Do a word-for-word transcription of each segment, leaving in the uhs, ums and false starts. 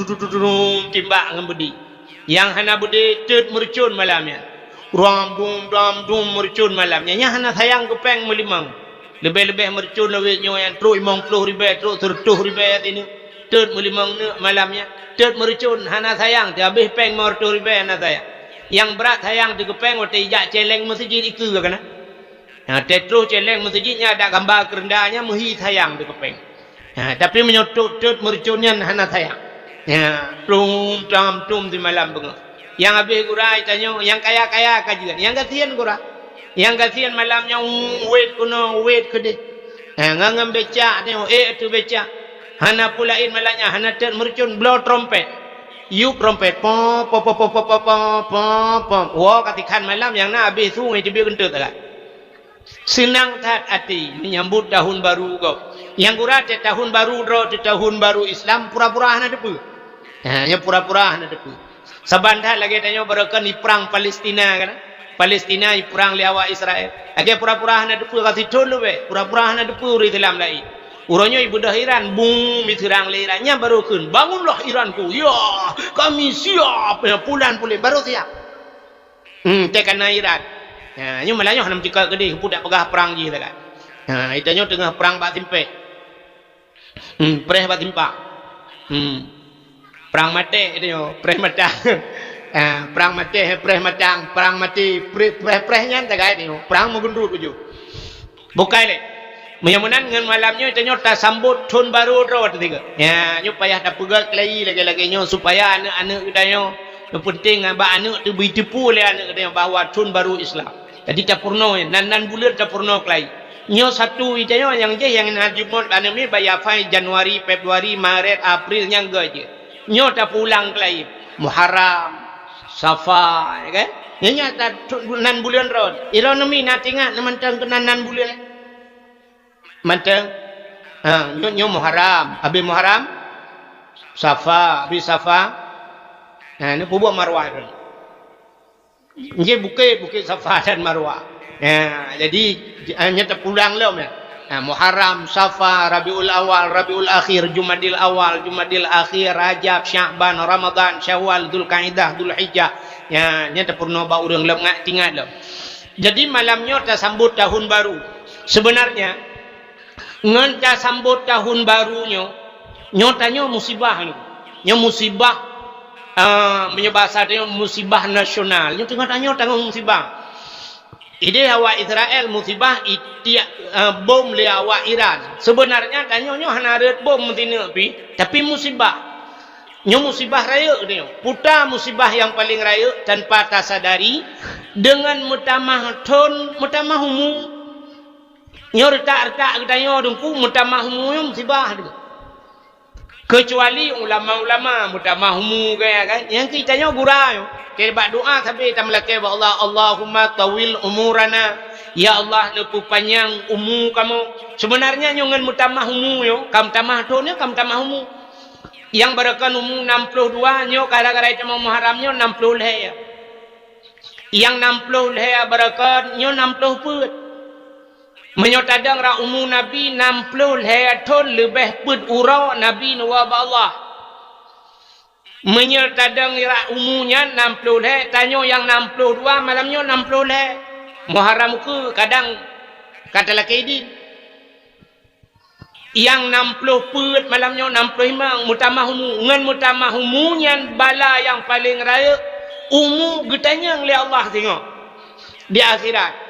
Dum timbak ngon beudi. Nyang hana beudi teut meurucon malam nyan. Ram dum, ram dum meurucon malam nyan. Nyang hana sayang keu péng meulimong. Leubeh-leubeh meurucon lawét nyoe nyang trok limong ploh ribée, trok seureutôh ribée sineuk. Teut meulimong neuk malam nyan. Teut meurucon hana sayang, teuhabéh péng limong reutôh ribée hana sayang. Nyang brat sayang teuh keu péng watée ijak céléng meuseujid ikeue ka na. Ha, teutroh céléng meuseujid nyan adak gamba keureunda nyan meuhi sayang teuh keu péng. Ha, tapi meunyoe teut-teut meurucon nyan hana sayang. Ha, tum tam tum simalam beungoh. Nyang habéh gura tanyoe, nyang kaya-kaya ka jeuet, nyang gasien gura. Nyang gasien malam nyoe wét keunoe, wét keudeh. Ha, ngon, ngon becak tanyoe, ék ateueh becak. Hana peue laén malam nyan, hana teut meurucon, bloe trompet. Yup trompet, pom, pom, pom. Woe ka tikhan malam nyang na habéh su ngon teubiet geunteut sagai. Seunang that até menyambut tahun baru gob. Nyang gura teuh tahun baru droe teuh tahun baru Islam pura-pura hana teupeue. Ha, nyan pura-pura hana teupeue. Saban that lagée tanyoe baroekon di prang Palestina kan. Palestina di prang lé awak Israel. Lagée pura-pura hana teupeue ka sithon leubeh, pura-pura hana teupeue ureuëng Islam laén. Uroe nyoe ibeudôh Iran, bum, iseurang lé Iran. Nyan baru kheun, "Bangunlah Iranku. Ya, kami siap." Ya, pulan puléh baru siap. Hmm, teuka na Iran. Ha, nyoe malah nyoe hana meucikak keudeh, peue dak peugah prang jih sagai. Ha, ita nyoe teungoh prang bak simpéh. Hmm, preh bak simpang. Hmm. Prang maté ita nyoe, preh matang. Ha, prang maté, preh matang, prang maté, preh, preh, preh nyan sagai ita nyoe. Prang meugeundut ujoe. Bukai lé. Meunyoe meunan ngon malam nyoe tanyoe tasambot thon barô droe teuh sigoe. Nyan, nyoe payah tapeugah keulayi lagée-lagée nyoe supaya aneuëk-aneuëk geutanyoe, nyang peunteng bak aneuëk teuh beuteupeu lé aneuëk geutanyoe bahwa thon barô Islam. Jadi tapeurunoe, nan, nan buleuen tapeurunoe keulayi. Nyoe satu ita nyoe nyang jih nyang na jumôt aneuëk mi bak Yafai, Januari, Februari, Maret, April nyang geuh jih. Nyoe tapeulang keulayi. Muharram, Safa, ya kan? Nyan, nyan ta-, nan buleuen rot. Ironomi na tingat na mantong keunan nan buleuen. Mantong. Ha, nyoe, nyoe Muharram. Habéh Muharram, Safa, habéh Safa. Ha, ni peubuet Marwah tu. Nyoe bukét, bukét Safa dan Marwah. Ha, jadi, ha, nyoe teupulang lom ya. Ha, Muharram, Safa, Rabiul Awal, Rabiul Akhir, Jumadil Awal, Jumadil Akhir, Rajab, Sya'ban, Ramadan, Syawal, Zulkaidah, Zulhijjah. Ya, nyoe teupurunoe bak ureuëng lom ngat tingat lom. Jadi malam nyoe tasambot tahun baru. Sebenarnya, ngon tasambot tahun baru nyoe, nyoe tanyoe musibah nyoe. Nyoe musibah, eh, meunyoe basa tanyoe musibah nasional. Nyoe teungoh tanyoe tanggong musibah. Ideh awak Israel musibah itiak, eh, bom lé awak Iran. Sebenarnya tanyoe nyoe hana rhot bom meusineuk pih, tapi musibah. Nyoe musibah rayeuk nyoe. Puta musibah nyang paleng rayeuk tanpa tasadari, deungon meutamah thon, meutamah umu. Nyoe reutak-reutak geutanyoe Teungku meutamah umu nyoe musibah tu. Keucuali ulama-ulama meutamah umu gaya kan. Nyang keu tanyoe gura nyoe. Keu bak doa sabe tameulakée bak Allah, "Allahumma tawil umurana." Ya Allah, neupeupanyang umu kamoe. Sebenarnya nyoe ngon meutamah umu nyoe, ka meutamah thon nyoe, ka meutamah umu. Nyang baroekon umu nam ploh dua, nyoe gara-gara ita Muharram nyoe nam ploh lhée. Nyang nam ploh lhée baroekon nyoe nam ploh peuet. Meunyoe tadong rot umu Nabi nam ploh lhée thon leubeh peuet uroe Nabi neuwoe bak Allah. Meunyoe tadong rot umu nyan nam ploh lhée, tanyoe nyang nam ploh dua malam nyoe nam ploh lhée. Muharram ukeue kadang ka talakée idin. Nyang nam ploh peuet malam nyoe nam ploh limong meutamah umu. Ngon meutamah umu nyan bala nyang paleng rayeuk umu geutanyong lé Allah singoh di akhirat.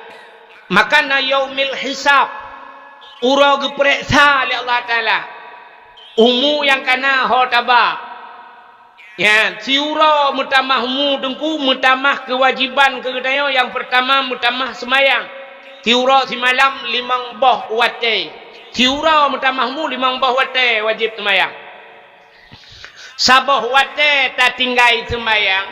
Maka na yaumil hisab, uroe geupareksa lé Allah Taala umu nyang ka na ho taba. Nyan, siuroe meutamah umu Teungku, meutamah keuwajéban keu geutanyoe nyang peurtama meutamah seumayang. Siuroe simalam limong boh watée. Siuroe meutamah umu limong boh watée wajéb seumayang. Saboh watée tatinggai seumayang,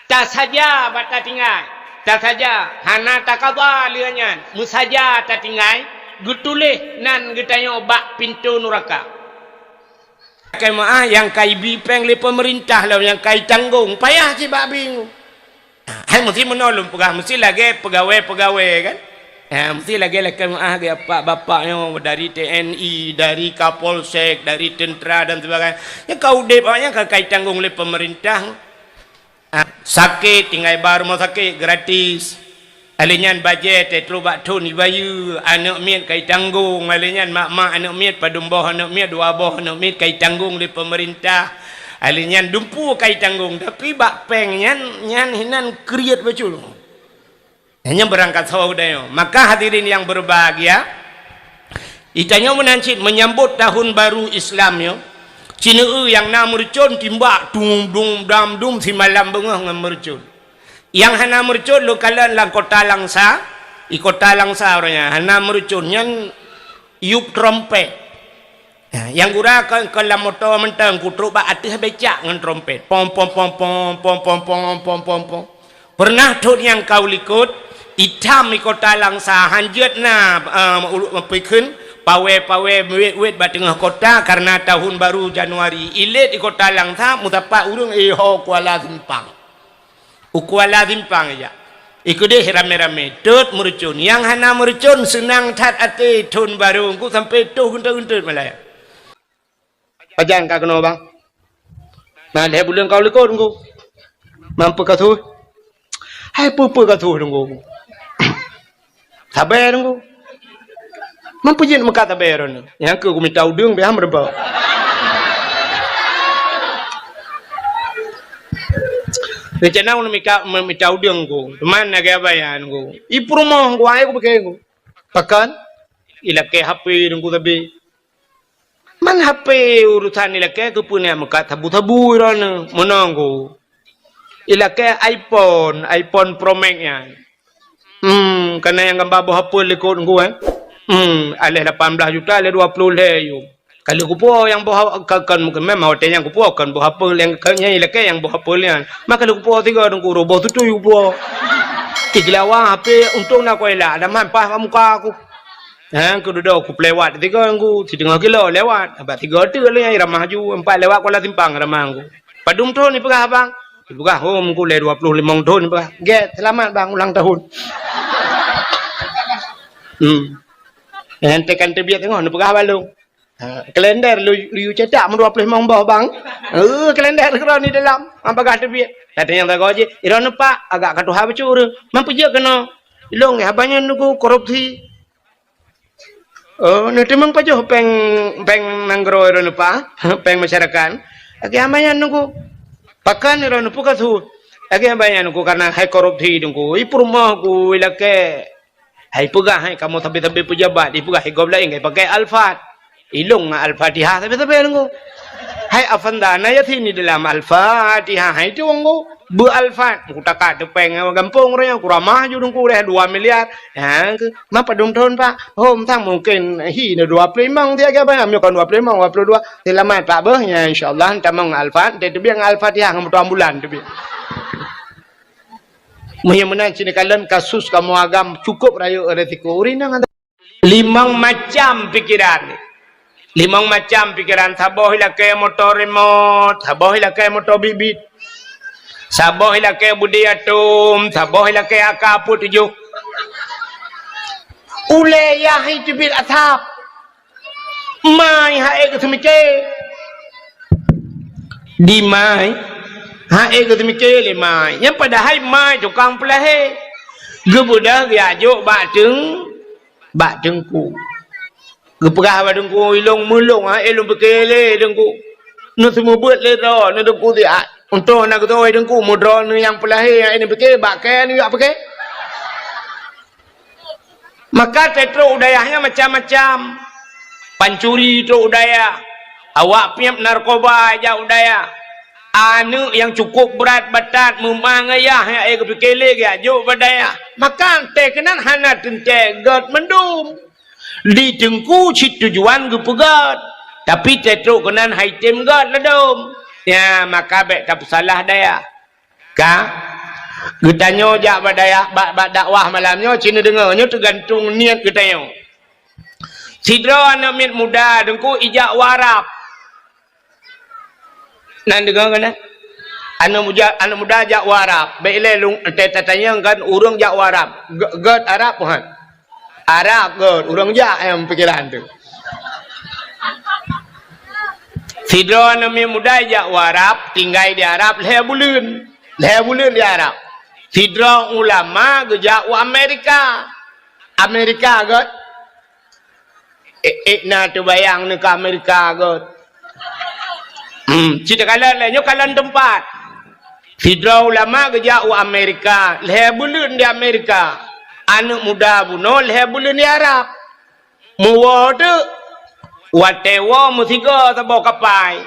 tasaja bak tatinggai. Tasaja, hana takaba lheueh nyan. Meusaja tatinggai, geutuléh nan geutanyoe bak pintoe nuraka. Jeumaáh nyang ka ibi péng lé peumeurintah lom nyang ka itanggong, payah cit bak bingung. Hai meusti meunoe lôn peugah, meusti lagée peugawée-peugawée kan. Ha, mesti lagèe-lagèe meu'ah geuh bapak-bapak nyoe dari T N I, dari Kapolsek, dari tentera dan sebagainya. Nyang ka udép awaknyan ka, ka itanggong lé pemerintah. Ha, sakét tinggai bak rumoh sakét gratis. Alèh nyan bajèe trôk bak thôn ibayeue, aneuk miet ka itanggong. Alèh nyan mak-mak aneuk miet, padum boh aneuk miet, dua boh aneuk miet ka itanggong lé pemerintah. Alèh nyan dumpeue ka itanggong, tapi bak péng nyan, nyan hinan kriet bacut. Nyan beurangkat soe geutanyoe. Maka hadirin yang berbahagia, geutanyoe meunan cit menyambut tahun baru Islam nyoe, ci neueu nyang na meureucon timbak dung dung dam dung simalam beungoh ngon meureucon. Nyang hana meureucon lôn kalon lam kota Langsa, di kota Langsa uroe nyan hana meureucon nyan yup trompet. Ha, nyang gura kon, kon lam moto mantong, kutrôk bak ateueh becak ngon trompet. Pom, pom, pom, pom. Pernah thôn nyang ka u likot, itam di kota Langsa, hanjeuet na, eh, ulu-, peukheun, pawé-pawé, wét-wét bak teungoh kota karena tahun baru Januari. Ilét di kota Langsa, meusapat ureueng, eh, ho Kuala Simpang. U Kuala Simpang ijak. Ikeudeh ramé-ramé, tot meureucon. Nyang hana meureucon seunang that até thôn barô, engku sampoe toh geuntot-geuntot malèe. Pajan ka keunoe, bang? Na lhèe buleuen ka u likot, engku. Mampu ka su? Hai peue-peue ka su, engku. Sabe, Teungku. Mampu jeuet meukat sabe droeneuh. Nyang keu kumita udeueng, biasa meureumpok. Rencana ulôn mika, me-, mita udeueng ku. Teuma lagèe abaya, Teungku. I peurumoh ku, ai kupike ku. Pakon? Ilakèe H P, Teungku, sabe. Man H P urusan ilakèe keupeue nyan meukat sabu-sabu droeneuh, meunan ku. Ilakèe iPhone, iPhone Pro Max nyan. Hmm, kana nyang gamba boh apel likot ku, eh. Hmm, aléh lapan blah juta, aléh dua ploh lhèe yum. Ka lheueh kupuwoe nyang boh a-, ka, kan, memang watèe nyan kupuwoe kan boh apel nyang ka, nyan ilakèe nyang boh apel nyan. Maka lheueh kupuwoe sigoe Teungku, roh boh tutui kupuwoe. Tigeulawa H P untông na kuela, ada man paih bak muka ku. Ha, keu dudoe kupeulewat sigoe Teungku, siteungoh kilo lewat. Abah tiga teuk lé nyang ramah ju, empat lewat Kuala Simpang ramah Teungku. Padum thôn ipeugah abang? Ipeugah, "Oh, Teungku, lé dua ploh limong thôn," ipeugah. "Gèt, seulamat bang ulang tahun." Hmm. Nyang tekan teubiet teungoh neupeugah bak lôn. Ha, kalender lu, lu cetak meudua ploh limong boh bang. Eh, kalender keudroe ni dalam, ha, bagah teubiet. Kata nyang sagoe jih, "Droeneuh Pak, agak ka tuha bacut ureueng. Man peue jeuet keunoe?" "Ilôn, haba nyan Teungku korupsi." "Oh, neuteumeung pajoh péng, péng nanggroe droeneuh Pak, péng masyarakat?" "Lagèe haba nyan Teungku." "Pakon droeneuh peue ka su?" "Lagèe haba nyan Teungku, karena hai korupsi Teungku. I peurumoh ku ilakèe, hai peugah hai kamoe sabe-sabe peujabat, ipeugah hai gob laén, hai pakai Alphard. Ilôn ngon Al-Fatihah sabe-sabe Teungku. Hai Avanda na Yasin di dalam Al-Fatihah, hai Teungku." Beu Alphard, kutaka teupeng gampông uroe nyan, kuramah ju Teungku deh dua miliar. Ha, keu, "Man padum thôn, Pak?" "Hom sang mungken hi na dua ploh limong," dia geuba, "Meunyoe kon dua ploh limong, dua ploh dua." "Seulamat Pak beuh, nyan insya Allah tamong Alphard, teubiet ngon Al-Fatihah ngon moto ambulan teubiet." Meunyoe meunan cit neukalon kasus kamoe agam cukup rayeuk resiko. Ureueng inong Limong macam pikeran. Limong macam pikeran. Saboh ilakèe moto remote, saboh ilakèe moto bit-bit, saboh ilakèe beudé atom, saboh ilakèe A K peuet tujoh. Ulèe yah teubiet asap. Mai han ék geuseumiké. Di mai, han ék geuseumiké lé mai. Nyan padahai mai tukang peulahé. Geubeudôh geujak jok bak teung-, bak teungku. Geupeugah bak teungku, "Ilôn meulôn, han ék lôn pike lé teungku. Neuseumeubeuet lé droe, neuteungku siat. Untông na geutoe teungku, meudroe neuh nyang peulahé, han ék neupike, bak kèe neujak pike." Maka teutrok u dayah nyan macam-macam. Pancuri trok u dayah. Awak piep narkoba jak u dayah. Aneuk nyang cukup brat batat meumang ayah nyang ék geupike lé geujak jok bak dayah. Maka teuh keunan hana teuntèe gèt mandum. Di teungku cit tujuan geupeugèt, tapi teutrok keunan hai tem gèt ladôm. Nyan maka bèk tapeusalah dayah. Ka? Geutanyoe jak bak dayah, bak, bak dakwah malam nyoe, ci neudeungoe, nyoe teugantung niet geutanyoe. Sidroe aneuk miet muda teungku ijak u Arab. Na neudeungoe keunan? Aneuk muda, aneuk muda jak u Arab. Bèk ilèe lôn, ta-, tatanyong kan ureueng jak u Arab. Gèt, gèt Arab, bukan? Arab göt, ureuëng jak nyang pikiran tu. Sidroe aneuk miet muda jak u Arab, tinggai di Arab lhée buleuen. Lhée buleuen di Arab. Sidroe ulama geujak u Amerika. Amerika göt. Ék, ék na teubayang neuh keu Amerika göt. Hmm, cit kalon lé, nyoe kalon teumpat. Sidroe ulama geujak u Amerika, lhée buleuen di Amerika. Aneuk muda bunoe lhée buleuen di Arab. Meuwoe teuk, watée woe meusigoe saboh kapai.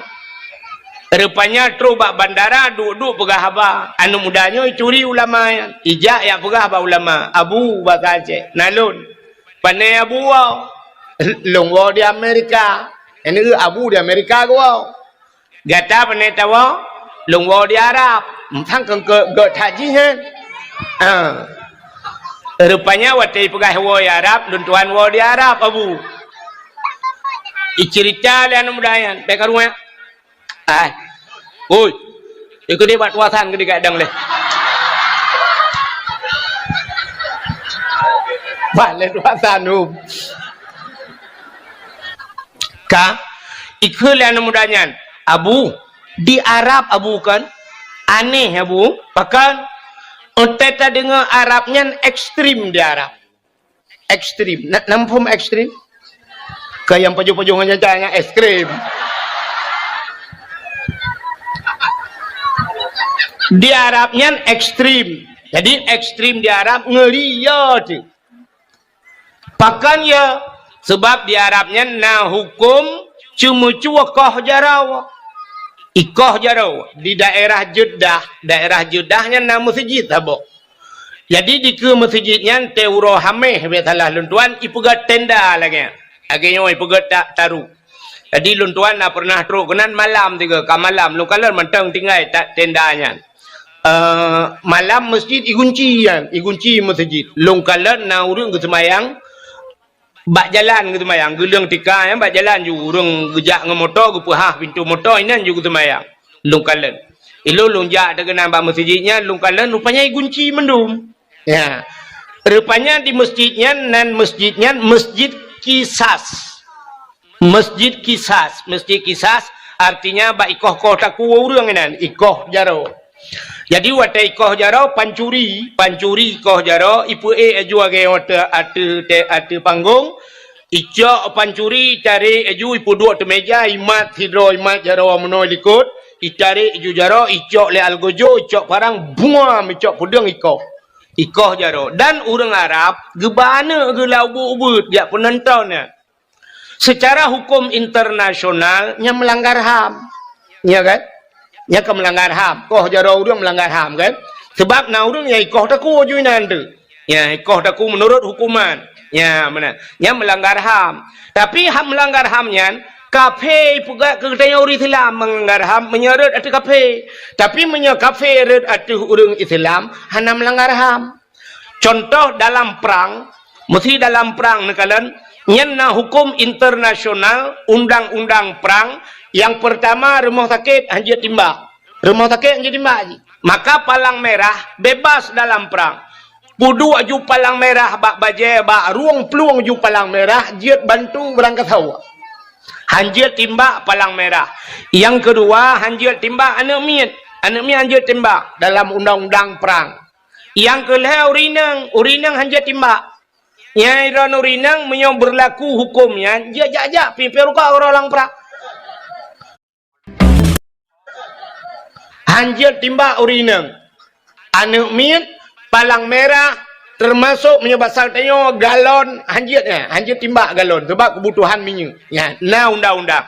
Rupanya trok bak bandara, duek-duek peugah haba. Aneuk muda nyoe ituri ulama nyan. Ijak jak peugah bak ulama, "Abu," basa Aceh, "na lôn." "Pané Abu woe?" "Lôn woe di Amerika." "Nyan abu di Amerika geuwoe." "Gata pané tawoe?" "Lôn woe di Arab." "Mantong keu, keu, keu that jih, han?" "Ah." Rupanya watée ipeugah woe di Arab, "Lôn tuan woe di Arab, Abu." Iceurita lé aneuk muda nyan, bék karueng. "Ai. Oi. Ikeu deh bak tuasan keu digadang leh." Bak lé tuasan, um. Ka, ikheun lé aneuk muda nyan, "Abu, di Arab Abu kan? Aneh Abu, pakon? Watée tadeungoe Arab nyan ekstrem di Arab." Ekstrem. Na, na muphom ekstrem? Keu nyang pajoh-pajoh ngon nyan, nyan ekstrem. Di Arab nyan ekstrem. Jadi ekstrem di Arab ngeuri yo tu. Pakon yo? Sebab di Arab nyan na huköm ceumeucue koh jaroe. Ikoh jaroe di daerah Jeddah, daerah Jeddah nyan na meuseujid saboh. Jadi dikeue meuseujid nyan teuh uroe Hamèh, bék salah lôn tuan, ipeugét tenda lagée nyan. Lagée nyoe ipeugét ta-, taru. Jadi lôn tuan na pernah trok keunan malam tiga, ka malam lôn kalon mantong tinggai ta-, tenda nyan. Eh, malam meuseujid igunci nyan, igunci meuseujid. Lôn kalon na ureuëng geuseumayang bak jalan geuseumayang, geuleueng tika nyan bak jalan ju ureuëng geujak ngon moto, geupeuhah pintoe moto, inan ju geuseumayang. Lôn kalon. Ilôn lôn jak teuh keunan bak meuseujid nyan, lôn kalon rupanya igunci mandum. Ya. Rupanya di meuseujid nyan nan meuseujid nyan Meuseujid Qisas. Meuseujid Qisas, Meuseujid Qisas artinya bak ikoh-koh takue ureuëng inan, ikoh jaroe. Jadi watée ikoh jaroe pancuri, pancuri ikoh jaroe, ipeuék laju lagée watée ateueh, ateueh panggong, icok pancuri, itarek laju ipeuduek ateueh meja, imat sidroe, imat jaroe meunoe likot, itarek laju jaroe, icok lé algojo, icok parang, buam, icok peudeueng ikoh. Ikoh jaroe. Dan ureuëng Arab geuba aneuëk geuh lam ubeuet-ubeuet jak peunonton nyan. Secara huköm internasional, nyan meulanggar ham. Ya kan? Nyan ka meulanggar ham. Koh jaroe ureuëng meulanggar ham kan? Sebab na ureuëng nyang ikoh takue ju inan teuh. Ya, ikoh takue meunurot huköman. Ya, meunan. Nyan meulanggar ham. Tapi hak meulanggar ham nyan, kafé ipeugah keu geutanyoe ureuëng Islam meulanggar ham meunyoe rhot ateueh kafé. Tapi meunyoe kafé rhot ateueh ureuëng Islam, hana meulanggar ham. Contoh dalam prang, meusti dalam prang neukalon, nyan na huköm internasional, undang-undang prang, nyang peurtama rumoh sakét hanjeuet timbak. Rumoh sakét hanjeuet timbak jih. Maka palang merah bebas dalam prang. Peuduek ju palang merah bak bajée, bak rueng plueng ju palang merah jeuet bantu beurangkasoe. Hanjeuet timbak palang merah. Nyang keudua, hanjeuet timbak aneuëk miet. Aneuëk miet hanjeuet timbak dalam undang-undang prang. Nyang keu lhée ureuëng inong, ureuëng inong hanjeuet timbak. Nyang droeneuh ureuëng inong meunyoe beurlaku huköm nyan, jeuet jak-jak pih, pih rukok uroe lam prang. Hanjeuet timbak ureuëng inong. Aneuëk miet, palang merah, teumasok meunyoe basa tanyoe galon, hanjeuet nyan, hanjeuet timbak galon, sabab keubutuhan minyeuk. Nyan, na undang-undang.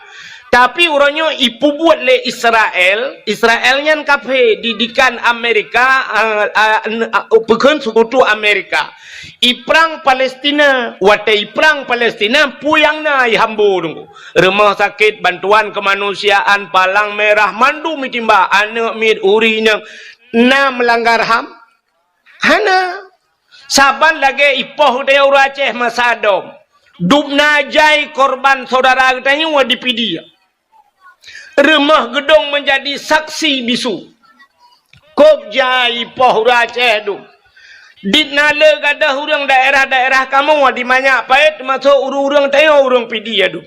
Tapi uroe nyoe ipeubuet lé Israel, Israel nyan kafé, didikan Amerika, a, a, n-, a, peukheun seukutu Amerika. Iprang Palestina, watée iprang Palestina, peue nyang na ihambo teungku. Rumoh sakét, bantuan keumanusiaan, palang merah, mandum itimbak, aneuëk miet, ureuëng inong, na meulanggar ham? Hana. Saban lagée ipoh geutanyoe ureuëng Aceh masa dom. Dubna jai korban syedara geutanyoe di Pidie. Rumoh geudong meunjadi saksi bisu. Kôb jai ipoh ureuëng Aceh dum. Di na le gadôh ureuëng daerah-daerah kamoe di Manyak Payet, teumasok ureuëng-ureuëng tanyoe ureuëng Pidie adu.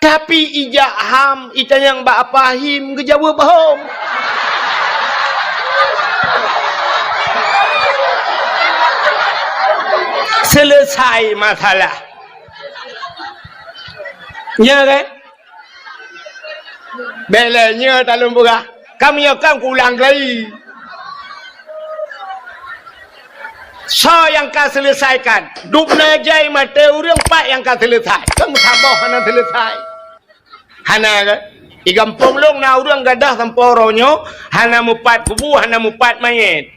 Tapi ijak ham itanyong bak Apa Him geujaweueb hom. Selesai masalah. Nya kan? Bèk lé nyoe talôn peugah. Ka meunyoe kan kulang lagi. Soe nyang ka seuleusaikan? Dubna jai maté ureuëng pat nyang ka seuleusai. Kan saboh hana seuleusai. Hana kan? Di gampông lôn na ureuëng gadôh sampoe uroe nyoe hana mupat kubu, hana mupat manyét.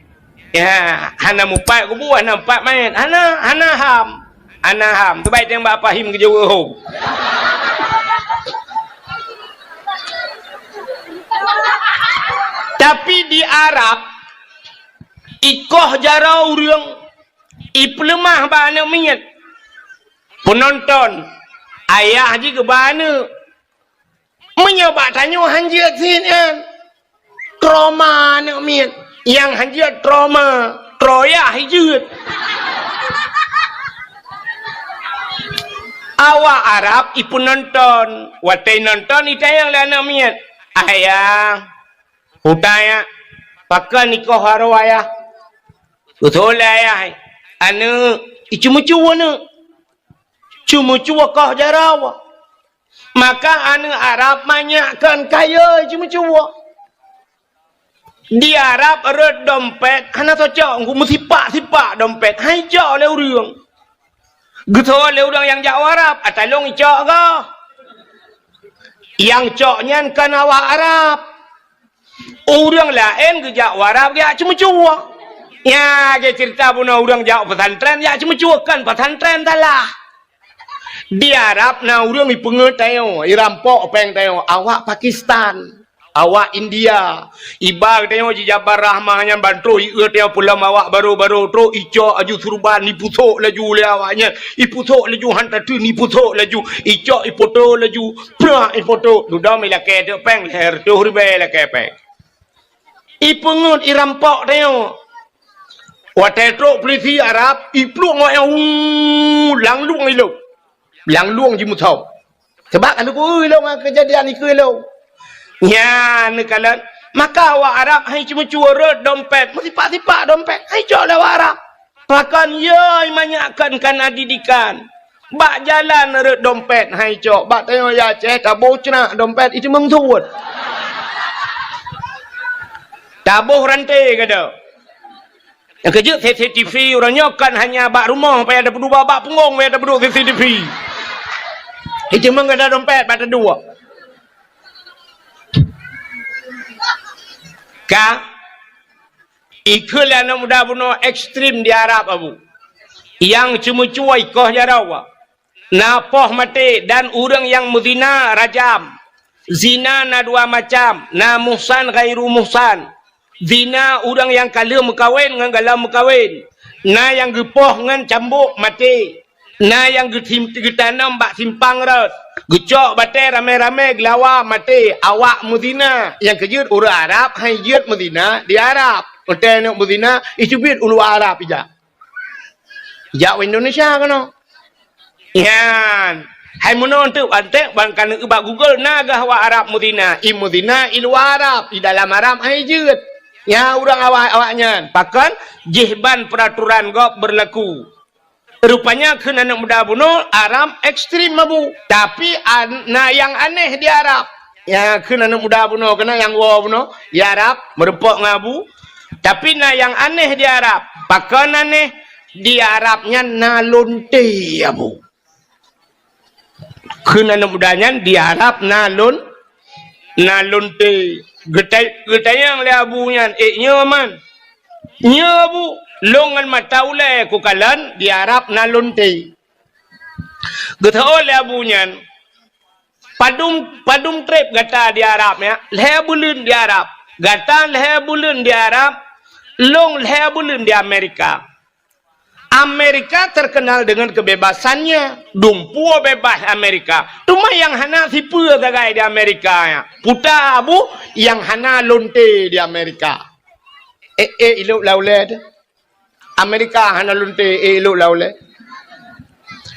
Ya, hana mupat kubu, hana mupat manyét. Hana, hana ham. Hana ham. Teubai teueng bak Apa Him geujaweueb hom. Tapi di Arab, ikoh jaroe ureuëng, ipeuleumah bak aneuëk miet. Peunonton, ayah jih keu bak aneuëk. Meunyoe bak tanyoe han jeuet sit nyan. Trauma aneuëk miet. Nyang han jeuet trauma, troyah jeuet. Awak Arab ipeunonton. Watée nonton itanyong lé aneuëk miet, "Ayah, utaya, pakon ikoh jaroe ayah?" Beutôi lé ayah, "Aneuëk, iceumeucue aneuëk. Ceumeucue koh jaroe." Maka aneuëk Arab manyak kon kayée ceumeucue. Di Arab rot dompet hana tacok, meusipak-sipak dompet, han icok lé ureuëng. Geutho lé ureuëng nyang jak u Arab, "Atalong icok goh." Nyang cok nyan kon awak Arab. Ureuëng laén geujak u Arab geujak ceumeucue. Nya, geuceurita bunoe ureuëng jak pesantren jak ceumeucue, kon pesantren salah. Di Arab na ureuëng ipeungeut tanyoe, irampok péng tanyoe, awak Pakistan, awak India. Iba geutanyoe jijabar rahmah nyan ban troh ieu tanyoe peulom awak barô-barô, troh icok aju surban, ipusok laju lé awak nyan, ipusok laju han tateun, ipusok laju, icok ipoto laju, prak ipoto. Dudoe ilakée teuk péng, lhée reutôh ribée ilakée péng. Ipeungeut irampok tanyoe. Watée trok peulisi Arab, ipluek ngon nyang, uu, langlueng ilong. Langlueng jimusoe. Sabab ka lheueh ilong ngon keujadian ikeue ilong. Nyan neukalon, maka awak Arab han iceumeucue rot dompet, meusipak-sipak dompet, han icok lé awak Arab. Pakon yoi manyak kon kana didikan. Bak jalan rot dompet han icok, bak tanyoe ya Aceh taboh ceunak dompet iteumeung suet. Taboh ranté gada. Nyang keujeuet C C T V uroe nyoe kon hanya bak rumoh payah tapeuduek, bak punggong payah tapeuduek C C T V. Iteumeung gada dompet bak taduek. Ka Ikheun lé aneuëk muda bunoe ekstrem di Arab, Abu. Nyang ceumeucue ikoh jaroe. Na poh maté dan ureuëng nyang meuzina rajam. Zina na dua macam, na muhsan ghairu muhsan. Zina ureuëng nyang ka lheueh meukawen ngon galom meukawen. Na nyang geupoh ngon cambok maté. Na nyang geutim-, geutanom bak simpang rot, geucok batée ramé-ramé geulawa maté, awak meuzina. Nyang keujeuet ureuëng Arab han jeuet meuzina di Arab. Watée neuk meuzina, iteubiet u luwa Arab ijak. Ijak u Indonesia keunoe. Nyan. Hai meunoe teuk antek ban ka neuk bak Google na gah awak Arab meuzina. I meuzina i luwa Arab, i dalam Arab han jeuet. Nyan ureuëng awak, awak nyan. Pakon? Jih ban peraturan gob berlaku. Rupanya kheun aneuëk muda bunoe Arab ekstrem, Abu. Tapi an-, na nyang aneh di Arab. Nyang kheun aneuëk muda bunoe keunan nyang woe bunoe di Arab meurumpok ngon Abu. Tapi na nyang aneh di Arab. Pakon aneh? Di Arab nyan na lonte, Abu. Kheun aneuëk muda nyan di Arab na lon-, na lonte. Geutai-, geutanyong lé Abu nyan, "Eh, nyoe man?" "Nyoe, Abu, lôn ngon mata ulée kukalon di Arab na lonte." Geuteu'oh lé Abu nyan, "Padum, padum treb gata di Arab, ya?" "Lhée buleuen di Arab." "Gata lhée buleuen di Arab, lôn lhée buleuen di Amerika." Amerika terkenal dengan kebebasannya. Dumpeue bebas Amerika. Teuma nyang hana sipeue sagai di Amerika nyan. Peue ta, Abu, nyang hana lonte di Amerika. Eh, eh, ilok lam ulée teuh. Amerika hana lonte, eh, ilok lam ulèe.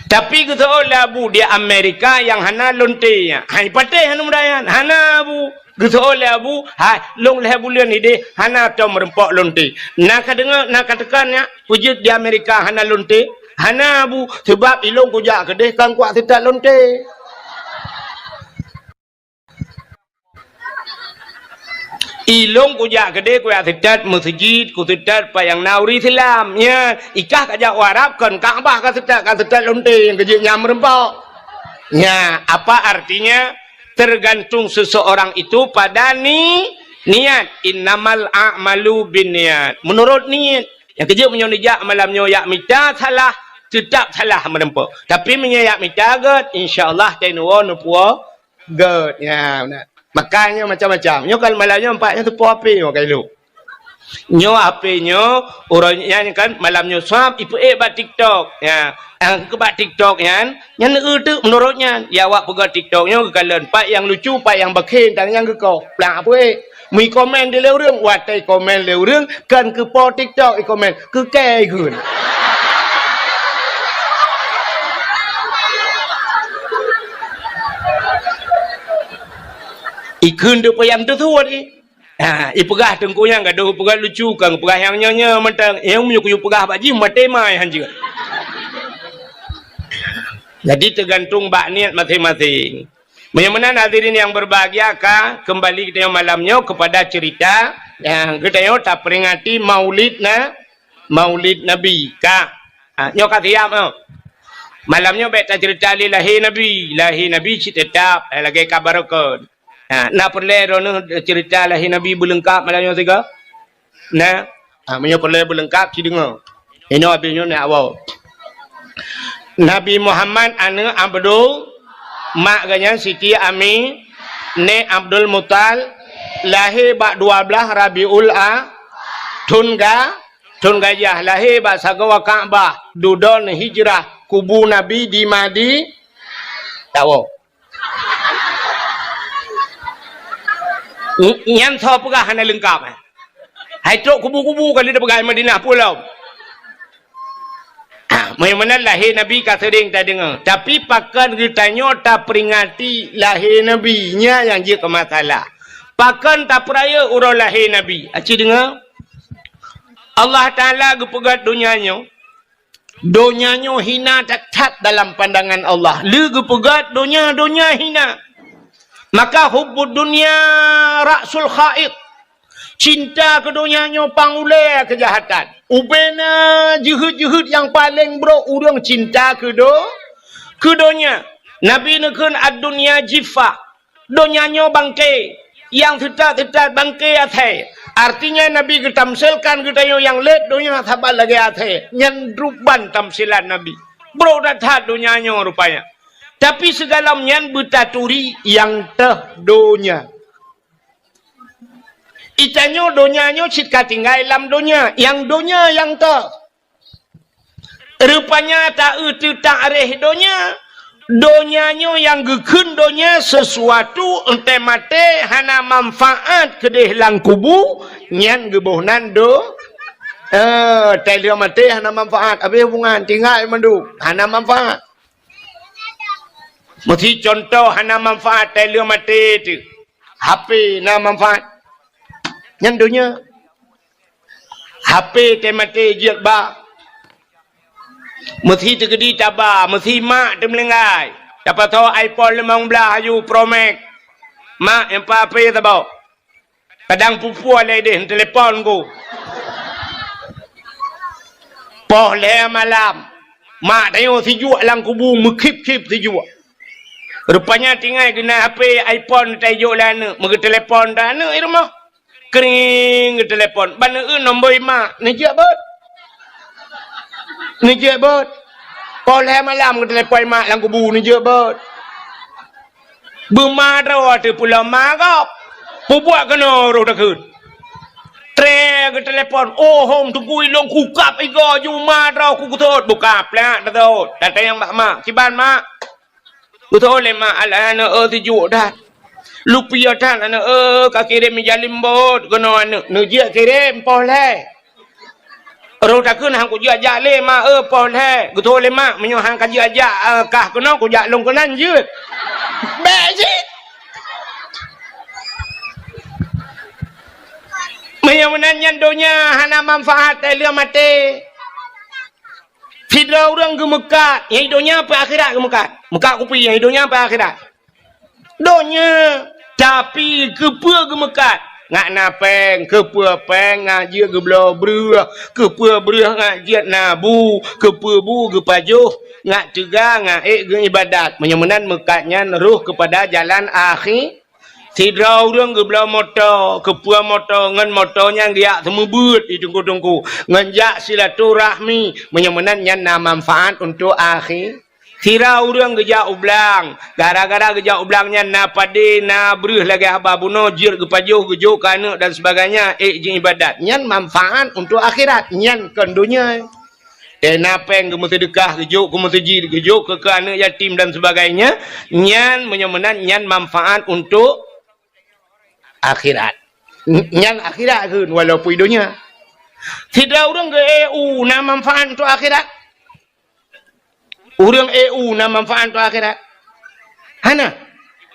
Tapi geuseuôt lé Abu di Amerika nyang hana lonte nyan. Hai patéh hana mudah nyan. Hana Abu. Geuseuôt lé Abu, hai, lôn lhèe buleuen idéh hana tom meureumpok lonte. Na ka deungö, na ka teuka nyak, peue jeuet di Amerika hana lonte? Hana Abu, seubab ilôn kujak keudéh kon kuat seutôt lonte. Ilôn kujak keudéh kujak seutôt meuseujid, kuseutôt pat nyang na ureueng Islam. Nyan, i kah kajak u Arab kon Ka'bah kaseutôt, kaseutôt lonte nyang keujeuet nyan meureumpok. Nyan, apa artinya? Tergantung seseorang itu pada ni-, niat. Innamal a'malu binniyat. Meunurot niet. Nyang keujeuet meunyoe neujak malam nyoe jak mita salah, teutap salah meureumpok. Tapi meunyoe jak mita gèt, insya Allah tai neuwoe neupuwoe gèt. Ya, beuna. Makajih nyoe macam-macam. Nyoe kan malam nyoe nampak nyoe teupoh api nyoe ka ilok. Nyoe H P nyoe, uroe nyan kan malam nyoe swab ipeuék bak TikTok. Ya, nyang keu bak TikTok nyan, nyan eu teuk meunurot nyan. Ya awak peugah TikTok nyoe geukalon pat nyang lucu, pat nyang bakhen, tan nyang geukoh. Plang peuék. Meuikomen di lé ureueng, watèe ikomen lé ureueng, kan keu po TikTok ikomen, keu kèe ikheun. Ikheun teuk payah teusuet, eh. Ha, ipeugah teungku nyan gadoh, ipeugah lucu, kan ipeugah nyang nyoe-nyoe mantong. Nyang meunyoe kuyue peugah bak jih, maté mai hanjeuet. Jadi, teugantung bak niet maséng-maséng. Meunyoe meunan, hadirin yang berbahagia, ka keumbali geutanyoe malam nyoe keupada ceurita nyang geutanyoe taperingati Maulid na-, Maulid Nabi. Ka, ha, nyoe ka siap, ha. Malam nyoe bèk taceurita lé lahé Nabi. Lahé Nabi cit teutap, eh, lagèe ka barokon. Ha, na peureulèe droeneuh ceurita lahé Nabi beuleungkap malam nyoe sigoe? Na? Ha, meunyoe peureulèe beuleungkap, ci deungö. Inoe abéh nyoe na awai. Nabi Muhammad aneuk Abdul, mak geuh nyan Siti Ami, nèk Abdul Muthalib, lahé bak dua blaih Rabiul A, thon ga-, thon gajah, lahé bak sagoe Ka'bah, dudoe hijrah, kubu Nabi di Madi-, tawoe. Ny-, nyan soe peugah hana leungkap, eh? Hai trok kubu-kubu ka lheueh peugah Madinah pulo. Ah, meunyoe meunan lahé Nabi ka seuring tadeungö, tapi pakon geutanyoe taperingati lahé Nabi, nyan nyang jeuet keu masalah. Pakon tapeurayeuk uroe lahé Nabi? Aci deungö, Allah Taala geupeugöt donya nyoe, donya nyoe hina that-that dalam pandangan Allah. Lé geupeugöt donya, donya hina. Maka hubbud dunya ra'sul khati'ah. Cinta keu donya nyoe pang ulèe keujahatan. Ubena jeuheut-jeuheut nyang paleng brok ureueng cinta keu do-, keu donya. Nabi neukheun, "Ad-dunya jiffah." Donya nyoe bangke, nyang teutat-teutat bangke asèe. Artinya, Nabi geutamsilkan geutanyoe nyang lét donya saban lagèe asèe. Nyan ruban tamsilan Nabi. Brok that-that donya nyoe rupanya. Tapi sigohlom nyan beutaturi nyang teuh donya. Geutanyoe donya nyoe cit ka tinggai lam donya, nyang donya nyang teuh. Rupanya ta-eu teutak reh donya. Donya nyoe nyang geukheun donya sesuatu, enteuk maté hana manfaat keudeh lam kubu, nyan geuboh nan do-, eh, tai lheueh maté hana manfaat, abéh hubungan, tinggai mandum, hana manfaat. Meusi contoh hana manfaat tai lheueh maté teuh. H P na manfaat. Nyan donya. H P teumaté jeuet ba. Meusi teukeudi taba, meusi mak teumeulinggai. Tapasoe iPhone limong blaih aju Pro Max. Mak, nyang pa H P saboh. Kadang pue-pue lé deh, telepon ku. Poh lhèe malam. Mak tanyoe sijuek lam kubu, meukhip-khip sijuek. Rupanya tinggai keunan H P iPhone tajok lé aneuk, meugeuteulepon dah aneuk di rumoh. Kring geutelepon, ban eu nombor mak, neujak beuet. Neujak beuet. Poh lhèe malam geutelepon mak lam kubu, neujak beuet. Beuma droe teuh pulo ma gob. Peubuet keunoe roh takheun. Tré geutelepon, "Oh, hom teungku ilôn kukab igoe ju ma droe kukusot." Buka plak tasot. Datang bak mak. "Kiban mak?" Beutôi lé mak, alah aneuk eu, sijuek that. Lupiah that aneuk eu, ka kirém ija limbot keunoe aneuk. Neujak kirém poh lhèe. Roh takheun han kujak-jak lé mak, eh, poh lhèe. Geutôh lé mak, meunyoe han kajak-jak, eh, kah keunoe kujak lôn keunan jeuet. Bèk cit. Meunyoe meunan nyan donya hana manfaat, eh, lheueh maté. Sidroe ureueng geumeukat, nyang i donya peue akhirat geumeukat. Meukat kupi, nyang i donya peue akhirat. Donya, tapi keupeue geumeukat? Ngat na pèng, keupeue pèng, ngat jeuet geubloe breuh, keupeue breuh ngat jeuet na bu, keupeue bu geupajoh, ngat teuga, ngat ék geuibadat. Meunyoe meunan meukat nyan roh keupada jalan akhi-, Sidroe ureueng geubloe moto, keupeue moto, ngon moto nyan geujak seumeubeuet di teungku-teungku, ngon jak silaturahmi, meunyoe meunan nyan na manfaat untuk akhi-, Sidroe ureueng geujak u blang, gara-gara geujak u blang nyan na padé, na breuh lagèe haba bunoe, jeuet geupajoh, geujok keu aneuk dan sebagainya, ék jiibadat. Nyan manfaat untuk akhirat, nyan kon donya. Teuh na pèng geumeuseudeukah, geujok keu meuseujid, geujok keu, keu aneuk yatim dan sebagainya, nyan meunyoe meunan nyan manfaat untuk akhirat. N-, nyan akhirat kheun walaupun i donya. Sidroe ureueng geu-E U na manfaat untuk akhirat? Ureueng E U na manfaat untuk akhirat? Hana.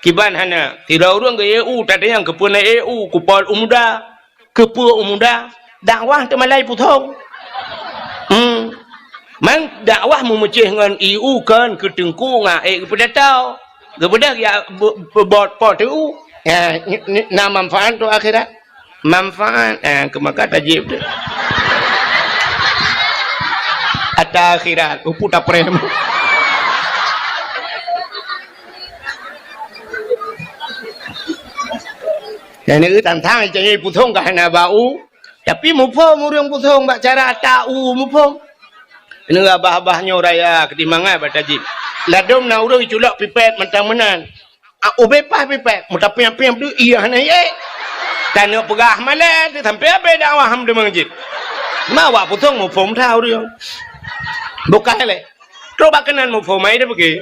Kiban hana. Sidroe ureueng geu-E U, tatanyong keupeue na E U, kupol u muda. Keupeue u muda? Dakwah teumalai pusong. Hmm. Man dakwah meumeucéh ngon E U kon keu teungku ngat ék geupeudatau. Geubeudôh ya bu-, bu-, bot po teu. Ya, ni, ni, na manfaat tu akhirat. Manfaat, eh, keu maka tajib tu. Ata akhirat, upu taprem. Jadi, tantang cari pusong ka hana bau. Tapi muphom ureueng pusong bak cara ata u muphom. Ini abah-abah nyoe raya keutimbangan bak tajib. Ladom na ureueng culok pipet mantang meunan. Ah, ubé paih pipet, meutapiang-piang tu iya hana yé. Tanyoe peugah malée tu sampai abé dakwah ham deungon jih. Ma awak pusong muphom that ureueng. Bukan lé. Trok bak keunan muphom ai dia pergi.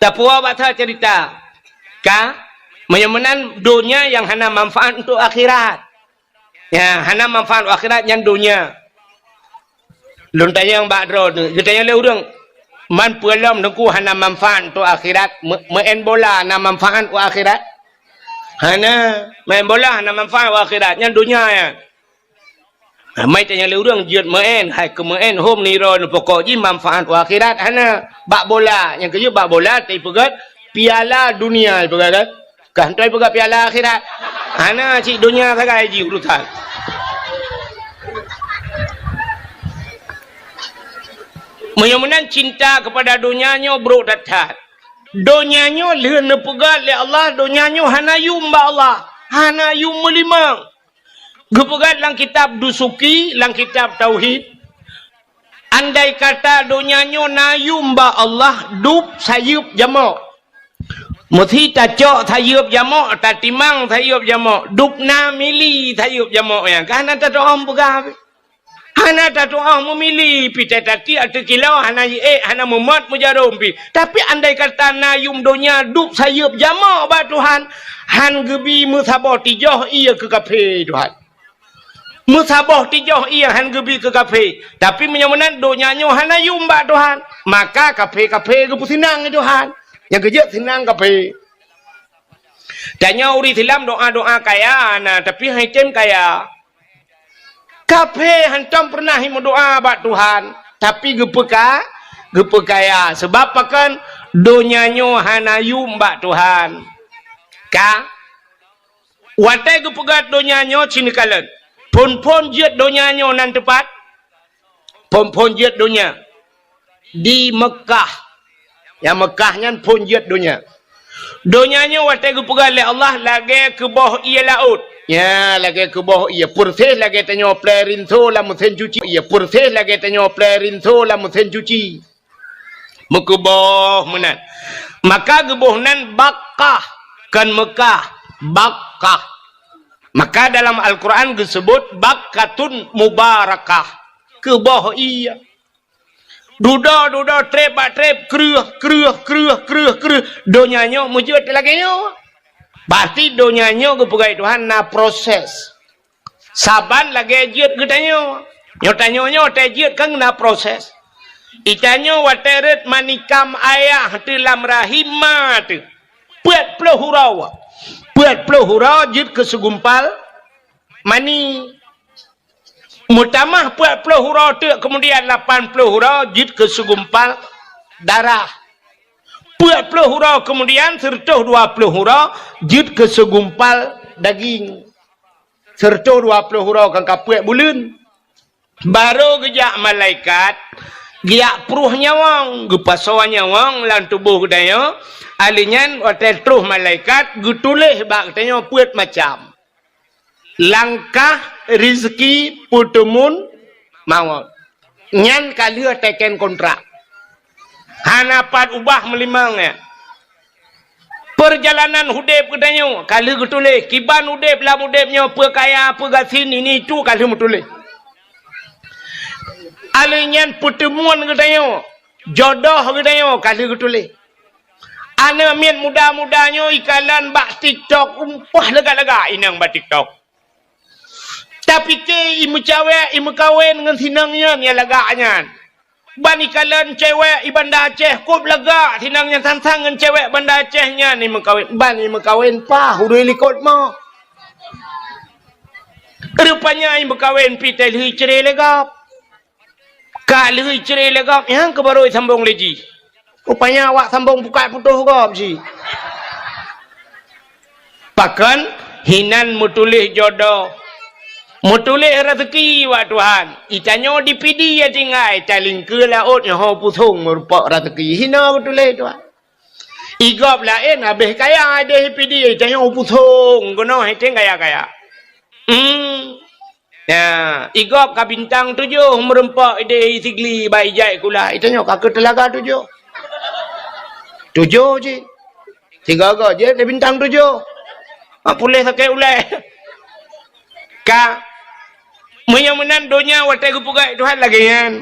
Tapuwoe bak that cerita. Ka? Meunyoe meunan donya nyang hana manfaat untuk akhirat. Ya, hana manfaat akhirat nyan donya. Lôn tanyong bak droe tu, geutanyong lé ureueng, "Man peue lom Teungku hana manfaat untuk akhirat? Me-, meu'en bola na manfaat u akhirat?" Hana, meu'en bola hana manfaat u akhirat, nyan donya nyan. Ha, mai tanyong lé ureueng jeuet meu'en, hai keu meu'en hom nirôn pokok jih manfaat u akhirat hana. Bak bola, nyang keujeuet bak bola teupeugöt piala dunia ipeugöt kan. Ka hana ipeugah piala akhirat. Hana cit donya sagai jih urusan. Meunyoe meunan cinta keupada donya nyoe brok that-that. Donya nyoe lheueh neupeugah lé Allah, donya nyoe hana yum bak Allah, hana yum meulimong. Geupeugah lam kitab Dusuki, lam kitab Tauhid, andai kata donya nyoe na yum bak Allah, dub sayeuep jamok. Meusi tacok sayeuep jamok, tatimang sayeuep jamok, dub na mili sayeuep jamok nyan. Ka hana tatu'oh meupeugah. Hana tatu'oh meumili, pi tatatie ateueh kilo, hana jiék, hana meumot meujarom pi. Tapi andai kata na yum donya dub sayeuep jamok bak Tuhan, han geubi meusaboh tijoh ie keu kafé Tuhan. Meusaboh tijoh ie han geubi keu kafé. Tapi meunyoe meunan donya nyoe hana yum bak Tuhan, maka kafé-kafé geupeuseunang lé Tuhan. Nyang keujeuet seunang kafé. Tanyoe ureueng Islam doa-doa kaya na, tapi han item kaya. Kafé hantom pernah meudoa bak Tuhan, tapi geupeuka-, geupeukaya. Sebab pakon? Donya nyoe hana yum bak Tuhan. Ka? Watée geupeugah donya nyoe cit neukalon. Phon-phon jeuet donya nyoe nan teupat? Phon-phon jeuet donya di Meukah. Nyang Meukah nyan phon jeuet donya. Donya nyoe watée geupeugah lé Allah lagée keuboh ie laôt. Nya, lagée keuboh ie, peureséh lagée tanyoe plé rinso lam meusén cuci. Ie, peureséh lagée tanyoe plé rinso lam meusén cuci. Meukeuboh meunan. Maka geuboh nan Bakkah, kon Meukah, Bakkah. Maka dalam Al-Quran geuseubut Bakkatun Mubarakah. Keuboh ie. Dudoe, dudoe, treb bak treb, kreueh, kreueh, kreueh, kreueh, kreueh. Donya nyoe meujeuet lagée nyoe. Berarti donya nyoe geupeugah Tuhan na proses. Saban lagée jeuet geutanyoe. Nyoe tanyoe nyoe watèe jeuet kan na proses. Itanyoe watèe rhot manikam ayah teuh lam rahim ma teuh. Peuet ploh uroe. Peuet ploh uroe jeuet keu segumpal mani. Meutamah peuet ploh uroe teuk, keumudian lapan ploh uroe jeuet keu segumpal darah. Peuet ploh uroe keumudian, seureutôh dua ploh uroe jeuet keu segumpal daging. Seureutôh dua ploh uroe kan ka peuet buleuen. Barô geujak malaikat, geujak pruh nyawöng, geupasoe nyawöng lam tuboh geutanyoe. Alheuh nyan watèe troh malaikat geutuléh bak geutanyoe peuet macam. Langkah, rizki, peuteumun, mawöt. Nyan ka lheueh teken kontrak. Hana pat ubah meulimong nyan. Peurjalanan udép geutanyoe ka lheueh geutuléh. Kiban udép lam udép nyoe, peue kaya, peue gasien, ini itu ka lheueh meutuléh. Alheuh nyan peuteumun geutanyoe, jodoh geutanyoe ka lheueh geutuléh. Aneuk miet muda-muda nyoe ikalon bak TikTok, umpah lagak-lagak inong bak TikTok. Tapike imeucawèk, imeukawen ngon sinong nyan nyang lagak nyan. Ban ikalon cewek i Banda Aceh kôb lagak sinong nyan sang-sang ngon cewek Banda Aceh nyan imeukawen. Ban imeukawen paih udui likot mo. Rupanya imeukawen pih teuh lheueh icre lé gob. Ka lheueh icre lé gob, nyang keu barô isambong lé jih. Rupanya awak sambong bukai putôh gob jih. Pakon hinan meutuléh jodoh, meutuléh raseuki bak Tuhan. Itanyoe di Pidie tinggai, talingkeue laôt nyoe ho pusong meurumpok raseuki. Hina geutuléh Tuhan. Igob laén habéh kaya idéh Pidie, itanyoe pusong keunoe henteng kaya-kaya. Hmm. Ya, igob ka bintang tujoh meurumpok idéh Sigli bak ijai kula. Itanyoe ka keu teulaga tujoh. Tujoh cit. Sigoe-goe jeuet lé bintang tujoh. Mak puléh sakét ulèe. Ka. Meunyoe meunan donya watèe geupeugah Tuhan lagèe nyan.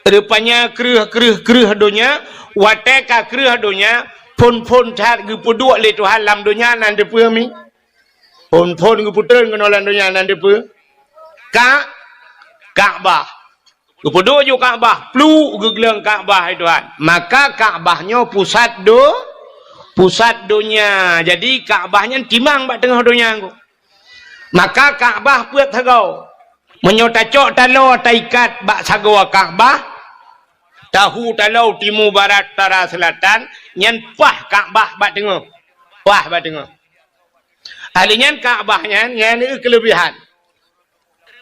Rupanya kreueh, kreueh, kreueh donya, watèe ka kreueh donya, phôn-phôn that geupeuduek lé Tuhan lam donya nan teupeue mi. Phôn-phôn geupeutreun keunoe lam donya nan teupeue? Ka-, Ka'bah. Geupeuduek ju Ka'bah, pluek geugleueng Ka'bah, hai Tuhan. Maka Ka'bah nyoe pusat do-, pusat donya. Jadi Ka'bah nyan timang bak teungoh donya nyoe. Maka Ka'bah peuet sagoe. Meunyoe tacok taloe taikat bak sagoe Ka'bah, tahu taloe timu barat utara seulatan, nyan paih Ka'bah bak teungoh. Paih bak teungoh. Ahli nyan Ka'bah nyan, nyan keuleubihan.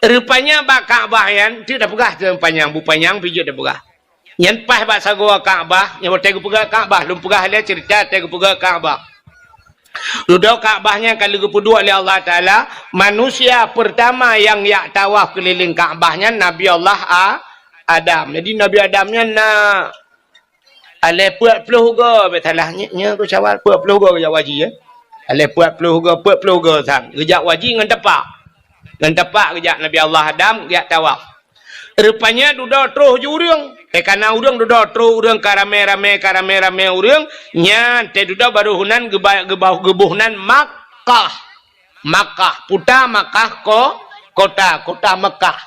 Rupanya bak Ka'bah nyan, tu dah peugah tu panyang, bu panyang pijot dah peugah. Nyan paih bak sagoe Ka'bah, nyan watèe geupeugah Ka'bah, lôn peugah lé cerita watèe geupeugah Ka'bah. Dudoe Ka'bah nyan ka lheueh geupeuduek lé Allah Taala, manusia pertama nyang jak tawaf keulileng Ka'bah nyan Nabi Allah A-, Adam. Jadi Nabi Adam nyan na Alèh peuet ploh goe, bèk salah nyoe, nyoe keu syawal, peuet ploh goe geujak haji, ya. Alèh peuet ploh goe, peuet ploh goe sang. Geujak haji ngon tapak. Ngon tapak geujak Nabi Allah Adam, geujak tawaf. Rupanya dudoe troh ju ureueng. Eh, kana ureueng dudoe troh ureueng ka ramè-ramè, ka ramè-ramè ureueng. Nyan, teuh dudoe barô heunan geuba-, geuba-, geuboh nan Makkah. Makkah. Puta Makkah ko-, kota, kota Makkah.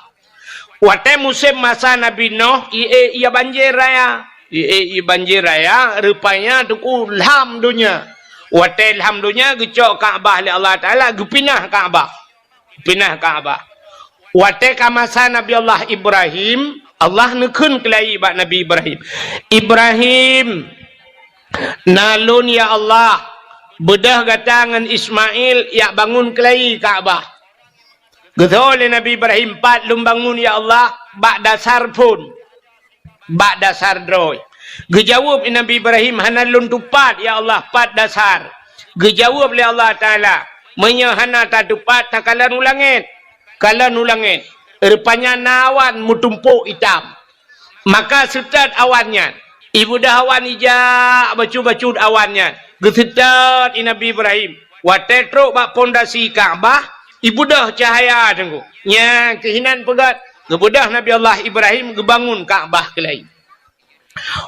Watèe musém masa Nabi Nuh, ié, ié banjir raya. Ié, ié banjir raya, rupanya teungku lham donya. Watèe lham donya, geucok Ka'bah lé Allah Taala, geupinah Ka'bah. Pinah Ka'bah. Watèe ka masa Nabi Allah Ibrahim, Allah neukheun keulayi bak Nabi Ibrahim. "Ibrahim, na lôn ya Allah, beudôh gata ngon Ismail jak bangun keulayi Ka'bah." Geutho lé Nabi Ibrahim, "Pat lôn bangun, ya Allah?" "Bak dasar phon, bak dasar droe." Geujaweueb lé Nabi Ibrahim, "Hana lôn tupat, ya Allah, pat dasar." Geujaweueb lé Allah Taala, "Meunyoe hana tatupat, takalon u langét." Kalon u langét. Rupanya na awan meutumpôk itam. Maka seutôt awan nyan. Ibeudôh awan ijak bacut-bacut awan nyan. Geuseutôt i Nabi Ibrahim. Watèe trok bak pondasi Ka'bah, ibeudôh cahya teungku. Nyan keuh inan peugöt, geubeudôh Nabi Allah Ibrahim geubangun Ka'bah keulayi.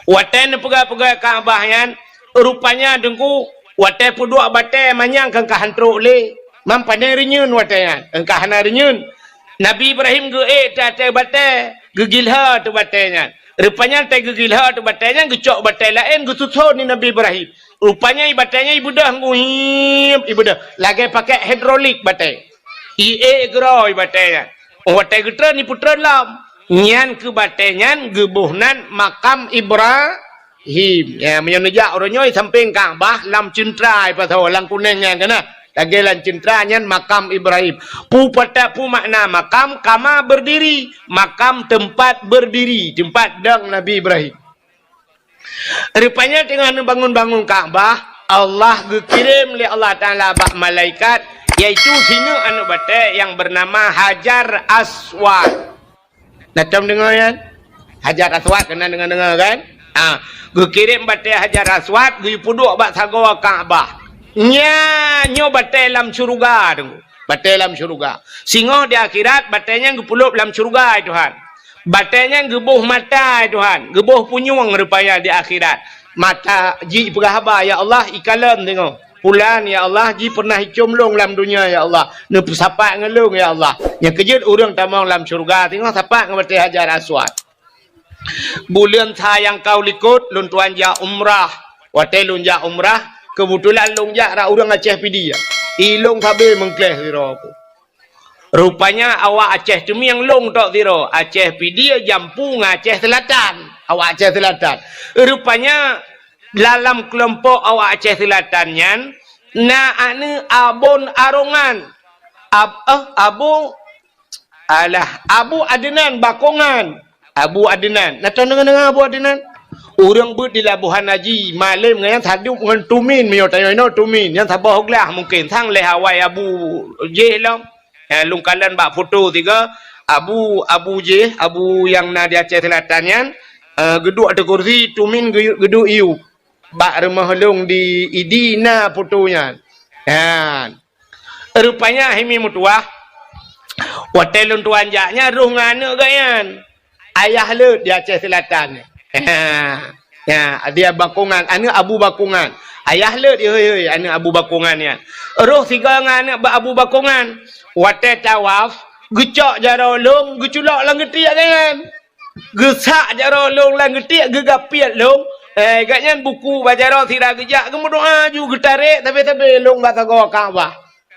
Watèe neupeugöt-peugöt Ka'bah nyan, rupanya teungku, watèe peuduek batèe manyang keu ka han trok lé. Mam pane reunyeun watèe nyan, keu ka hana reunyeun. Nabi Ibrahim geuék teuh ateueh batée, geugilhô teuh batée nyan. Rupanya teuh geugilhô teuh batée nyan, geucok batée laén geususon di Nabi Ibrahim. Rupanya batée nyan ibeudôh, nguhib ibeudôh. Lagée pakai hidrolik batée. Iék geuroe batée nyan. Watée geutreun, ipeutreun lom. Nyan keuh batée nyan geuboh nan makam Ibra- him. Ya, meunyoe neujak uroe nyoe sampéng Ka'bah lam ceuntra, ipasoe lam kunéng nyan keunan. Lagée lam ceuntra nyan makam Ibrahim. Peue pata-, peue makna makam? Kama berdiri. Makam tempat berdiri, tempat dong Nabi Ibrahim. Rupanya teungoh neubangun-bangun Ka'bah, Allah geukirém lé Allah Taala bak malaikat, yaitu sineuk aneuk batée nyang beunama Hajar Aswad. Na tom deungoe nyan? Hajar Aswad, keunan deungoe-deungoe kan? Ha, geukirém batée Hajar Aswad, geupeuduek bak sagoe Ka'bah. Nya, nyoe batée lam syeuruga, Teungku. Batée lam syeuruga. Singoh di akhirat, batée nyan geupeulop lam syeuruga, hai Tuhan. Batée nyan geuboh mata, hai Tuhan. Geuboh punyueng rupanya di akhirat. Mata jih peugah haba, "Ya Allah, ikalon singoh." Pulan, ya Allah, jih pernah icom lôn lam dunia, ya Allah. Neupeusapat ngon lôn, ya Allah. Nyang keujeuet ureuëng tamong lam syeuruga, teungoh sapat ngon batée Hajar Aswad. Buleuen sa nyang ka u likot, lôn tuan jak umrah. Watée lôn jak umrah, keubeutulan lôn jak rot ureuëng Aceh Pidie. I lôn sabe meungkléh sidroe. Rupanya awak Aceh Teumieng lôn tok sidroe, Aceh Pidie, Jampu ngon Aceh Selatan. Awak Aceh Selatan. Rupanya dalam keulompok awak Aceh Selatan nyan, na aneuk Abon Arongan. Ab-, eh, Abu, alah, Abu Adnan Bakongan. Abu Adnan. Na tom deungoe-deungoe Abu Adnan? Ureuëng beuet di Labuhan Haji, malem ngon nyan sadup ngon Tumin, meunyoe tanyoe inoe Tumin, nyan saboh glah mungken, sang lhée awai abu jih lom. Eh, lôn kalon bak foto sigoe, abu, abu jih, abu nyang na di Aceh Selatan nyan, eh, geuduek ateueh kursi, Tumin geu-, geuduek iyup. Bak rumoh lôn di Idi na foto nyan. Nyan. Rupanya hai mi meutuwah, watée lôn tuan jak nyan rôh ngon aneuk geuh nyan. Ayah Leuet di Aceh Selatan. Ha, ha, dia Bakongan, aneuk Abu Bakongan. Ayah Leuet, hei, hei, aneuk Abu Bakongan nyan. Rôh sigoe ngon aneuk ba-, Abu Bakongan. Watée tawaf, geucok jaroe lôn, geuculok lam geutiek geuh nyan. Geusak jaroe lôn lam geutiek, geugapiet lôn. Eh, geuh nyan buku bak jaroe sira geujak, geumeudoá ju, geutarek sabe-sabe lôn bak sagoe Ka'bah.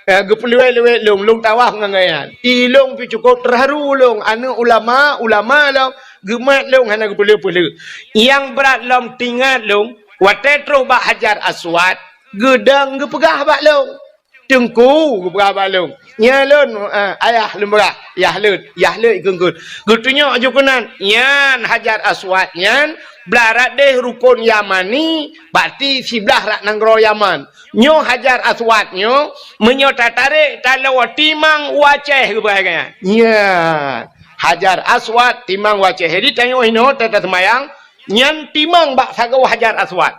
Eh, geupeuleuwet-leuwet lôn, lôn tawaf ngon geuh nyan. I lôn pih cukôp teuharu lôn, aneuk ulama, ulama lôn, geumat lôn hana geupeuleueh-peuleueh. Nyang brat lom teuingat lôn, watée trôh bak Hajar Aswad, geudong geupeugah bak lôn. Teungku, geupeugah bak lôn. Nyan lôn, eh, ayah lôn peugah, Yah Leuet, Yah Leuet kheun-kheun. Geutunyok ju keunan, nyan Hajar Aswad nyan, blah rot déh rukon Yamani, berarti siblah rot nanggroe Yaman. Nyoe Hajar Aswad nyoe, meunyoe tatarek taloe timang u Aceh geupeugah nyan. Nyan, Hajar Aswad timang u Aceh. Jadi tanyoe inoe ta-, taseumayang, nyan timang bak sagoe Hajar Aswad.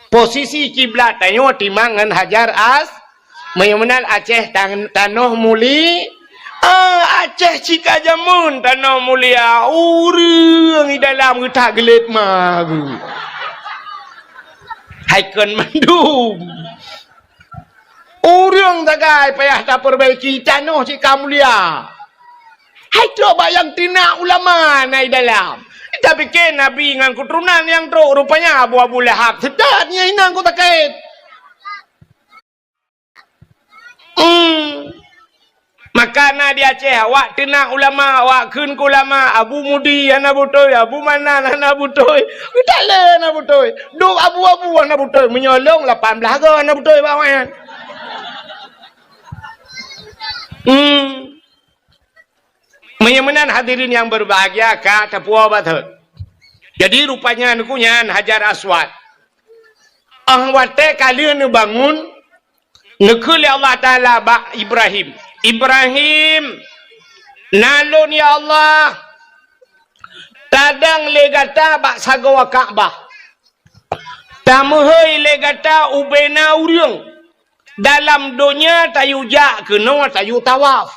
Posisi kiblat tanyoe timang ngon Hajar As-, meunyoe meunan Aceh tan-, tanoh muli-, ah, Aceh cit ka jameun tanoh mulia, ureuëng i dalam geutak geulet ma geuh. Hai kon mandum. Ureuëng sagai payah tapeubaiki tanoh cit ka mulia. Hai trok bak nyang teunak ulama na i dalam. Tapike nabi ngon keuturonan nyang trok, rupanya Abu, Abu Lahab. Seudat nyan inong ku sakét. Hmm. Maka na di Aceh, awak teunak ulama, awak kheun keu ulama, Abu Mudi hana beutôi, Abu Manan hana beutôi. Geutalé hana beutôi. Duek abu-abu hana beutôi. Meunyoe lôn lapan blaih goe hana beutôi bak awaknyan. Hmm. Meunyoe meunan hadirin nyang berbahagia ka tapuwoe batot. Jadi rupanya neukheun nyan Hajar Aswad. Óh watée ka lheueh neubangun, neukheun lé Allah Taala bak Ibrahim, "Ibrahim, na lôn ya Allah, tadong lé gata bak sagoe Ka'bah. Tameuhôi lé gata ubena ureuëng. Dalam donya tayue jak keunoe tayue tawaf."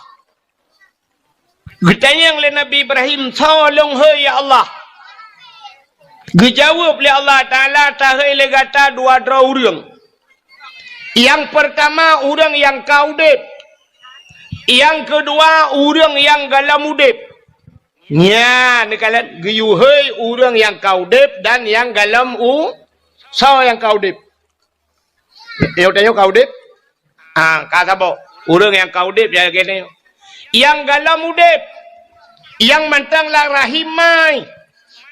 Geutanyong lé Nabi Ibrahim, "Soe lôn hôi ya Allah?" Geujaweueb lé Allah Taala, "Tahôi lé gata dua droe ureuëng. Nyang peurtama ureuëng nyang ka udeb, Nyang keudua, ureuëng nyang gohlom udeb. Nyan, neukalon geuyue hôi ureuëng nyang ka udeb dan nyang gohlom u-, soe nyang ka udeb? Nyoe tanyoe ka udeb? Ah, ka saboh. Ureuëng nyang ka udeb ya keunoe. Nyang gohlom udeb. Nyang mantong lam rahim mai.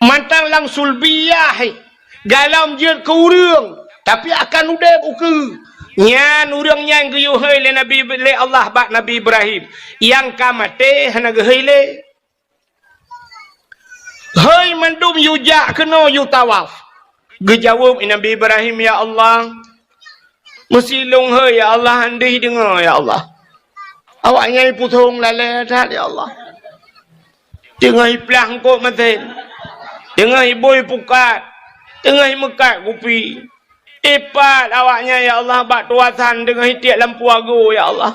Mantong lam sulbiyah. Gohlom jeuet keu ureuëng, tapi akan udeb ukeue. Nyan ureuëng nyan geuyue hôi lé Nabi, lé Allah bak Nabi Ibrahim. Nyang ka maté hana geuhôi lé. Hôi mandum yue jak keunoe yue tawaf. Geujaweueb Nabi Ibrahim, "Ya Allah, meusilong hôi ya Allah, han deuh deungoe ya Allah. Awaknyan pusong lalée that ya Allah. Teungoh iplah eungkôt masén, teungoh ibôi pukat, teungoh imeukat kupi." Ipat awaknyan, ya Allah, bak tuasan deungon itiek lampu ago, ya Allah.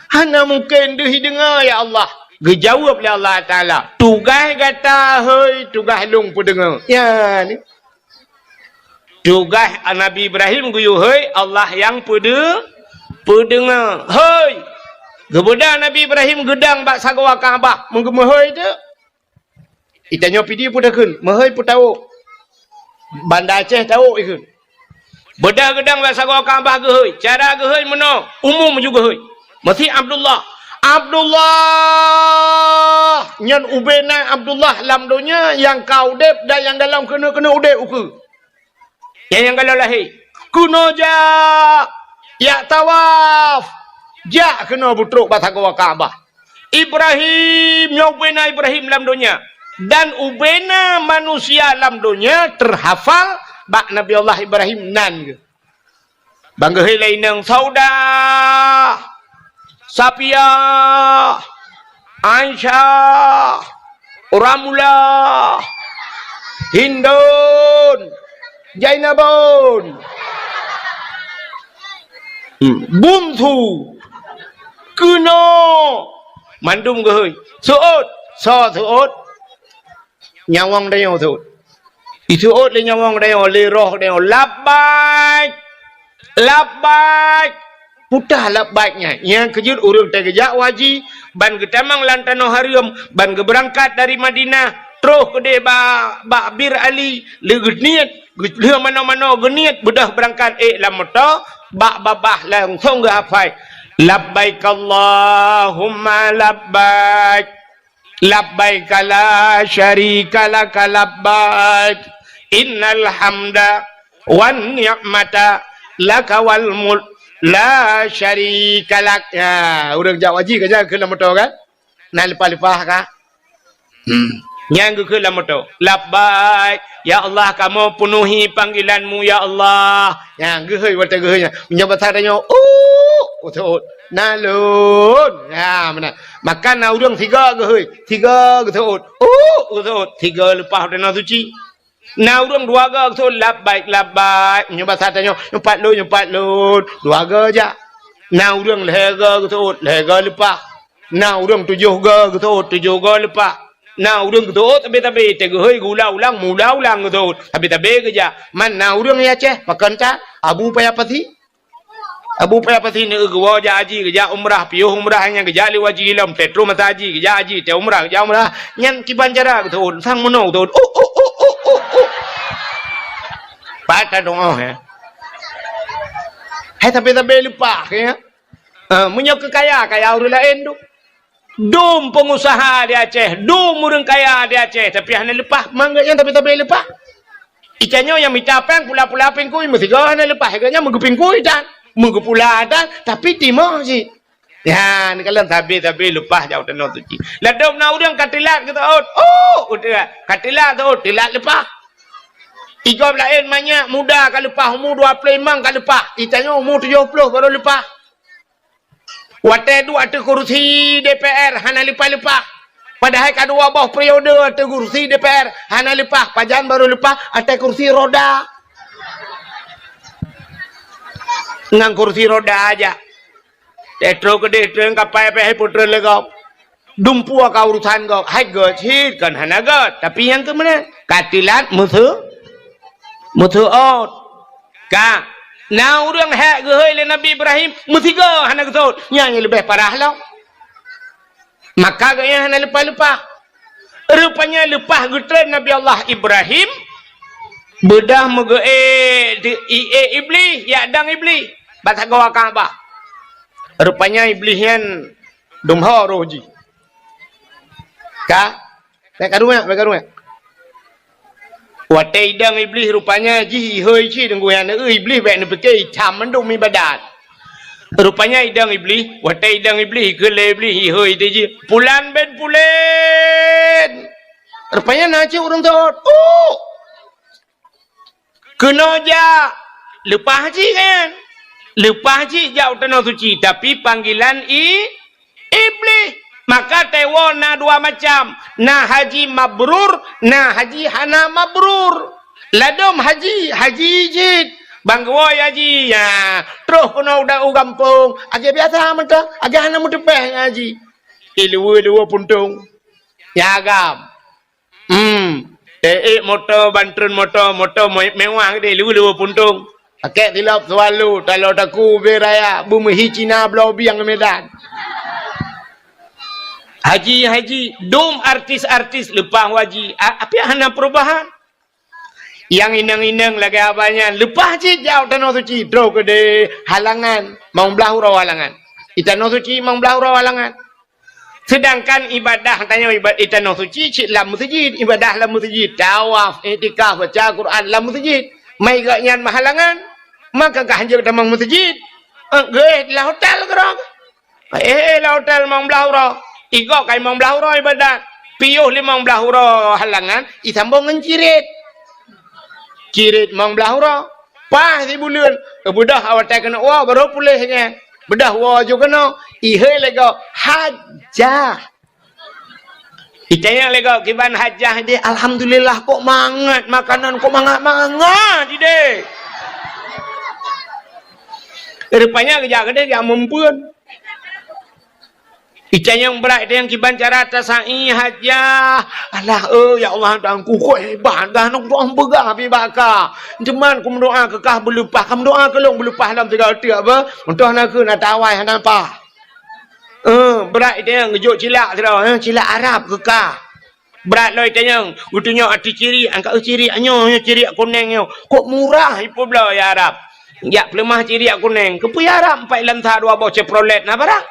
Hana mungken deuh deungoe, ya Allah. Geujaweueb lé Allah Taala, "Tugaih gata hôi, tugaih lôn peudeungoe." Ya, ni. Tugaih Nabi Ibrahim geuyue hôi, Allah nyang peudeu-, peudeungoe. Hôi! Geubeudôh Nabi Ibrahim geudong bak sagoe Ka'bah, meugeumeuhôi teuk. Itanyoe pidi peue takheun, meuhôi peue tawök. Banda Aceh tawök ikheun. Beudôh geudong bak sagoe Ka'bah geuhôi. Cara geuhôi meunoe, umum ju geuhôi. Meusi Abdullah. Abdullah! Nyan ubena Abdullah lam donya nyang ka udeb dan nyang gohlom keuneuk-keuneuk udeb ukeue. Nyang, nyang gohlom lahé. Keunoe jak, jak tawaf. Jak keunoe beutrok bak sagoe Ka'bah. Ibrahim, nyoe ubena Ibrahim lam donya. Dan ubena manusia lam donya teuhafal bak Nabi Allah Ibrahim nan geuh. Ban geuhôi lé inong Saudah, Safiah, Aisyah, Ramlah, Hindun, Zainabun, hmm, Bunsu, keunoe, mandum geuhôi. Seuôt, soe seuôt? Nyawöng tanyoe seuôt. Iseuôt lé nyawöng tanyoe, lé roh tanyoe, "Labbaik! Labbaik!" Peue teuh labbaik nyan? Nyang keujeuet ureuëng teuh geujak u haji, ban geutamong lam tanoh hareuem, ban geubeurangkat dari Madinah, troh keudeh ba-, bak Bir Ali, lé geuniet, geu-, lheueh manoe-manoe geuniet, beudôh beurangkat ék lam moto, bak babah langsong geuhafai, "Labbaik Allahumma labbaik." Labbaika la syarika laka labbaik. Innal hamda wan ni'mata laka wal mulk la syarika lak. Ya, ureuëng jak haji ka jak keu lam moto kan? Na leupah-leupah ka? Hmm. Nyang geukheun lam moto. Labbaik. Ya Allah, kamoe peunuhi panggilan-Mu, ya Allah. Nyang geuhôi watée geuhôi nyan. Meunyoe basa tanyoe, "Uh," geuseuôt. "Na lôn." Ya, meunan. Maka na ureuëng sigoe geuhôi, sigoe geuseuôt. "Uh," geuseuôt, sigoe leupah watée na suci. Na ureuëng dua goe geuseuôt, "Labbaik, labbaik." Meunyoe basa tanyoe, "Nyoe pat lôn, nyoe pat lôn." Dua goe jak. Na ureuëng lhée goe geuseuôt, lhée goe leupah. Na ureuëng tujoh goe geuseuôt, tujoh goe leupah. Na ureuëng geuseuôt tabe-tabe, teuh geuhôi geuulang-ulang, meuulang-ulang geuseuôt, tabe-tabe geujak. Man na ureuëng di Aceh, pakon that, Abu Paya Pasi. Abu Paya Pasi ni geuwoe jak haji, geujak umrah, piôh umrah nyan geujak lé haji lom, teuh troh masa haji, geujak haji, teuh umrah, geujak umrah. Nyan kiban cara geuseuôt, sang meunoe geuseuôt. Uh, uh, uh, uh, uh, uh. Pat ka dong oh, ya. Hai tabe-tabe leupah, ya. Ah, meunyoe keu kaya, kaya ureuëng laén tu. Dum peungusaha di Aceh, dum ureuëng kaya di Aceh, tapi hana leupah, mangat nyan tapi-tapi leupah. Ica nyoe nyang mita péng pula-pula péng kui, meusigoe hana leupah, gobnyan meugeupéng kui tan, meugeupula tan, tapi timoh cit. Ya, neukalon sabe-sabe leupah jak u Tanoh Suci. Ladôm na ureuëng ka teulat geuseuôt, oh, udeuh, ka teulat seuôt, teulat leupah. Igob laén manyak muda ka leupah, umu dua ploh limong ka leupah, ica nyoe umu tujoh ploh baru leupah. Watée duek ateueh kursi D P R hana leupah-leupah. Padahai ka dua boh periode ateueh kursi D P R hana leupah, pajan baru leupah ateueh kursi roda. Ngon kursi roda aja. Teutroh keudeh treun kapai pih putreun lé gob. Dumpeue ka urusan gob, hai gét cit kon hana gét, tapi nyang keu meunan ka teulat meuseu-, meuseuôt. Ka na ureuëng hék geuhôi lé Nabi Ibrahim, meusigoe hana geuseuôt, nyan nyang leubeh parah lom. Maka geuhnyan hana leupah-leupah. Rupanya leupah geutreun Nabi Allah Ibrahim, beudôh meugeuék di, iék Iblih, jak dong Iblih bak sagoe Ka'bah. Rupanya Iblih nyan dum ho roh jih. Ka? Bèk karu nyak, bèk karu nyak. Watèe idong Iblih rupanya jih ihôi cit deungon nyan, Iblih bèk neupike icam mandum ibadat. Rupanya idong Iblih, watèe idong Iblih, keu lé Iblih ihôi teuh jih, "Pulan bin pulan." Rupanya na cit ureueng thot. Uh! Keunoe jak, leupah jih kan. Leupah jih jak u Tanoh Suci, tapi panggilan i-, Iblih. Maka teuwoe na dua macam, na haji mabrur, na haji hana mabrur. Ladôm haji, haji jih. Ban geuwoe haji, ya, troh keunoe u da-, u gampông, lagèe biasa mantong, lagèe hana meuteupèh haji. Iluweue-luweue puntông. Ya agam. Hmm. Ék moto, ban treun moto, moto me-, mewah geude, luweue-luweue puntông. Pakèk silop Swallow, talo taku ubé raya, beumeuhi Cina bloe bieng Medan. Haji, haji, dum artis-artis leupah haji. A-, api hana perubahan. Nyang inong-inong lagèe abah nyan, leupah cit jak u Tanoh Suci, troh keudeh halangan, mong blah uroe halangan. Di Tanoh Suci mong blah uroe halangan. Sedangkan ibadah tanyoe iba-, i Tanoh Suci cit lam meuseujid, ibadah lam meuseujid, tawaf, iktikaf, baca Quran lam meuseujid. Mai gobnyan meuhalangan, maka ka hanjeuet tamong meuseujid. Eh, geuéh lam hotel keudroe. Eh, lam hotel limong blah uroe. Igob ka limong blah uroe ibadat. Piôh limong blah uroe halangan, isambong ngon cirit. Cirit limong blah uroe. Paih sibuleuen, beudôh awai keuneuk woe, barô puléh nyan. Beudôh woe ju keunoe, ihôi lé gob, hajah. Itanyong lé gob, "Kiban hajah idéh?" "Alhamdulillah, kok mangat makanan, kok mangat-mangat idéh." Rupanya geujak keudeh, geujak meumpeuen. Itanyong brat, itanyong kiban cara tasa'i hajah. "Alah, eh, ya Allah, Tuhanku, kok hebat, dah nong tuan peugah bibak ka. Teuma kumeudoa keu kah beuleupah, kumeudoa keu lôn beuleupah lam tiga teuk apa? Meutoh na keu na tawai hana pah." Eh, brat itanyong geujok cilak sidroe, eh, cilak Arab keu kah. Brat lom itanyong, geutunyok ateueh cirik, angkat, "Eh, cirik nyoe, nyoe cirik kuneng nyoe. Kok murah ipeubloe ya Arab? Jak peuleumah cirik kuneng. Keupeue ya Arab, empat lam sa dua boh Chevrolet na barang?"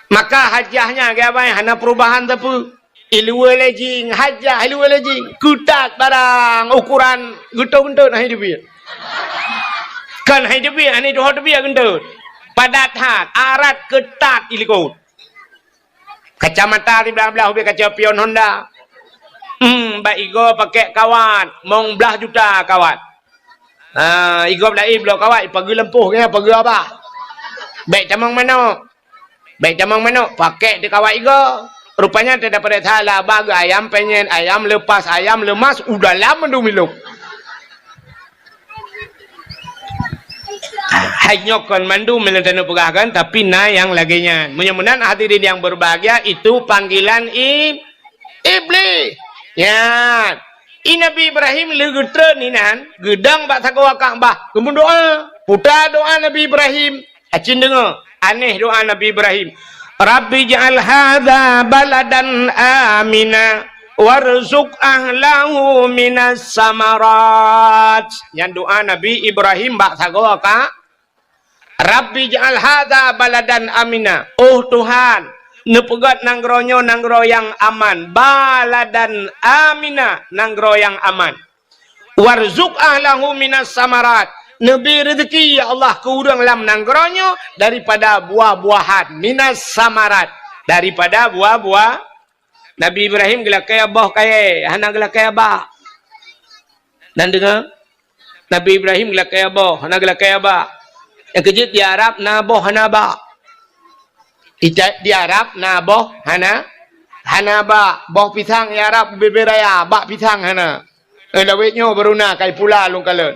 Maka hajah nyan, geubai, hana perubahan sapeue. Iluweue lé jing, hajah iluweue lé jing. Keutat barang, ukuran geutot-geutot hai teubiet. Kon hai teubiet, hai tuho teubiet geutot. Padat that, arat keutat ilikot. Kacamata siblah-blah ubé kaca pion Honda. Hmm, bak igob pakèk kawat, mong blah juta kawat. Ha, igob laén bloe kawat, ipageue lampôh, ipageue abah. Bèk tamong manok. Bèk tamong manok, pakèk di kawat igob. Rupanya teudapat salah, abah geu ayam penyet, ayam lepas, ayam lemas, u dalam mandum ilop. Hai nyoe kon mandum nyang taneuk peugah kan, tapi na nyang lagèe nyan. Meunyoe meunan hadirin yang berbahagia, itu panggilan i-, Iblih. Nyan. I Nabi Ibrahim lheueh geutreun inan, geudong bak sagoe Ka'bah, geumeudoa. Puta doa Nabi Ibrahim. Acin deungö, aneh doa Nabi Ibrahim. "Rabbi ij'al hadza baladan amina warzuq ahlahu minas samarat." Nyan doa Nabi Ibrahim bak sagoe ka, "Rabbi ij'al hadza baladan amina." Oh Tuhan, neupeugöt nanggroe nyoe nanggroe nyang aman. Baladan amina, nanggroe nyang aman. "Warzuq ahlahu minas samarat." Neubri reuzeki, ya Allah, keu ureueng lam nanggroe nyoe daripada buah-buahan, minas samarat, daripada buah-buah. Nabi Ibrahim geulakèe boh kayèe, hana geulakèe abah. Nan deungö, Nabi Ibrahim geulakèe boh, hana geulakèe abah. Nyang keujeuet di Arab na boh hana abah. Ita-, di Arab na boh hana, hana abah. Boh pisang di Arab bubé-bubé raya, abah pisang hana. Eh, lawét nyoe baru na kai pula lôn kalon.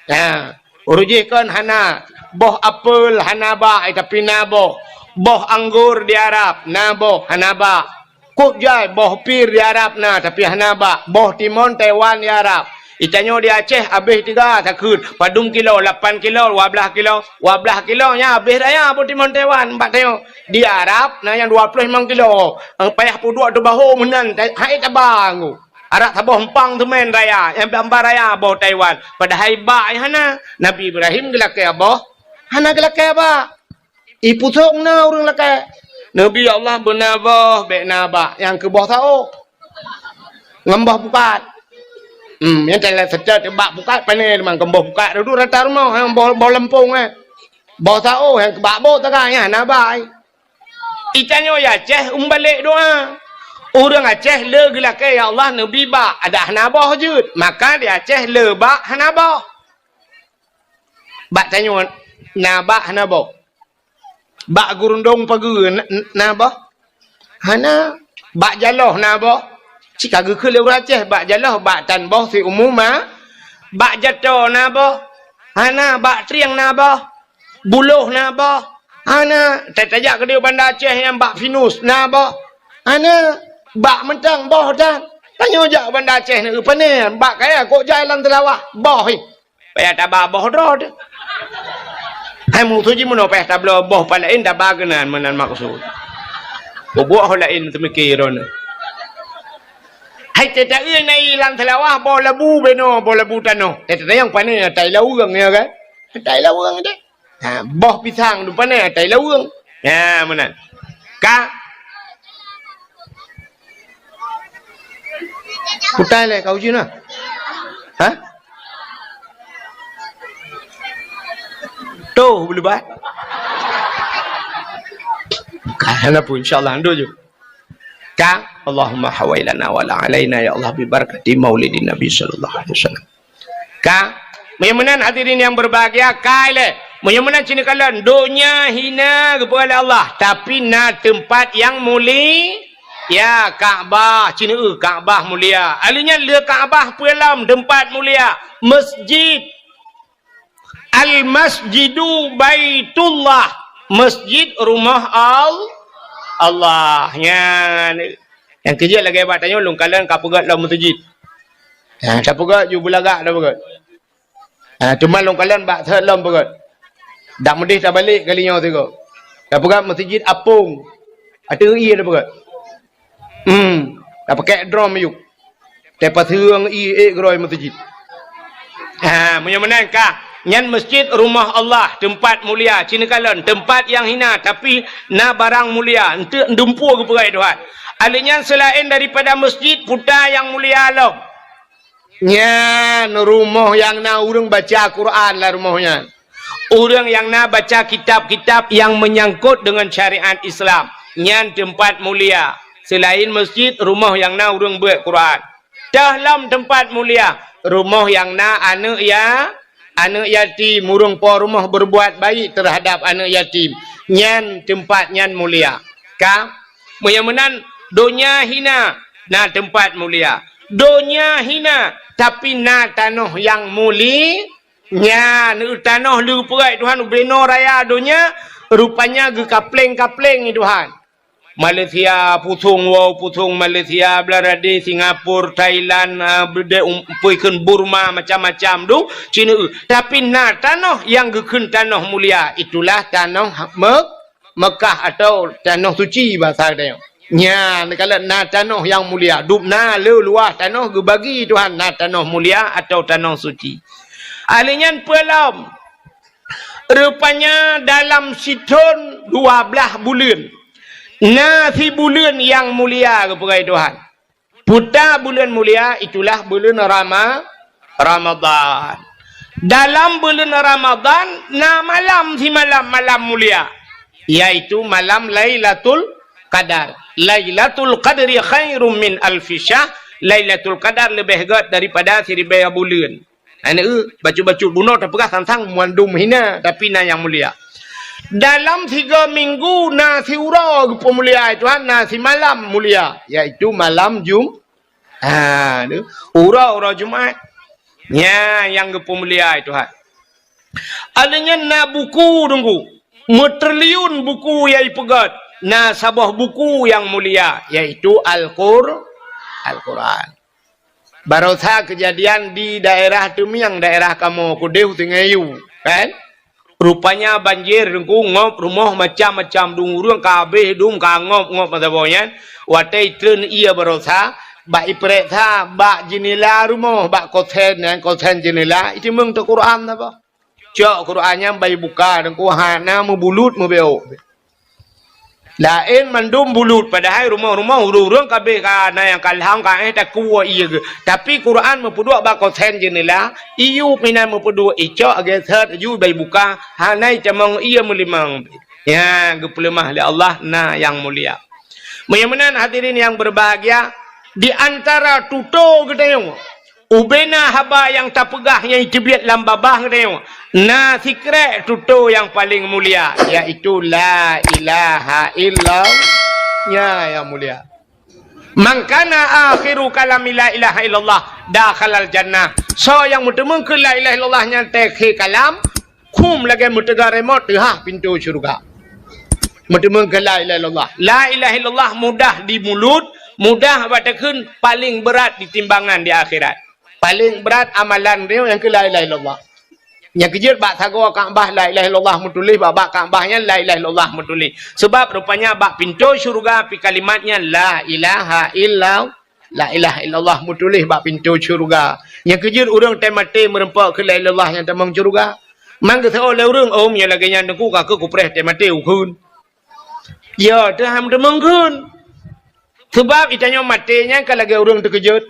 Ha, ureueng jih kon hana. Boh apel hana abah, eh, tapi na boh. Boh anggor di Arab na boh, hana abah. Kok jai boh pir di Arab na, tapi hana abah. Boh timon Taiwan di Arab. Di tanyoe di Aceh habéh tiga takheun, padum kilo, lapan kilo, dua blaih kilo. Dua blaih kilo nyan habéh raya boh timon Taiwan bak tanyoe. Di Arab na nyang dua ploh limong kilo. Payah peuduek teubaho meunan, hai taba nggu. Arak saboh empang teumén raya, nyang bak-bak raya boh Taiwan. Padahai bak nyan hana. Nabi Ibrahim geulakée boh, hana geulakée bak. Ipusong na ureuëng lakée. Nabi Allah beuna boh, bék na bak, nyang keu boh saôh. Ngon boh pukat. Hmm, nyang teulat seutôt bak pukat pané teuma ngon boh pukat dudu rata rumoh, nyang boh, boh leumpong, eh. Boh saôh nyang keu bak boh taga nyan hana bak. Di tanyoe di Aceh umbalek doa. Ureuëng Aceh le geulakée, "Ya Allah, neubi bak," adak hana boh jeuet. Maka di Aceh le bak hana boh. Bak tanyoe na bak hana boh. Bak geurundong pageue na, na boh? Hana. Bak jaloh na boh? Cit ka geukheun lé ureuëng Aceh, bak jaloh, bak tan boh siumu ma. Bak jato na boh? Hana. Bak trieng na boh? Buloh na boh? Hana. Ta-, tajak keudéh Banda Aceh nyang bak pinus na boh? Hana. Bak mantong boh tan. Tanyoe jak Banda Aceh na, pane, bak kaya kok jai lam teulawah, boh, eh. Payah taba boh droe teuh. Hai musoh jih meunoe payah tabloe boh pat laén taba keunan meunan maksud. Bubuet ho laén teumike droeneuh. Hai teuta-eu na i lam seulawah boh labu beno, boh labu tanoh. Teuta nyang pane atai laweueng, ya kan? Atai laweueng deh. Ha, boh pisang tu pane atai laweueng. Ha, meunan. Ka? Putai lé kau jih na. Ha? Toh beulebat. Ka, hana pun, insya Allah, ando ju. Ka, Allahumma hawailana wa la alaina, ya Allah, bi barakati maulidin Nabi sallallahu alaihi wasallam. Ka? Meunyoe meunan hadirin yang berbahagia, ka ilée. Meunyoe meunan cit neukalon, donya hina geupeugah lé Allah, tapi na teumpat nyang muli-, ya, Ka'bah, cit neueu Ka'bah mulia. Ahli nyan le Ka'bah peue lom teumpat mulia, masjid. Al-Masjidu Baitullah, masjid rumah Al-, Allah. Nyan, nyang keujeuet lagée bak tanyoe lôn kalon ka peugét lom meuseujid. Nyang tapeugét ju beulagak tapeugét. Ha, teuma lôn kalon bak thot lom peugét. Dak meudeh tabalek kali nyoe sigoe. Tapeugét meuseujid apong. Ateueh ie tapeugét. Hmm, tapakek drom ayuk. Teupaseung ie ék keudroe meuseujid. Ha, meunyoe meunan ka, nyan masjid rumah Allah, teumpat mulia, cit neukalon, teumpat nyang hina, tapi na barang mulia, eunteuk dumpeue geupeugah Tuhan. Ahli nyan seulaén daripada masjid, puta nyang mulia lom. Nyan rumoh nyang na ureuëng baca Quran lam rumoh nyan. Ureuëng nyang na baca kitab-kitab nyang meunyangkot deungon syariat Islam, nyan teumpat mulia. Seulaén masjid, rumoh nyang na ureuëng beuet Quran. Teuh lom teumpat mulia, rumoh nyang na aneuëk ya-, aneuëk yatim, ureuëng po rumoh berbuat baik terhadap aneuëk yatim. Nyan teumpat nyan mulia. Ka? Meunyoe meunan, donya hina, na teumpat mulia. Donya hina, tapi na tanoh nyang muli-, Nyan, tanoh le geupeugét Tuhan ubenoe raya donya, rupanya geukapleng-kapleng Tuhan. Malaysia pusong, wow pusong Malaysia, Bangladesh, Singapura, Thailand, ah, beudé um, peue kheun Burma, macam-macam tu, cit neueu. Tapi na tanoh nyang geukheun tanoh mulia, itulah tanoh Me-, Mekah atau tanoh suci basa geutanyoe. Nyan, kalau na tanoh nyang mulia, dum na le luwah tanoh geubagi Tuhan, na tanoh mulia atau tanoh suci. Ahli nyan peue lom? Rupanya dalam sithon dua blaih buleuen, na sibuleuen nyang mulia geupeugah Tuhan. Puta buleuen mulia, itulah buleuen Rama-, Ramadhan. Dalam buleuen Ramadhan na malam simalam malam mulia, yaitu malam Lailatul Qadar. Lailatul Qadri khairum min alfi syahr. Lailatul Qadar leubeh gét daripada siribée buleuen. Aneuk, bacut-bacut bunoe tapeugah sang-sang mandum hina, tapi na nyang mulia. Dalam sigoe minggu na siuroe geupeumulia Tuhan, na simalam mulia, yaitu malam Jum-, ha, tu, uroe-uroe Jumat. Nyan nyang geupeumulia Tuhan. Aleuh nyan na buku teungku, meutriliun buku nyang ipeugét, na saboh buku nyang mulia, yaitu Al-Qur-, Al-Quran. Barosa keujadian di daerah Teumiang, daerah kamoe keudeh Sungai Yu, kan? Rupanya banjir, Teungku, ngop rumoh macam-macam, dum ureuëng ka habéh, dum ka ngop-ngop masa boh nyan. Watée itreun ié barosa, bak ipeuriksa bak jeunela rumoh, bak kosen nyan, kosen jeunela, iteumeung teuk Quran saboh. Cok Quran nyan bak ibuka, Teungku, hana meubulut meubeuk. Laén mandum bulut, padahai rumoh-rumoh ureuëng-ureuëng ka habéh, ka na nyang ka lhang, ka éh takue ié geuh. Tapi Quran meupeuduek bak kosen jeunela, iyup inan meupeuduek, icok, geuseuet laju bak ibuka, hana itamong ié meulimong. Nyan geupeuleumah lé Allah, na nyang mulia. Meunyoe meunan hadirin yang berbahagia, di antara tutoe geutanyoe, ubena haba nyang tapeugah nyang teubiet lam babah geutanyoe, na sikrek tutoe nyang paleng mulia, yaitu la ilaha illallah. Nyan nyang mulia. Man kana akhiru kalami la ilaha illallah dakhalal jannah. Soe nyang meuteumeung keu la ilaha illallah nyan teukhe kalam, khum lagée meuteuga remote teuhah pintoe syeuruga. Meuteumeung keu la ilaha illallah. La ilaha illallah mudah di mulut, mudah bak takheun, paleng beurat di timbangan di akhirat. Paleng beurat amalan droe nyang keu la ilaha illallah. Nyang keujeuet bak sagoe Ka'bah la ilaha illallah meutuléh, bak, bak Ka'bah nyan la ilaha illallah meutuléh. Sebab rupanya bak pintoe syeuruga pi kalimat nyan la ilaha illallah. La ilaha illallah meutuléh bak pintoe syeuruga. Nyang keujeuet ureuëng teumaté meureumpok keu la ilaha illallah nyang tamong syeuruga. Man geuseuôt lé ureuëng, "Oh, meunyoe lagée nyan Teungku, ka keuh kupreh teumaté ukheun." Ya, teuh han tamong kheun. Sebab itanyoe maté nyan ka lagée ureuëng teukeujot.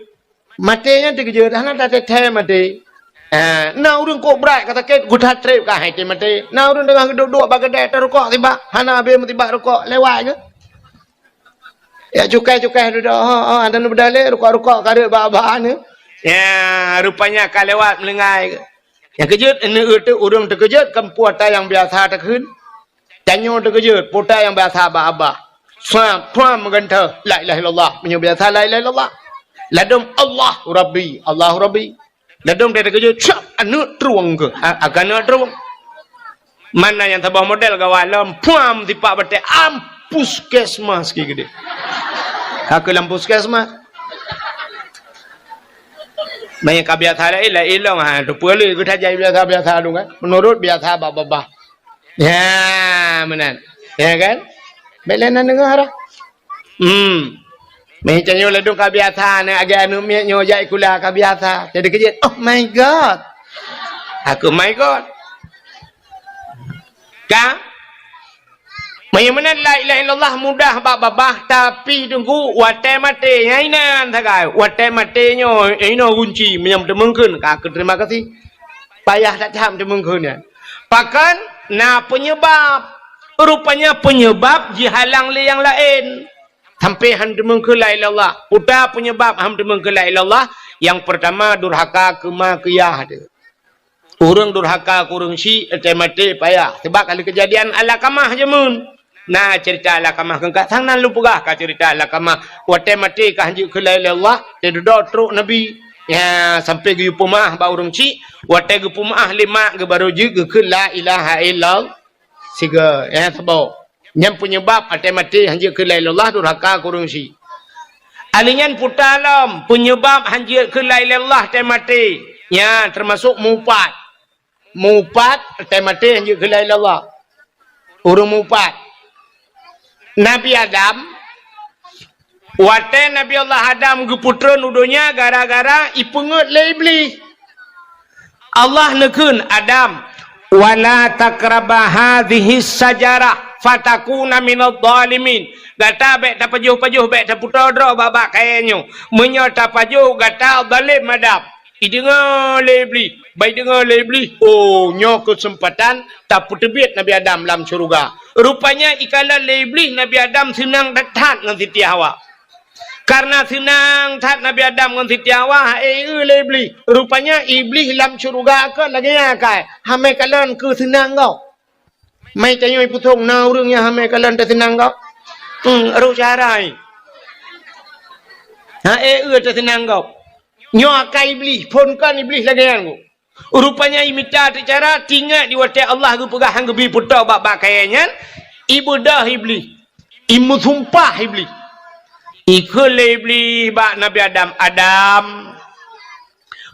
Maté nyan teukeujot, hana tateuthée maté. Ah, na ureuëng kok brat ka sakét, geutat treb ka hai teumaté. Na ureuëng teungoh geuduek-duek bak keudè tarukok sibak, hana habéh meusibak rukok, lewat geuh. Ya, cukai-cukai dudoe, ha, ha, dan beudalé rukok-rukok ka reuek bak-bak ni. Ya, rupanya ka lewat meulinggai. Nyang keujot, ini ureuëng teukeujot kan puata nyang biasa takheun. Tanyoe teukeujot, puata nyang biasa bak abah. Sa, pram meugantoe, la ilaha illallah. Meunyoe biasa la ilaha illallah. Ladom Allah Rabbi, Allah Rabbi. Ladom dia teukeujot, cap, aneuk trueng ke? A-, akan aneuk trueng. Mana nyang saboh model gawat lom, puam tipak batée, am puskesmas ki gede. Ka keu lam puskesmas. Maya ka biasa laén, laén lom, ha, tu peue lé geutajak biasa-biasa tu kan. Menurut biasa bak babah. Ya, meunan. Ya kan? Bèk lé na deungoe dah. Hmm. Meuh tanyoe ladom ka biasa, na agak aneuk miet nyoe jak sikula ka biasa. Jadi keujeuet, "Oh my God." Aku, "My God." Ka? Meunyoe meunan la ilaha illallah mudah bak babah, tapi teungku watée maté nyan inan sagai. Watée maté nyoe, inoe gunci meunyoe teumeungkeun ka keu terima kasih. Payah that-that teumeungkeun nyan. Pakon na peunyeubab. Rupanya peunyeubab jihalang lé nyang laén. Sampai han teumeung keu la ilaha illallah. Peue peunyeubab han teumeung keu la ilaha illallah? Nyang peurtama durhaka keu ma keu yah teuh. Ureuëng durhaka keu ureuëng syik, watée maté payah. Sebab ka lheueh keujadian Alakamah jameun. Na ceurita Alakamah keu ka sang nan lôn peugah ka ceurita Alakamah. Watée maté ka han jeuet keu la ilaha illallah, teududoe trok Nabi. Ya, sampai geuyue peumeu'ah bak ureuëng syik, watée geupeumeu'ah lé mak geuh barô jeuet geukheun la ilaha illallah. Sigoe, ya, saboh. Nyan peunyeubab watée maté han jeuet keu la ilaha illallah durhaka keu ureuëng syik. Ahli nyan puta lom, peunyeubab han jeuet keu la ilaha illallah watée maté. Nyan teumasok mupat. Mupat watée maté han jeuet keu la ilaha illallah. Ureuëng mupat. Nabi Adam, watée Nabi Allah Adam geupeutreun u donya gara-gara ipeungeuet lé Iblih. Allah neukheun, "Adam, wala taqraba hadhihi syajarah fatakuna minadh dhalimin." Gata bék tapajoh-pajoh, bék tapeutoe droe bak-bak kayée nyoe. Meunyoe tapajoh, gata zalem, Adam. Ideungoe lé Iblih, bai deungoe lé Iblih, "Oh, nyoe keuseumpatan tapeuteubiet Nabi Adam lam syeuruga." Rupanya ikalon lé Iblih Nabi Adam seunang that-that ngon Siti Hawa. Karena seunang that Nabi Adam ngon Siti Hawa, ha-e lé Iblih. Rupanya Iblih lam syeuruga kon lagée nyan kai, hamé kalon keu seunang gob. Meuh tanyoe ipeusong na ureuëng nyang hamé kalon teuseunang gob. Hmm, roh cara nyan. Ha-e teuseunang gob. Nyoe akai Iblih, phon kon Iblih lagée nyan. Rupanya imita teucara, tingat di watée Allah geupeugah han geubi peutoe bak-bak kayée nyan, ibeudôh Iblih, imeusumpah Iblih. Ikheun lé Iblih bak Nabi Adam, "Adam,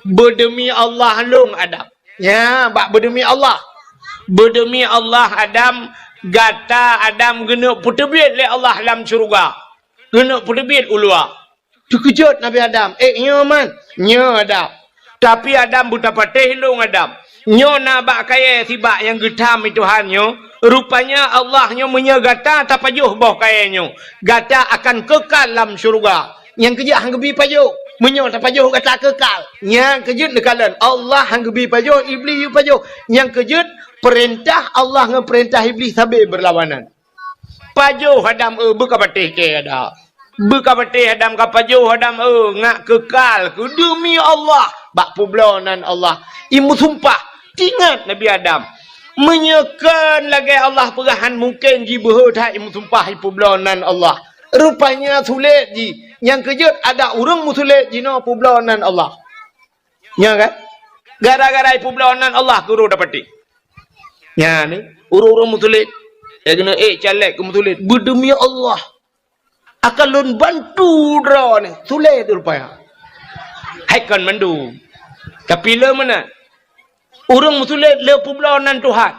"Beudeumi Allah lôn, Adam." Nya, bak beudeumi Allah. "Beudeumi Allah, Adam, gata Adam geuneuk peuteubiet lé Allah lam syeuruga. Geuneuk peuteubiet u luwa." Teukeujot Nabi Adam, "Eh, nyoe man?" "Nyoe, Adam." "Tapi Adam, beutapatéh lôn, Adam. Nyoe na bak kayée sibak nyang geutham lé Tuhan nyoe. Rupanya Allah nyoe, meunyoe gata tapajoh boh kayée nyoe, gata akan keukal lam syeuruga. Nyang keujeuet han geubi pajoh. Meunyoe tapajoh, gata keukal. Nyang keujeuet neukalon, Allah han geubi pajoh, Iblih yue pajoh. Nyang keujeuet, peurintah Allah ngon peurintah Iblih sabe beurlawanan." Pajoh Adam, eh, beukapatéh kée Adam. Beukapatéh Adam, kapajoh Adam, eh, ngat keukal keu deumi Allah bak peubloe nan Allah. Imeusumpah, tingat Nabi Adam. Meunyoe kon lagée Allah peugah, han mungken jibeuhe that imeusumpah ipeubloe nan Allah. Rupanya sulet jih. Nyang keujeuet, adak ureuëng meusulet jinoe peubloe nan Allah. Nya kan? Gara-gara ipeubloe nan Allah keu uroe dapatéh. Nya ni, ureuëng-ureuëng meusulet. Eh, keuneuk ék caleg keu meusulet. Beudeumi Allah, akan lôn bantu droe ni. Sulet rupanya. Hai kon mandum. Tapi le meunan. Ureuëng meusulet le peubloe nan Tuhan.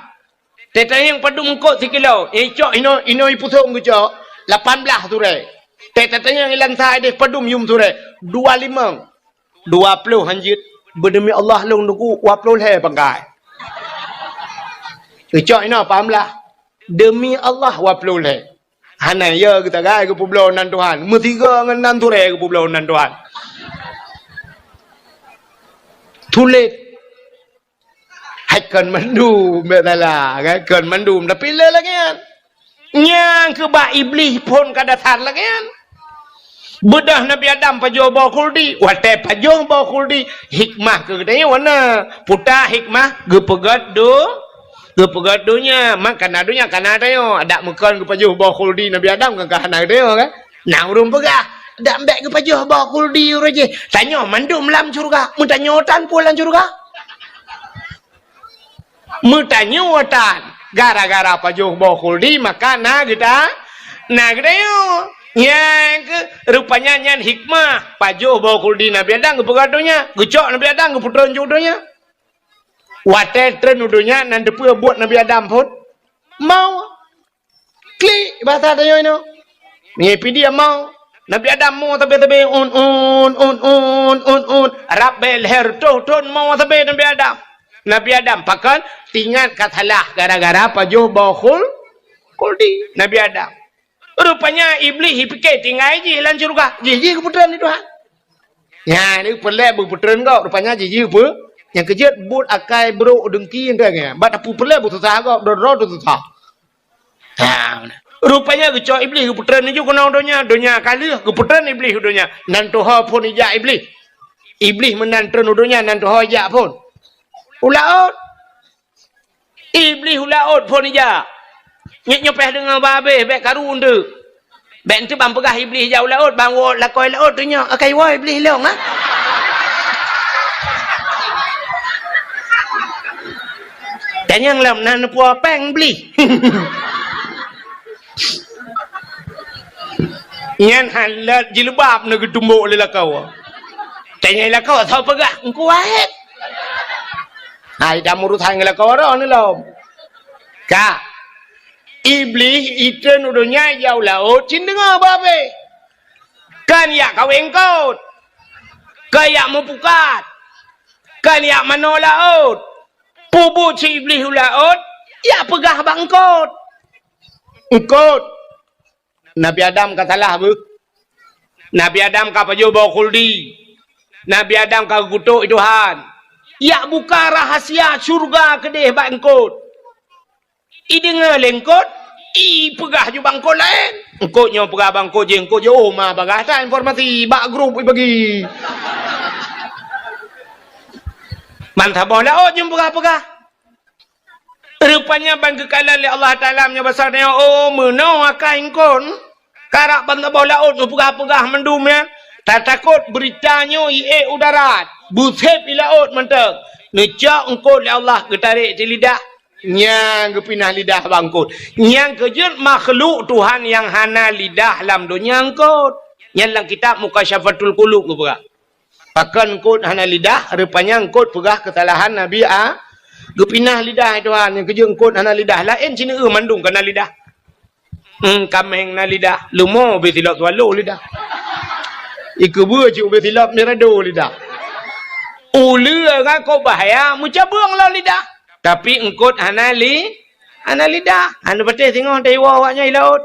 Teuh tanyong padum eungkôt sikilo. Eh, cok inoe, inoe ipusong geucok. Lapan blaih surée. Teuh tatanyong ilan sa ideh padum yum surée. Dua limong. Dua ploh hanjeuet, beudeumi Allah lôn teungku, dua ploh lhée pangkai. Geucok inoe paham lah. Deumi Allah dua ploh lhée. Hana ya geutagai geupeubloe nan Tuhan. Meusigoe ngon nan surée geupeubloe nan Tuhan. Sulet. Hai kon mandum, bék salah, kan? Kon mandum, tapi le lagée nyan. Nyang keu bak Iblih phon ka dasar lagée nyan. Beudôh Nabi Adam pajoh boh khuldi, watée pajoh boh khuldi, hikmah keu geutanyoe na. Puta hikmah geupeugét do-, geupeugét donya, man kana donya kana tanyoe. Adak meukon geupajoh boh khuldi Nabi Adam kan ka hana geutanyoe kan? Na ureuëng peugah, "Dak bék geupajoh boh khuldi uroe jih. Tanyoe mandum lam syeuruga." Meutanyoe tan peue lam syeuruga? Meutanyoe tan. Gara-gara pajoh boh khuldi maka na geuta-, na geutanyoe. Nyang keu rupanya nyan hikmah pajoh boh khuldi Nabi Adam geupeugah donya, geucok Nabi Adam geupeutreun ju donya. Watée treun u donya nan teupeue buet Nabi Adam phon? Mau. Klik, bahasa tanyoe inoe. Ngieng pidie mau. Nabi Adam mo sabe-sabe, un, un, un, un, un, un. Rab bék lhée reutôh thon mo sabe Nabi Adam. Nabi Adam pakon? Tingat ka salah gara-gara pajoh boh khul-, khuldi Nabi Adam. Rupanya Iblih jipike tinggai jih lam syeuruga. Jih, jih geupeutreun lé Tuhan. Nyan, ni peureulée beupeutreun gob. Rupanya jih, jih peu-, nyang keujeuet buet akai brok deungki nyan. Bak tapeureulée beususah gob, droe-droe teususah. Ha, rupanya geucok Iblih geupeutreun laju keunoe donya, donya ka lheueh geupeutreun Iblih u donya. Nan tuho phon ijak Iblih. Iblih meunan treun u donya, nan tuho ijak phon u laôt. Iblih u laôt phon ijak. Nyoe, nyoe pih deungoe babeh, bék karu eunteuk. Bék eunteuk ban peugah Iblih ijak u laôt, ban woe lakoe laôt tu nyoe, akai woe Iblih lông, ha? Tanyong lom na neupeue péng Iblih. Nyan hana jilbab na geutumbok lé lakoe. Tanyong lakoe, soe peugah, Teungku Wahét. Hai, dak meurusan ngon lakoe droe ni lom. Ka. Iblih itreun u donya ijak u laôt cit deungoe babeh. Kan ijak kawé eungkôt. Kan ijak meupukat. Kan ijak manoe laôt. Peubuet si Iblih u laôt, ijak peugah bak eungkôt. Eungkôt. Nabi Adam ka salah beuh. Nabi Adam ka pajoh boh khuldi. Nabi Adam ka geukutok Tuhan. Ijak buka rahasia syeuruga keudeh bak eungkôt. Ideungoe lé eungkôt, ipeugah ju bak eungkôt laén. Eungkôt nyoe peugah bak eungkôt jih, eungkôt jih, oh, ma bagah that informasi bak grup ibagi. Ban saboh laôt jih peugah-peugah. Rupanya ban geukalon lé Allah Taala meunyoe basa tanyoe, oh, meunoe akai eungkôt. Karab ban saboh laôt neupeugah-peugah mandum nyan. Tatakot beurita nyoe iék u darat, beusép i laôt mantong. Neucok eungkôt lé Allah geutarek di lidah, nyang geupinah lidah bak eungkôt. Nyang keujeuet makhluk Tuhan nyang hana lidah lam donya eungkôt. Nyan lam kitab Mukasyafatul Qulub geupeugah. Pakon eungkôt hana lidah, rupanya eungkôt peugah keusalahan Nabi A-, geupinah lidah, hai Tuhan, nyang keujeuet eungkôt hana lidah. Laén sineuk mandum ka na lidah. Hmm, kaméng na lidah, leumo ubé silop swallow lidah. Ikeubeue cit ubé silop mirado lidah. Uleue ngon kok bahya meucabeueng lom lidah. Tapi eungkôt hana li-, hana lidah. Hana patéh singoh teuiwoe awaknyan i laôt.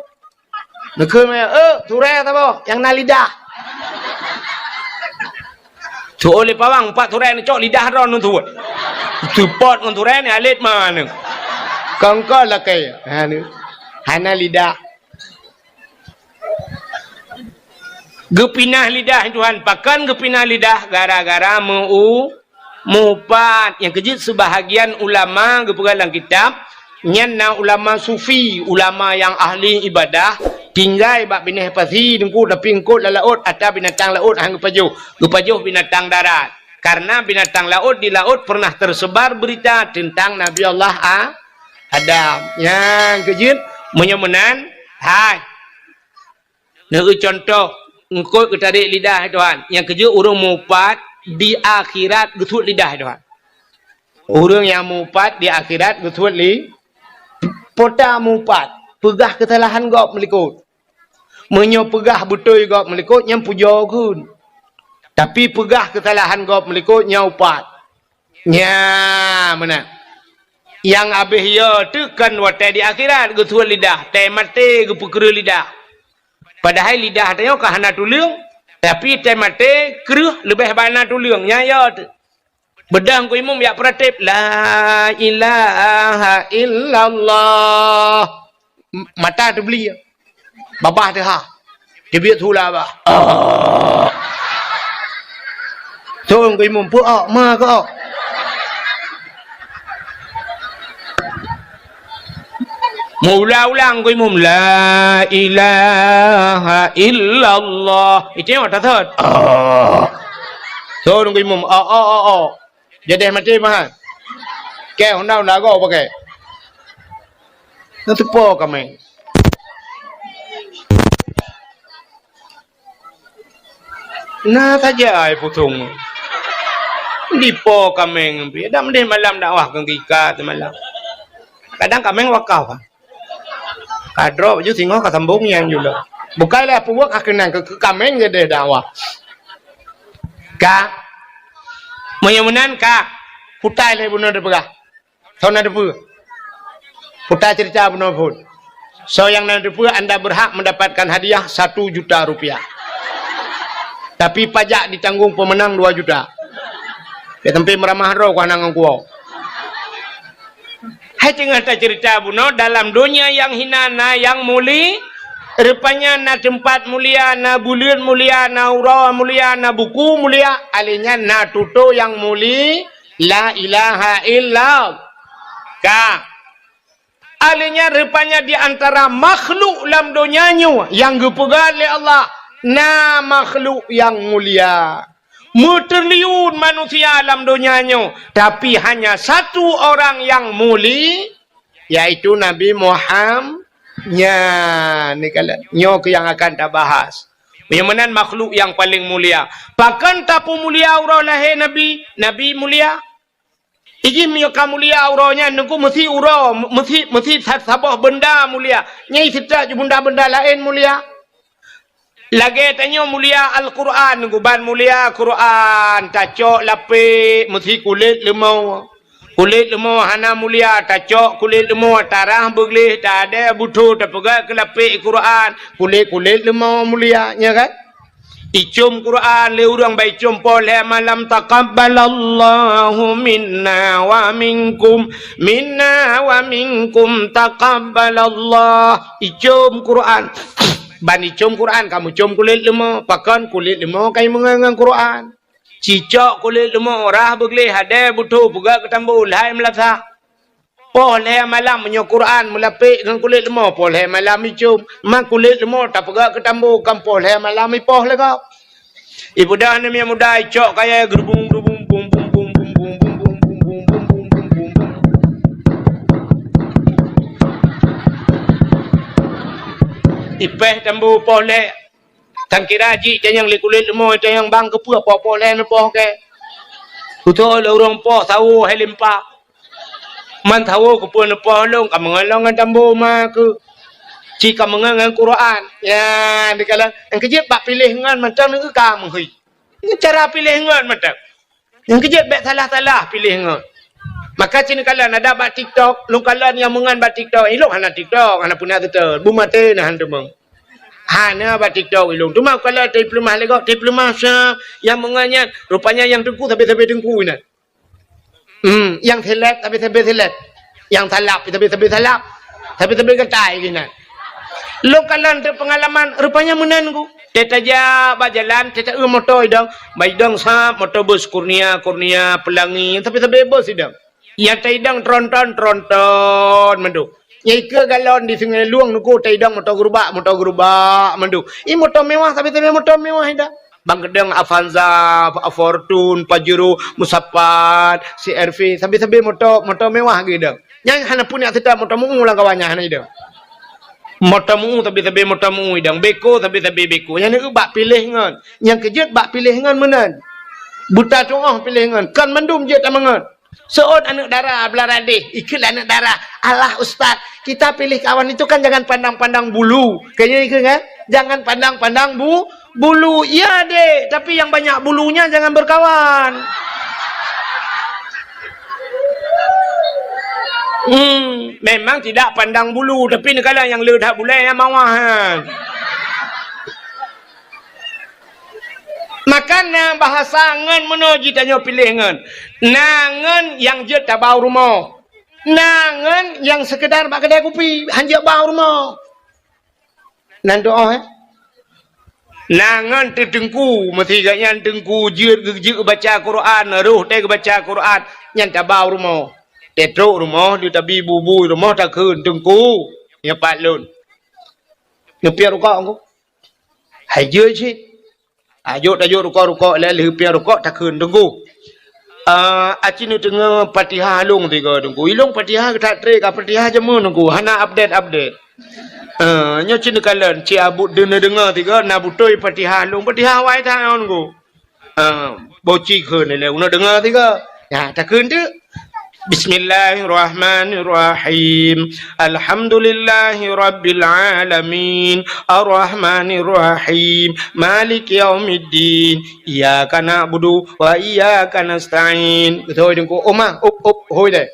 Neukheun maya, "Eh, turée saboh nyang na lidah." Tu'oh lé pawang, pat turée neucok lidah droe neuthuet. Seupôt ngon turée ni alet ma neu. Kongko lakée. Ha, ni. Hana lidah. Geupinah lidah Tuhan. Pakon geupinah lidah? Gara-gara meu-, meuupat. Nyang keujeuet seubahagian ulama geupeugah lam kitab, nyan na ulama sufi, ulama nyang ahli ibadah, tinggai bak binéh pasi teungku, tapi eungkôt lam laôt, ata binatang laôt han geupajoh. Geupajoh binatang darat. Karena binatang laôt di laôt pernah tersebar berita tentang Nabi Allah A-, Adam. Nyang keujeuet, meunyoe meunan, hai. Neueu contoh, eungkôt geutarek lidah, hai Tuhan. Nyang keujeuet ureuëng meuupat di akhirat geuthuet lidah, hai Tuhan. Ureuëng nyang meuupat di akhirat geuthuet li-, pota meuupat, peugah keusalahan gob meulikot. Meunyoe peugah beutôi gob meulikot, nyan pujoe kheun. Tapi peugah keusalahan gob meulikot, nyan upat. Nya, meunan. Nyang abéh yo teuh kon watée di akhirat geuthuet lidah, tée maté geupeukreueh lidah. Padahai lidah tanyoe ka hana tuleueng, tapi tée maté kreueh leubeh bana tuleueng. Nya yo teuh. Beudang ku imum yak peuratéb, "La ilaha illallah." M-, mata teubeli. Babah teuha. Teubiet hula bah. Ah. Thon ku imum, "Peu-ok, ma keu-ok." Meuulang-ulang ku imum, "La ilaha illallah." Itu yang tak thot. Ah. Thon ku imum, "Ok, ok, ok, ok." Jadeh maté meuhan. Kée honda-honda gob pakai. Neuteupo kaméng. Na saja ai pusong. Dipo kaméng pih. Dak meudeh malam dakwah keu gika semalam. Kadang kaméng wakaf. Ka droe baju singoh ka sambong nyang jula. Bukai lé peubuet ka keunong keu, keu kaméng jadeh dakwah. Ka. Meunyoe meunan ka. Putai lé bunoe dipeugah. Soe na teupeue? Putai cerita bunoe phon. Soe nyang na teupeue, anda berhak mendapatkan hadiah satu juta rupiah. Tapi pajak ditanggung pemenang dua juta. Ya, tapi meuramah droe ku hana ngon kuwoe. Hai teungoh taceurita bunoe, dalam donya nyang hina na nyang muli-, rupanya na teumpat mulia, na buleuen mulia, na uroe mulia, na buku mulia, alèh nyan na tutoe nyang muli, la ilaha illallah. Ka. Alèh nyan rupanya di antara makhluk lam donya nyoe nyang geupeugah lé Allah, na makhluk nyang mulia. Meutriliun manusia lam donya nyoe, tapi hanya satu orang nyang muli, yaitu Nabi Muham-, nyan, ni kala-, nyoe keuh nyang akan tabahas. Nyang meunan makhluk nyang paleng mulia. Pakon tapeumulia uroe lahé Nabi? Nabi mulia. Iji meunyoe ka mulia uroe nyan, nungku meusi uroe, meusi, meusi sa-, saboh beunda mulia. Nyai seuta ju beunda-beunda laén mulia. Lagèe tanyoe mulia Al-Qur'an, nungku ban mulia Qur'an, tacok lapék meusi kulét leumo. Kulét leumo hana mulia, tacok kulét leumo tarah beugleh, tadè butho tapeugah keu lapék Qur'an, kulét-kulét leumo mulia, nya kan? Icom Qur'an lé ureueng bak icom poh lhèe malam, "Taqabbalallahu minna wa minkum, minna wa minkum taqabbalallah." Icom Qur'an. Ban icom Qur'an, kamoe com kulét leumo. Pakon kulét leumo ka imeungon ngon Qur'an. Cicok kulét leumo, rah beugleh, hadè butho, peugah keu tambo, lhai meulasah. Poh lhèe malam meunyoe Qur'an meulapék ngon kulét leumo, poh lhèe malam icom. Ma kulét leumo tapeugah keu tambo, kan poh lhèe malam ipoh lé gob. Ipeugah aneuk miet muda icok kayèe geurubung-geurubung, bum, bum, bum. Ipèh tambo poh lhèe. Tangkira jih tanyong lé kulét leumo, tanyong bang keupeue poh-poh lé neupoh kèe. Beutôi lé ureueng poh sawo hai limpa. Man sawo keupeue neupoh lôn, ka meungon lôn ngon tambo ma keuh. Ci ka meungon ngon Quran. Ya, dikalon nyang keujeuet bak piléh ngon mantong neu ka meuhôi. Ngon cara piléh ngon mantong. Nyang keujeuet bèk salah-salah piléh ngon. Maka ci neukalon ada bak TikTok, lôn kalon nyang meungon bak TikTok. Ilôn hana TikTok, hana peuna tutor. Beumaté na han teumong. Hana bak TikTok ilôn. Teuma kalon teupeulumah lé gob, teupeulumah sa nyang meungon nyan. Rupanya nyang teungku sabe-sabe teungku inan. Hmm, nyang seleb sabe-sabe seleb. Nyang salab sabe-sabe salab. Sabe-sabe gatai inan. Lôn kalon teupeungalaman, rupanya meunan ku. Teutajak bak jalan, teuta-eu moto idong. Bak idong sab moto bus Kurnia, Kurnia, Pelangi, sabe-sabe bus idong. Nyang taidong tronton, tronton mandum. Nyang ikeue galon di Sungai Lueng nungku taidong moto gerubak, moto gerubak mandum. I moto mewah, sabe-sabe moto mewah idong. Bang keudong Avanza, Fortuner, Pajero, Musapat, C R V, sabe-sabe moto, moto mewah geuidong. Nyang hana pun nyang seutôt moto meu lam kawan nyan hana idong. Moto meu sabe-sabe moto meu idong, beko sabe-sabe beko. Nyang neu bak piléh ngon. Nyang keujeuet bak piléh ngon meunan. Buta tuoh piléh ngon. Kon mandum jeuet tameungon. Seuôt aneuk dara beulara deh, ikheun lé aneuk dara, "Alah ustaz, kita pilih kawan itu kan jangan pandang-pandang bulu." Kayaknya ikheun kan? "Jangan pandang-pandang bu-, bulu." Iya deh, tapi yang banyak bulunya jangan berkawan. Hmm, memang tidak pandang bulu, tapi neukalon nyang le that bulèe nyang mawah nyan. Maka na bahasa ngon meunoe jitanyoe piléh ngon. Na ngon nyang jeuet tabau rumoh. Na ngon nyang seukeudar bak keudè kupi, han jeuet bau rumoh. Nan doa, eh? Na ngon teuteungku, meusigat nyan teungku jeuet geu-, jeuet geubaca Quran, roh teuh geubaca Quran, nyan tabau rumoh. Teutrok rumoh, di tabi bubu rumoh takheun, "Teungku, nyoe pat lôn." Neupiep rukok, Teungku. Hai jeuet cit. Ajok tajok rukok-rukok lé lheueh piep rukok takheun, "Teungku, ah, aci neudeungoe Fatihah lôn tiga, Teungku. Ilôn Fatihah that trép ka Fatihah jameun, Teungku. Hana update-update." Ah, nyoe ci neukalon, ci abut deungoe-deungoe tiga, na beutôi Fatihah lôn. Fatihah awai that ngon, Teungku. Ah, boci kheun lé, uneuk deungoe tiga. Ya, takheun teuk. Bismillahirrahmanirrahim. Alhamdulillahirabbil alamin. Arrahmanirrahim. Maliki yaumiddin. Iyyaka na'budu wa iyyaka nasta'in. Beutôi Teungku. Oma, up, up, hôi deh.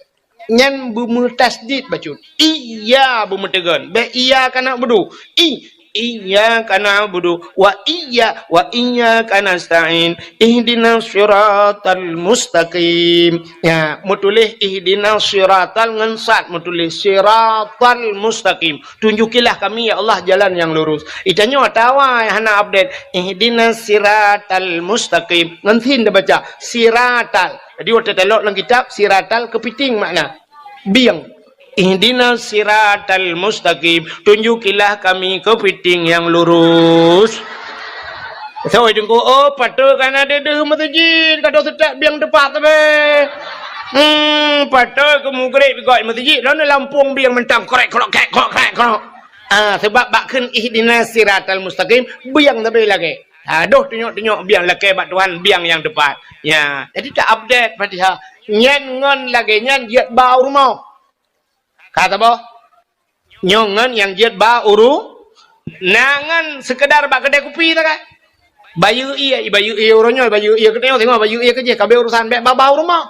Nyan beumeutasydid bacut. Iya beumeuteugon. Bèk iyyaka na'budu. I, iyyaka na'budu wa iyya, wa iyyaka nasta'in. Ihdinas siratal mustaqim. Ya, meutuléh ihdinas siratal ngon sad meutuléh siratal mustaqim. Tunjukilah kami, ya Allah, jalan yang lurus. Itanyoe atawa hana update. Ihdinas siratal mustaqim. Ngon sin tabaca. Siratal. Jadi, watèe talok lam kitab, siratal keupiting makna. Bieng. Ihdinas siratal mustaqim. Tunjukilah kami keupiting yang lurus. Sawai Teungku, oh, patôt ka na deuh-deuh meuseujid, ka deuh seutôt bieng teupat sabe. Hmm, patôt keu mugreb gok meuseujid, lôn lampông bieng mantong, krek, krok, krek, krok, krek, krok. Ah, sabab bak kheun ihdinas siratal mustaqim, bieng sabe lagèe. Ha, deuh tunyok-tunyok bieng lakèe bak Tuhan, bieng nyang teupat. Ya, jadi ta-update Fatihah. Nyan ngon lagèe nyan jeuet ba u rumoh. Ka saboh? Nyoe ngon nyang jeuet ba u ru-, na ngon seukeudar bak keudè kupi ta kan? Bayeue ie, bayeue ie uroe nyoe, bayeue ie keudè, singoh bayeue ie keujih, ka abéh urusan bèk ba-ba u rumoh.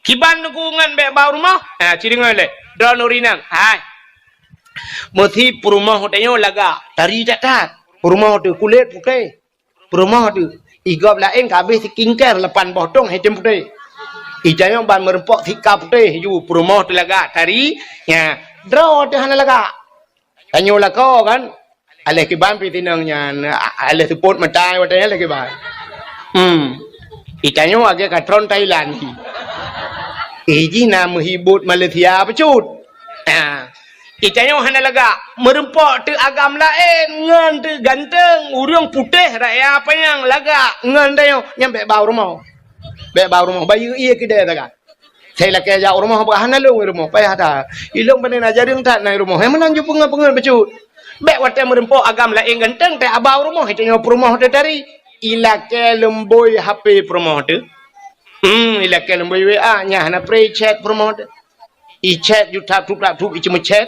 Kiban Teungku ngon bèk ba u rumoh? Ha, ci deungö lé. Droeneuh ureueng inong. Hai. Meusi peurumoh tanyoe lagak, tari that-that. Peurumoh teuh kulét putéh. Peurumoh teuh. Igob laén ka abéh skincare lapan boh tông, hai tem putéh. Itanyoe ban meureumpok sika putéh ju peurumoh teuh lagak, tari. Nya, droe teuh hana lagak. Tanyoe lakoe kan. Aléh kiban pih tinong nyan, a-, aléh seupôt mata watèe nyan aléh kiban. Hmm. Itanyoe lagèe ka tron Thailand. Eh, jih na meuhibut Malaysia bacut. Ha. Itanyoe hana lagak. Meureumpok teuh agam laén, ngon teuh ganteng, ureueng putéh raya panyang lagak, ngon tanyoe nyan bèk ba u rumoh. Bèk ba u rumoh, bayeue ie keudè ta kan. Sai lakèe jak u rumoh, bah hana lôn i rumoh, payah that. Ilôn pane na jareueng that na i rumoh. Hai meunan ju peungeut-peungeut bacut. Bèk watèe meurumpok agam laén ganteng, teuh aba u rumoh, tanyoe peurumoh teuh tari. Ilakèe leumbôi H P peurumoh teuh. Hmm, ilakèe leumbôi W A, nyan hana pré chat peurumoh teuh. Ichat ju tap tup tap tup, iceumeuchat.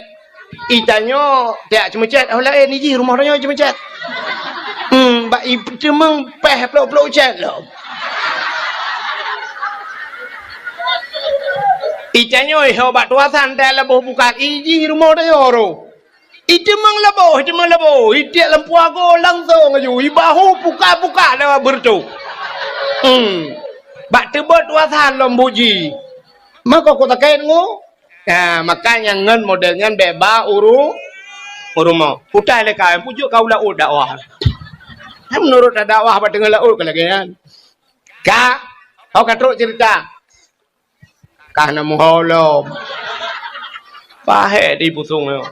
Itanyoe tiak ceumeuchat, oh laén ijih rumoh tanyoe iceumeuchat. Hmm, bak iteumeung pèh plôk-plôk chat lom. Itanyoe iho bak tuasan teuh laboh bukat, ijih rumoh tanyoe ro. Iteumeung laboh, iteumeung laboh, itiek lam puago langsong aju, ibahu puka-puka dawa beureutoh. Hmm. Bak teubot tuasan lom buji. Maka kok takét ngu? Nah, maka nyang ngon model nyan bèk ba uru, u rumoh. Putai lé ka, pujok ka u laôt dakwah. Hai meunurot dakwah bak teungoh laôt ka lagèe nyan. Ka, ho ka trok ceurita. Ka na meuho lom. Pahé di pusong nyoe.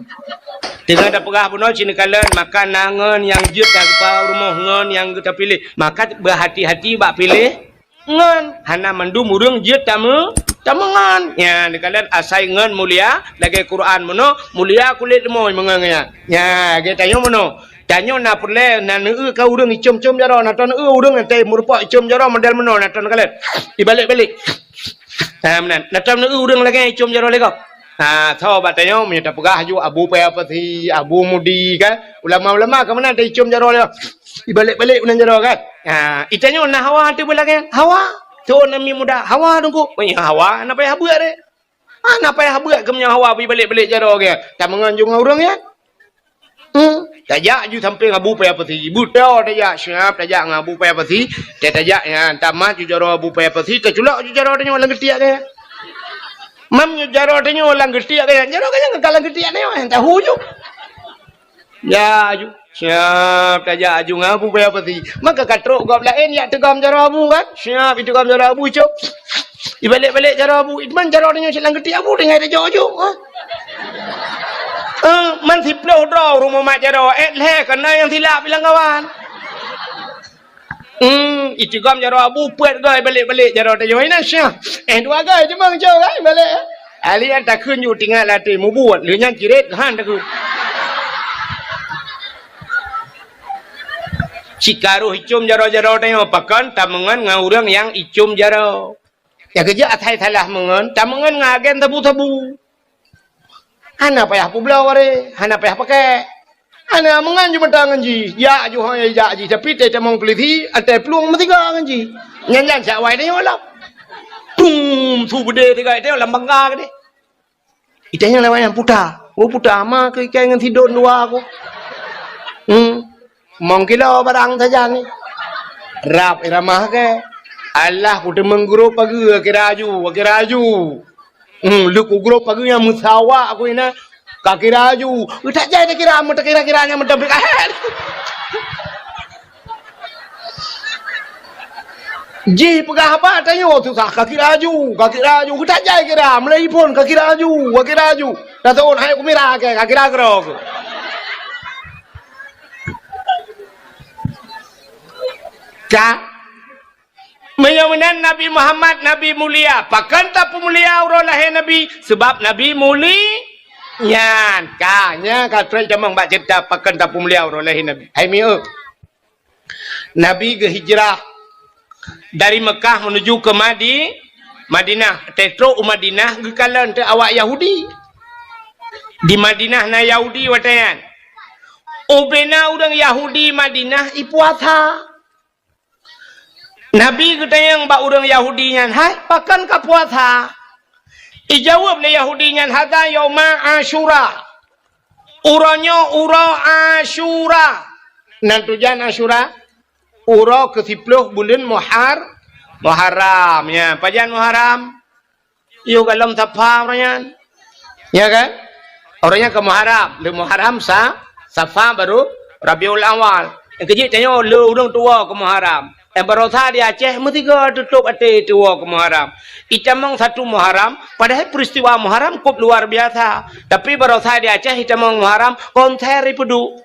Teungoh tapeugah bunoe cit neukalon, maka na ngon nyang jeuet tapeugah u rumoh ngon nyang geuh tapiléh. Maka beuhati-hati bak piléh. Ngon, hana mandum ureueng jeuet tameu-, tameungon. Nyan, neukalon asai ngon mulia, lagèe Quran meunoe, mulia kulét leumoi meungon nyan. Nyan, lagèe tanyoe meunoe. Tanyoe na peureulèe, na neueu ka ureueng icom-com jaroe, na tanoh neueu ureueng nyang murumpok icom jaroe model meunoe, na tanoh neukalon. Ibalek-balek. Ha, meunan. Na tanoh neueu ureueng lagèe icom jaroe lé gob. Ha, tho bak tanyoe meunyoe tapeugah aju Abu Paya Pasi, Abu Mudi kan. Ulama-ulama ka meunan taicom jaroe lé. Ibalek-balek unan jaroe kan. Ha, itanyoe na hawa teuh beulagèe. Hawa. Tuan Nabi muda, hawa teungku. Banyak hawa, hana payah beuet deh. Hana payah beuet keu meunyoe hawa beuibalek-balek jaroe geuh. Tameungon ju ngon ureueng nyan. Hmm. Tajak ju sampéng Abu Paya Pasi. Beutôi tajak, siap tajak ngon Abu Paya Pasi. Tajak nyan, tamat ju jaroe Abu Paya Pasi, taculok ju jaroe tanyoe lam geutiek geuh. Mam ju jaroe tanyoe lam geutiek geuh, jaroe geuh nyang ka lam geutiek tanyoe, nyang tahu ju. Ya, aju. Siap tajak aju ngon Abu Paya Pasi. Maka ka trok gob laén jak teugom jaroe Abu kan? Siap iteugom jaroe Abu, cok. Ibalek-balek jaroe Abu. Iteumang jaroe tanyoe cit lam geutiek Abu tinggai tajok ju, ha? Eh, man siplôh droe rumoh mat jaroe, eh, lhèe kana nyang silap ilang kawan. Hmm, iteugom jaroe Abu peuet goe balek-balek jaroe tanyoe. Ina syah. Eh, dua goe cuma ngejok kan balek. Ahli nyan takheun ju tingat latih mubuet. Lheueh nyan cirét han takheun. Cikaroh icom jaroe-jaroe tanyoe pakon tameungon ngon ureueng nyang icom jaroe. Nyang keujeuet asai salah meungon, tameungon ngon agen sabu-sabu. Hana payah peubloe waréh, hana payah pakèk. Hana meungon ju meuta ngon jih, jak ju hôi jak jih, tapi teutamong peulisi, até plueng meusigoe ngon jih. Nyan-nyan siat awai tanyoe lom. Tum, su beudé sigoe tanyoe lam bangga keudéh. Itanyoe lewat nyan puta. Oh, puta ma keu ikai ngon sidon dua aku. Hmm. Mong kilo barang sajan ni. Rab iramah ke. Alah, ku teumeung grup pageue, kira aju, kira aju. Hmm, leuku grup pageue nyang meusawa aku ina. Ka kira aju. Utak jai takira, meutakira-kira nyang meutabik ahet. Jih peugah haba tanyoe susah, ka kira aju, ka kira aju. Utak jai kira, meulai phon ka kira aju, ka kira aju. Dah tahun hai ku mira ke, ka kira keudroe. Ka. Meunyoe meunan Nabi Muhammad, Nabi mulia, pakon tapeumulia uroe lahé Nabi? Sabab Nabi muli-, nyan, ka, nyan ka trok tamong bak ceurita pakon tapeumulia uroe lahé Nabi. Hai mieu. Nabi geuhijrah dari Mekah menuju ke Madi-, Madinah. Teutrok u Madinah geukalon teuh awak Yahudi. Di Madinah na Yahudi watèe nyan. Ubena ureueng Yahudi Madinah ipuasa. Nabi geutanyong bak ureueng Yahudi nyan, "Hai, pakon kapuasa?" Ijaweueb lé Yahudi nyan, "Hadza yauma Asyura." Uroe nyoe uroe Asyura. Nan tujan Asyura? Uroe keusiploh buleuen Muhar-, Muharram. Ya, pajan Muharram? Yôh goh lom Safa uroe nyan. Ya kan? Uroe nyan ka Muharram. Lé Muharram sa-, Safa baru Rabiul Awal. Nyang keujeuet tanyoe lé ureueng tuwoe keu Muharram. Nyang barosa di Aceh meusigoe tutôp até tuwoe keu Muharram. Itamong satu Muharram, padahai peristiwa Muharram kôp luar biasa. Tapi barosa di Aceh itamong Muharram, konser ipeuduek.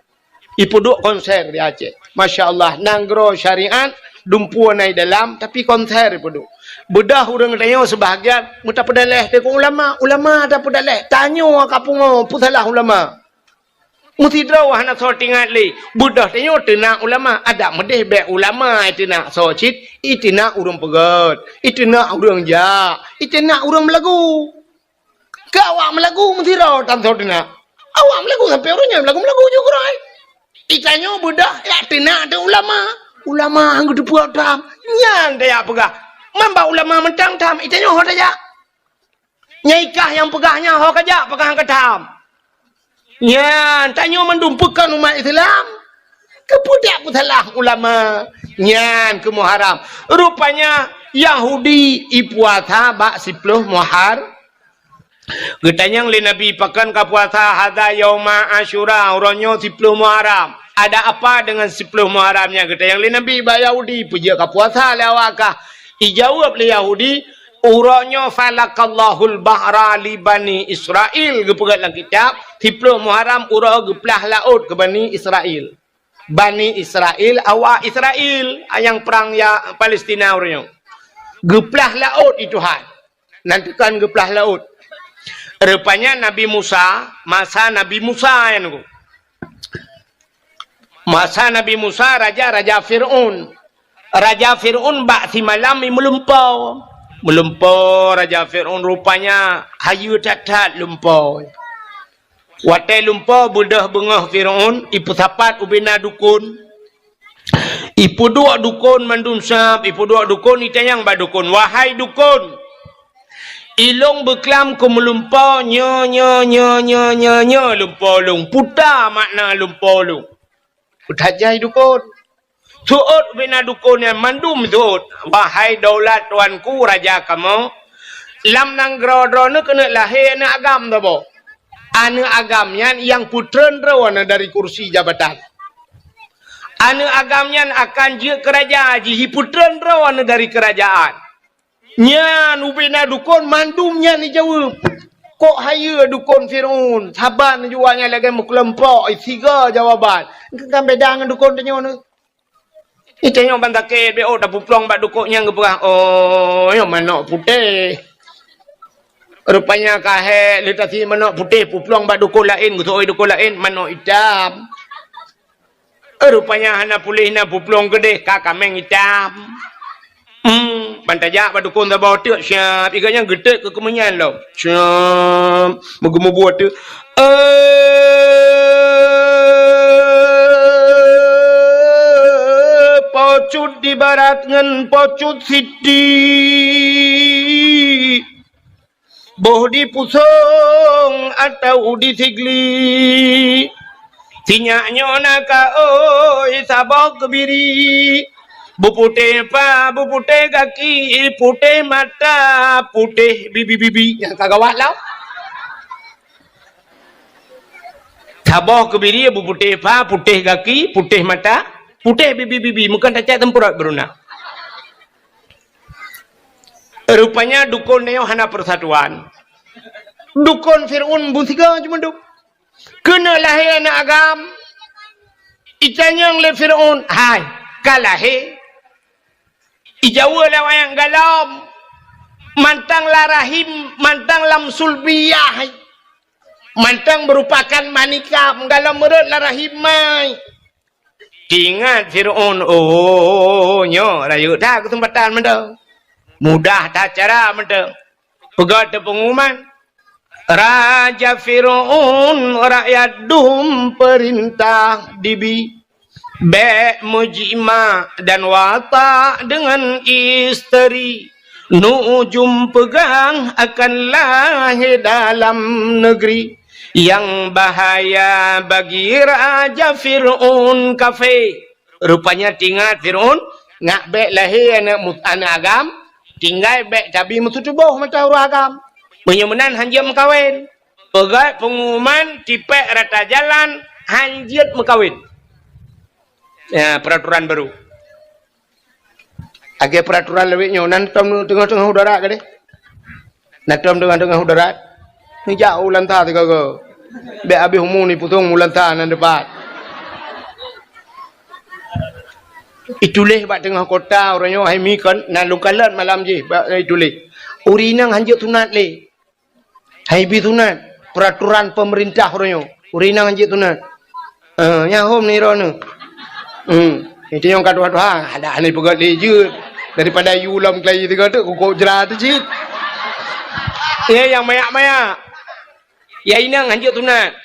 Ipeuduek konser di Aceh. Masya Allah, nanggroe syariat, dumpeue na i dalam, tapi konser ipeuduek. Beudôh ureueng tanyoe seubahagian, meutapeudaléh teuk ulama, ulama tapeudaléh. Tanyoe ka pungo, peue salah ulama? Meusidroe hana soe teuingat lé. Beudôh tanyoe teunak ulama. Adak meudeh bék ulama iteunak soe cit, iteunak ureuëng peugét, iteunak ureuëng jak, iteunak ureuëng meulagu. Keu awak meulagu meusidroe tan soe teunak. Awak meulagu sampoe uroe nyoe meulagu-meulagu ju keurôi. Itanyoe beudôh jak teunak teuh ulama. Ulama han geuteupeue tham. Nyan tajak peugah. Man bak ulama mantong tham, itanyoe ho tajak. Nyang ikah nyang peugah nyan ho kajak peugah nyang ka tham. Nyan tanyoe mandum peukon umat Islam. Keupeue dak peusalah ulama? Nyan keuh Muharram. Rupanya Yahudi ipuasa bak siploh Muhar. Geutanyong lé Nabi, "Pakon ka puasa?" "Hadza yauma Asyura, uroe nyoe siploh Muharram." "Ada apa dengan siploh Muharram nyan?" geutanyong lé Nabi bak Yahudi, "Peue jeuet ka puasa lé awak kah?" Ijaweueb lé Yahudi, "Uroe nyoe falaqallahul bahra li Bani Israil." Geupeugah lam kitab, siploh Muharram uroe geuplah laôt keu Bani Israil. Bani Israil, awak Israil, nyang prang ya Palestina uroe nyoe. Geuplah laôt di Tuhan. Nan teukan geuplah laôt. Rupanya Nabi Musa, masa Nabi Musa nyan ku. Masa Nabi Musa, raja-raja Fir'aun. Raja Fir'aun bak simalam i meulumpo. Meulumpo raja Fir'aun rupanya hayeue that-that lumpo. Watée lumpo beudôh beungoh Fir'aun, ipeusapat ubena dukon. Ipeuduek dukon mandum sab, ipeuduek dukon, itanyong bak dukon, "Wahai dukon, ilong beuklam keu meulumpo nyoe, nyoe, nyoe, lumpo lôn. Peue makna lumpo lôn?" Peuthat jai dukon. Seuôt ubena dukon nyan mandum seuôt, "Wahai daulat tuanku raja kamoe, lam nanggroe droeneuh keuneuk lahé aneuëk agam saboh. Aneuëk agam nyan nyang peutreun droeneuh dari kursi jabatan. Aneuëk agam nyan akan jeuet keu raja jih, jipeutreun droeneuh dari keurajaan." Nyan ubena dukon mandum nyan ijaweueb. Kok hayeue dukon Fir'aun, saban jua nyan lagée meukeulumpok, siga jawaban. Kan beda ngon dukon tanyoe nyoe. Itanyoe ban sakét, bék tapeuplong bak dukon nyang geupeugah, "Oh, nyoe manok putéh." Rupanya ka hék lé tasi manok putéh, peuplong bak dukon laén, geuseuôt dukon laén, manok itam. Rupanya hana puléh na peuplong keudeh ka kaméng itam. Hmm, ban tajak bak dukon saboh teuk siab, iga nyang geuteuk keu keumeunyan lom. Siab, meugeumeubuet teuk. Eh, pocut di barat ngon pocut siti. Boh di Pusong atau di Sigli. Sinyak nyoe na ka oi saboh keubiri. Beuputéh pa, beuputéh gaki, putéh mata, putéh bibi-bibi. Nyang ka gawat lah. Saboh keubiri beuputéh pa, putéh gaki, putéh mata, putéh bibi-bibi. Meukeun tacak teumpeurot beuruna. Rupanya dukon nyoe hana persatuan. Dukon Fir'aun beusiga cuma dup. Keuneuk lahé aneuëk agam. Itanyong lé Fir'aun, "Hai, ka lahé?" Ijaweueb lé awaknyan, "Galom." Mantong lam rahim, mantong lam sulbiyah. Mantong meurupakan manikam, galom meurot lam rahim mai. Teuingat Fir'aun, "Oh, nyoe rayeuk that keuseumpatan mantong. Mudah that cara mantong." Peugah teuh peungumuman, "Raja Fir'aun, rakyat dum peurintah dibi. Bék meujimak dan watak deungon isteri. Nujum peugah akan lahé dalam negeri. Nyang bahaya bagi Raja Fir'aun kafé." Rupanya teuingat Fir'aun, ngak bék lahé aneuëk mu-, aneuëk agam, tinggai bék tabi meututoboh mata ureuëng agam. Meunyoe meunan han jeuet meukawen. Peugah peungumuman tipék rata jalan han jeuet meukawen. Ya, peraturan baru. Lagée peraturan lawét nyoe, nan tom teungoh-teungoh udarat gadeh. Nan tom teungoh-teungoh udarat. Neujak u Lanta sigoe-goe. Bék habéh umu ni pusong u Lanta nan dipat. Ituléh bak teungoh kota uroe nyoe hai mi kon, nan lôn kalon malam jih bak ituléh. Ureuëng inong han jeuet sunat lé. Hai bi sunat, peraturan pemerintah uroe nyoe. Ureuëng inong han jeuet sunat. Eh, nyang hom ni droeneuh. Hmm. Itu nyang ka tuha-tuha, ada hana peugah lé jeuet. Daripada yue lom keulayie tiga tu, kukok jera tu cit. Ya, nyang mayak-mayak. Ya, inong hanjeuet sunat.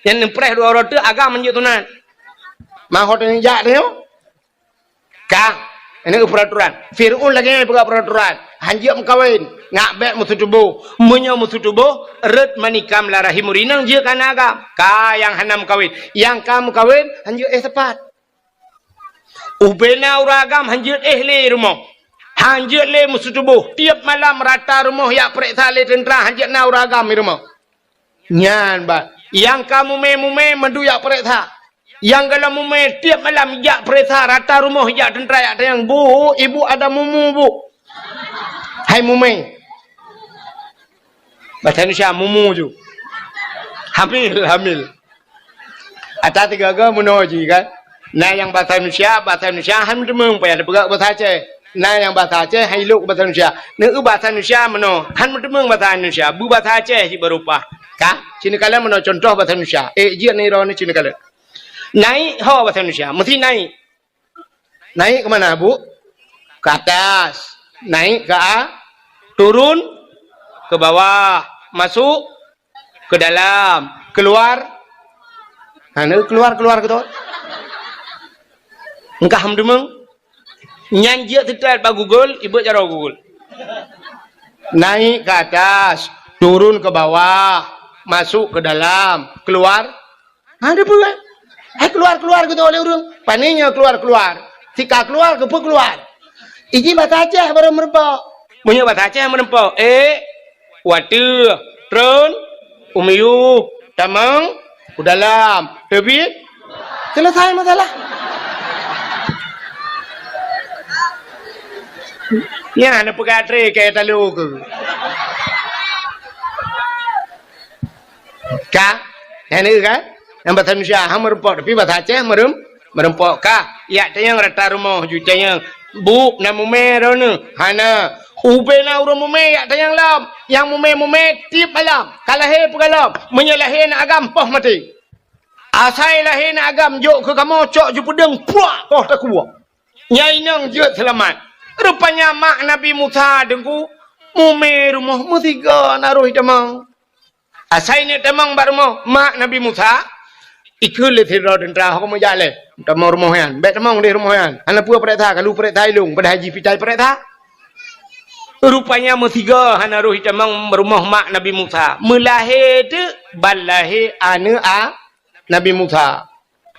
Nyang neupreh dua uroe teuk agam hanjeuet sunat. Mahot nyang jak tu. Ka, ini peraturan. Fir'aun lagèe nyan peugah peraturan. Hanjeuet meukawen, ngak bèk meuseutuboh. Meunyoe meuseutuboh, rhët manikam lam rahim ureueng inong jeuet keu aneuk agam. Ka nyang hana meukawen. Nyang ka meukawen, hanjeuet éh sapat. Ubena ureueng agam hanjeuet éh lé rumoh. Hanjeuet lé meuseutuboh. Tiep malam rata rumoh jak peuriksa lé teuntra hanjeuet na ureueng agam di rumoh. Nyan bah. Nyang ka mumè-mumè mandum jak peuriksa. Nyang gohlom mumè tiep malam jak peuriksa rata rumoh jak teuntra jak tanyong, "Bu, ibu ada mumu, Bu." Hai mumè. Bahasa Indonesia mumu ju. Hamil, hamil. Ata tiga-tiga meunoe ji kan. Na nyang bahasa Indonesia, bahasa Indonesia han meuteumèe payah tapeugah bahasa Aceh. Na nyang bahasa Aceh han ilok bahasa Indonesia. Neu bahasa Indonesia meunoe, han meuteumèe bahasa Indonesia. Bu bahasa Aceh ji baru pah. Ka? Sinoe kalon meunoe contoh bahasa Indonesia. Eh, jeuet ni droeneuh sinoe kalon. Naik ho bahasa Indonesia, mesti naik. Naik ke mana, Bu? Ke atas. Naik ke a-, turun ke bawah. Masuk ke dalam. Keluar. Ha, ni keluar, keluar ke tu. Engkah meudeungoe. Nyan jeuet seutôt bak Google, ibeuet jaroe Google. Naik ke atas, turun ke bawah, masuk ke dalam, keluar. Ha, ada apa, kan? Hai keluar-keluar gitu oleh ureueng. Pane nyoe keluar-keluar. Sika keluar, keupeue keluar? Iji bahasa Aceh baru meureumpok. Meunyoe bahasa Aceh meureumpok, eh, wateueh, trön, u miyueb, tamong, u dalam, teubiet, selesai masalah. Nyan na peugah tré keu talo keu. Ka? Nyan ka? Nyang bahasa Indonesia ha meureumpok, tapi bahasa Aceh meureuem-, meureumpok ka. Jak tanyong rata rumoh ju tanyong, "Bu, na mumè droeneuh?" "Hana." "Ubena ureueng mumè jak tanyong lom." Nyang mumè-mumè tiep malam. Ka lahé peugah lom. Meunyoe lahé na agam poh maté. Asai lahé na agam jok keu kamoe cok ju peudeueng pruak poh takue. Nyan inong jeuet seulamat. Rupanya mak Nabi Musa deungku mumè rumoh meusigoe na roh jitamong. Asai neuk tamong bak rumoh mak Nabi Musa, ikheun lé sidroe teuntra, "Ho kamoe jak lé, tamong rumoh nyan. Bèk tamong di rumoh nyan. Hana peue peuriksa, ka lheueh peuriksa ilong, padahai jih pitai peuriksa." Rupanya meusigoe hana roh jitamong rumoh mak Nabi Musa. Meulahé teuk ban lahé aneuk a Nabi Musa.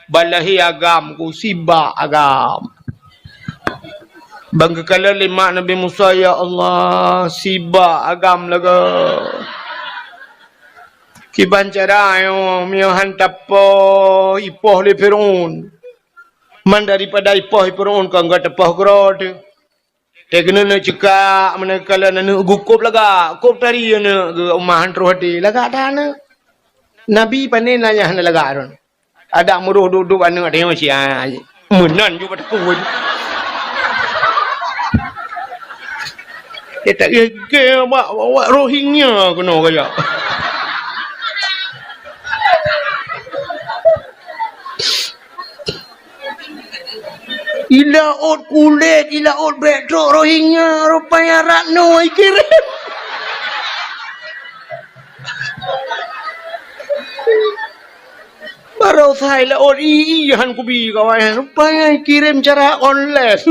Ban lahé agam ku, sibak agam. Ban geukalon lé mak Nabi Musa, "Ya Allah, sibak agam lagèe. Kiban cara nyoe, meunyoe han tapoh, ipoh lé Fir'aun. Man daripada ipoh lé Fir'aun, kon gata poh keudroe teuh." Teuh keuneuk neuk cekak, meunan kalon aneuk geuh kôb lagak, kôb tari aneuk geuh, uma han troh até, lagak that aneuk. Nabi pane na nyang hana lagak droen. Adak meuroh dub-dub aneuk tanyong siat. Meunan ju bak teungku. Eh, tak gègèe bak, bak Rohingya keunoe gaya. Ilaôt kulét, ilaôt bèk trok Rohingya, rupanya rat nyoe ikirém. Baroesa ilaôt i, i han kubi kawan, rupanya ikirém cara online.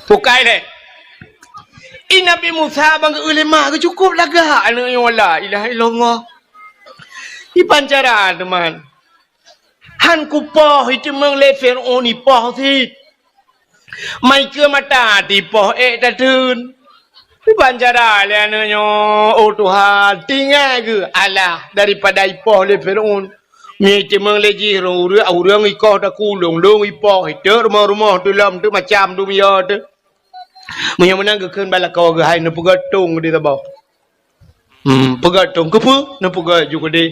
Pukai lé. I Nabi Musa ban geu-eu lé mak geuh cukôp lagak aneuk nyoe, la ilaha illallah. Iban cara teuma. Han kupoh, i teumeung lé Fir'aun ipoh cit. Mai keu mata tipoh ék tateun. Iban cara lé aneuk nyoe, oh Tuhan, tinggai geuh alah daripada ipoh lé Fir'aun. Mi teumeung lé jih ureueng, ureueng ikoh takulông, lông ipoh, iteuk rumoh-rumoh teuh lom teuh macam dunia teuh. Meunyoe meunan geukheun bak lakoe geuh hai neupeugah tông di saboh. Hmm, peugah tông keupeue? Neupeugah ju keudeh.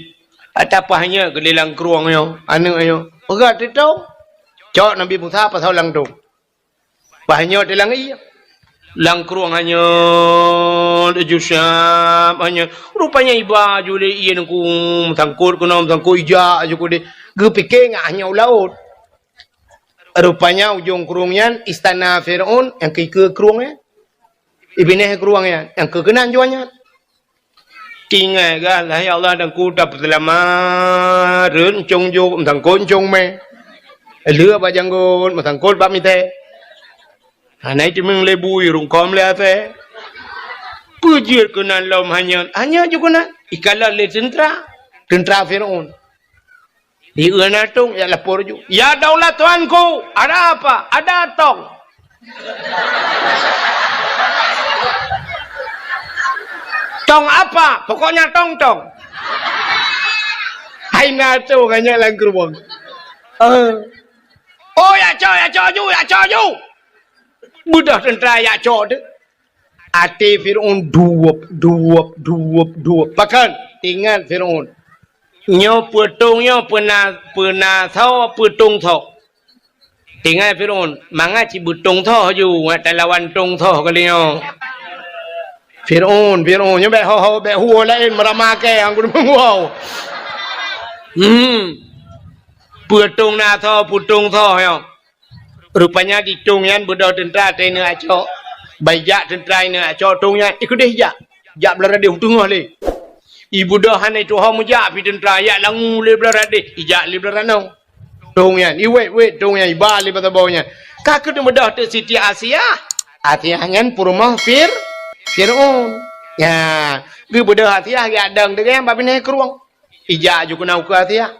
Ata paih nyoe keudeh lam krueng nyoe, aneuk nyoe. Peugah teuh tông. Cok Nabi Musa pasoe lam tông. Paih nyoe teuh lam ié. Lam krueng hanyot, aju siap hanyot. Rupanya iba ju lé ié nangku, meusangkot keunoe, meusangkot ijak aju keudeh. Geupike ngat hanyot u laôt. Rupanya ujong krueng nyan istana Firaun nyang keu ikeue krueng nyan. Ibinéh krueng nyan, nyang keu keunan juah nyan. Tinggai gah, "Hai Allah, dan ku tapeuseulamat, rhot euncong jok, meusangkot euncong mé. Lheueh bak janggot, meusangkot bak mitéh. Hana jiteumeung lé bui, rungkôm lé asèe." Peue jeuet keunan lom hanyot, hanyot ju keunan. Ikalon lé teuntra, teuntra Firaun. Di eu na tong, jak lapor ju. "Ya daulat tuanku, ada apa?" "Ada tong." "Tong apa?" "Pokoknya tong-tong." Hai na tong, hanyot lam krueng. Eh. "Oh, jak cok, jak cok ju, jak cok ju." Beudôh teuntra jak cok teuh. Até Firaun duwop, duwop, duwop, duwop. Pakon? Ingat Firaun. Nyoe peue tong nyoe, peue na, peue na soe, peue tong soe. Ingat Firaun, mangat cit beutong soe ju, ngat talawan tong soe kali nyoe. Firaun, Firaun, nyoe bèk ho-ho, bèk huwoe laén meurama kèe, han keuneuk meunguwoe. Hmm. Peue tong na soe, peue tong soe nyoe. Rupanya di tong nyan beudôh teuntra teuineuek jak cok. Ban ijak teuntra ineuek jak cok tong nyan, ikeudeh jak. Jak Beuladeh u teungoh lé. Ibeudôh hana ituho meujak pih teuntra, jak langue lé Beuladeh, ijak lé Beularanoe. Tong nyan, iwet-wet tong nyan, iba lé bak saboh nyan. Ka keuneuk beudôh teuk Siti Asiah. Asiah nyan peurumoh Fir-, Firaun. Nya, geubeudôh Asiah, geujak dong teuk nyan bak binéh krueng. Ijak ju keunan ukeue Asiah.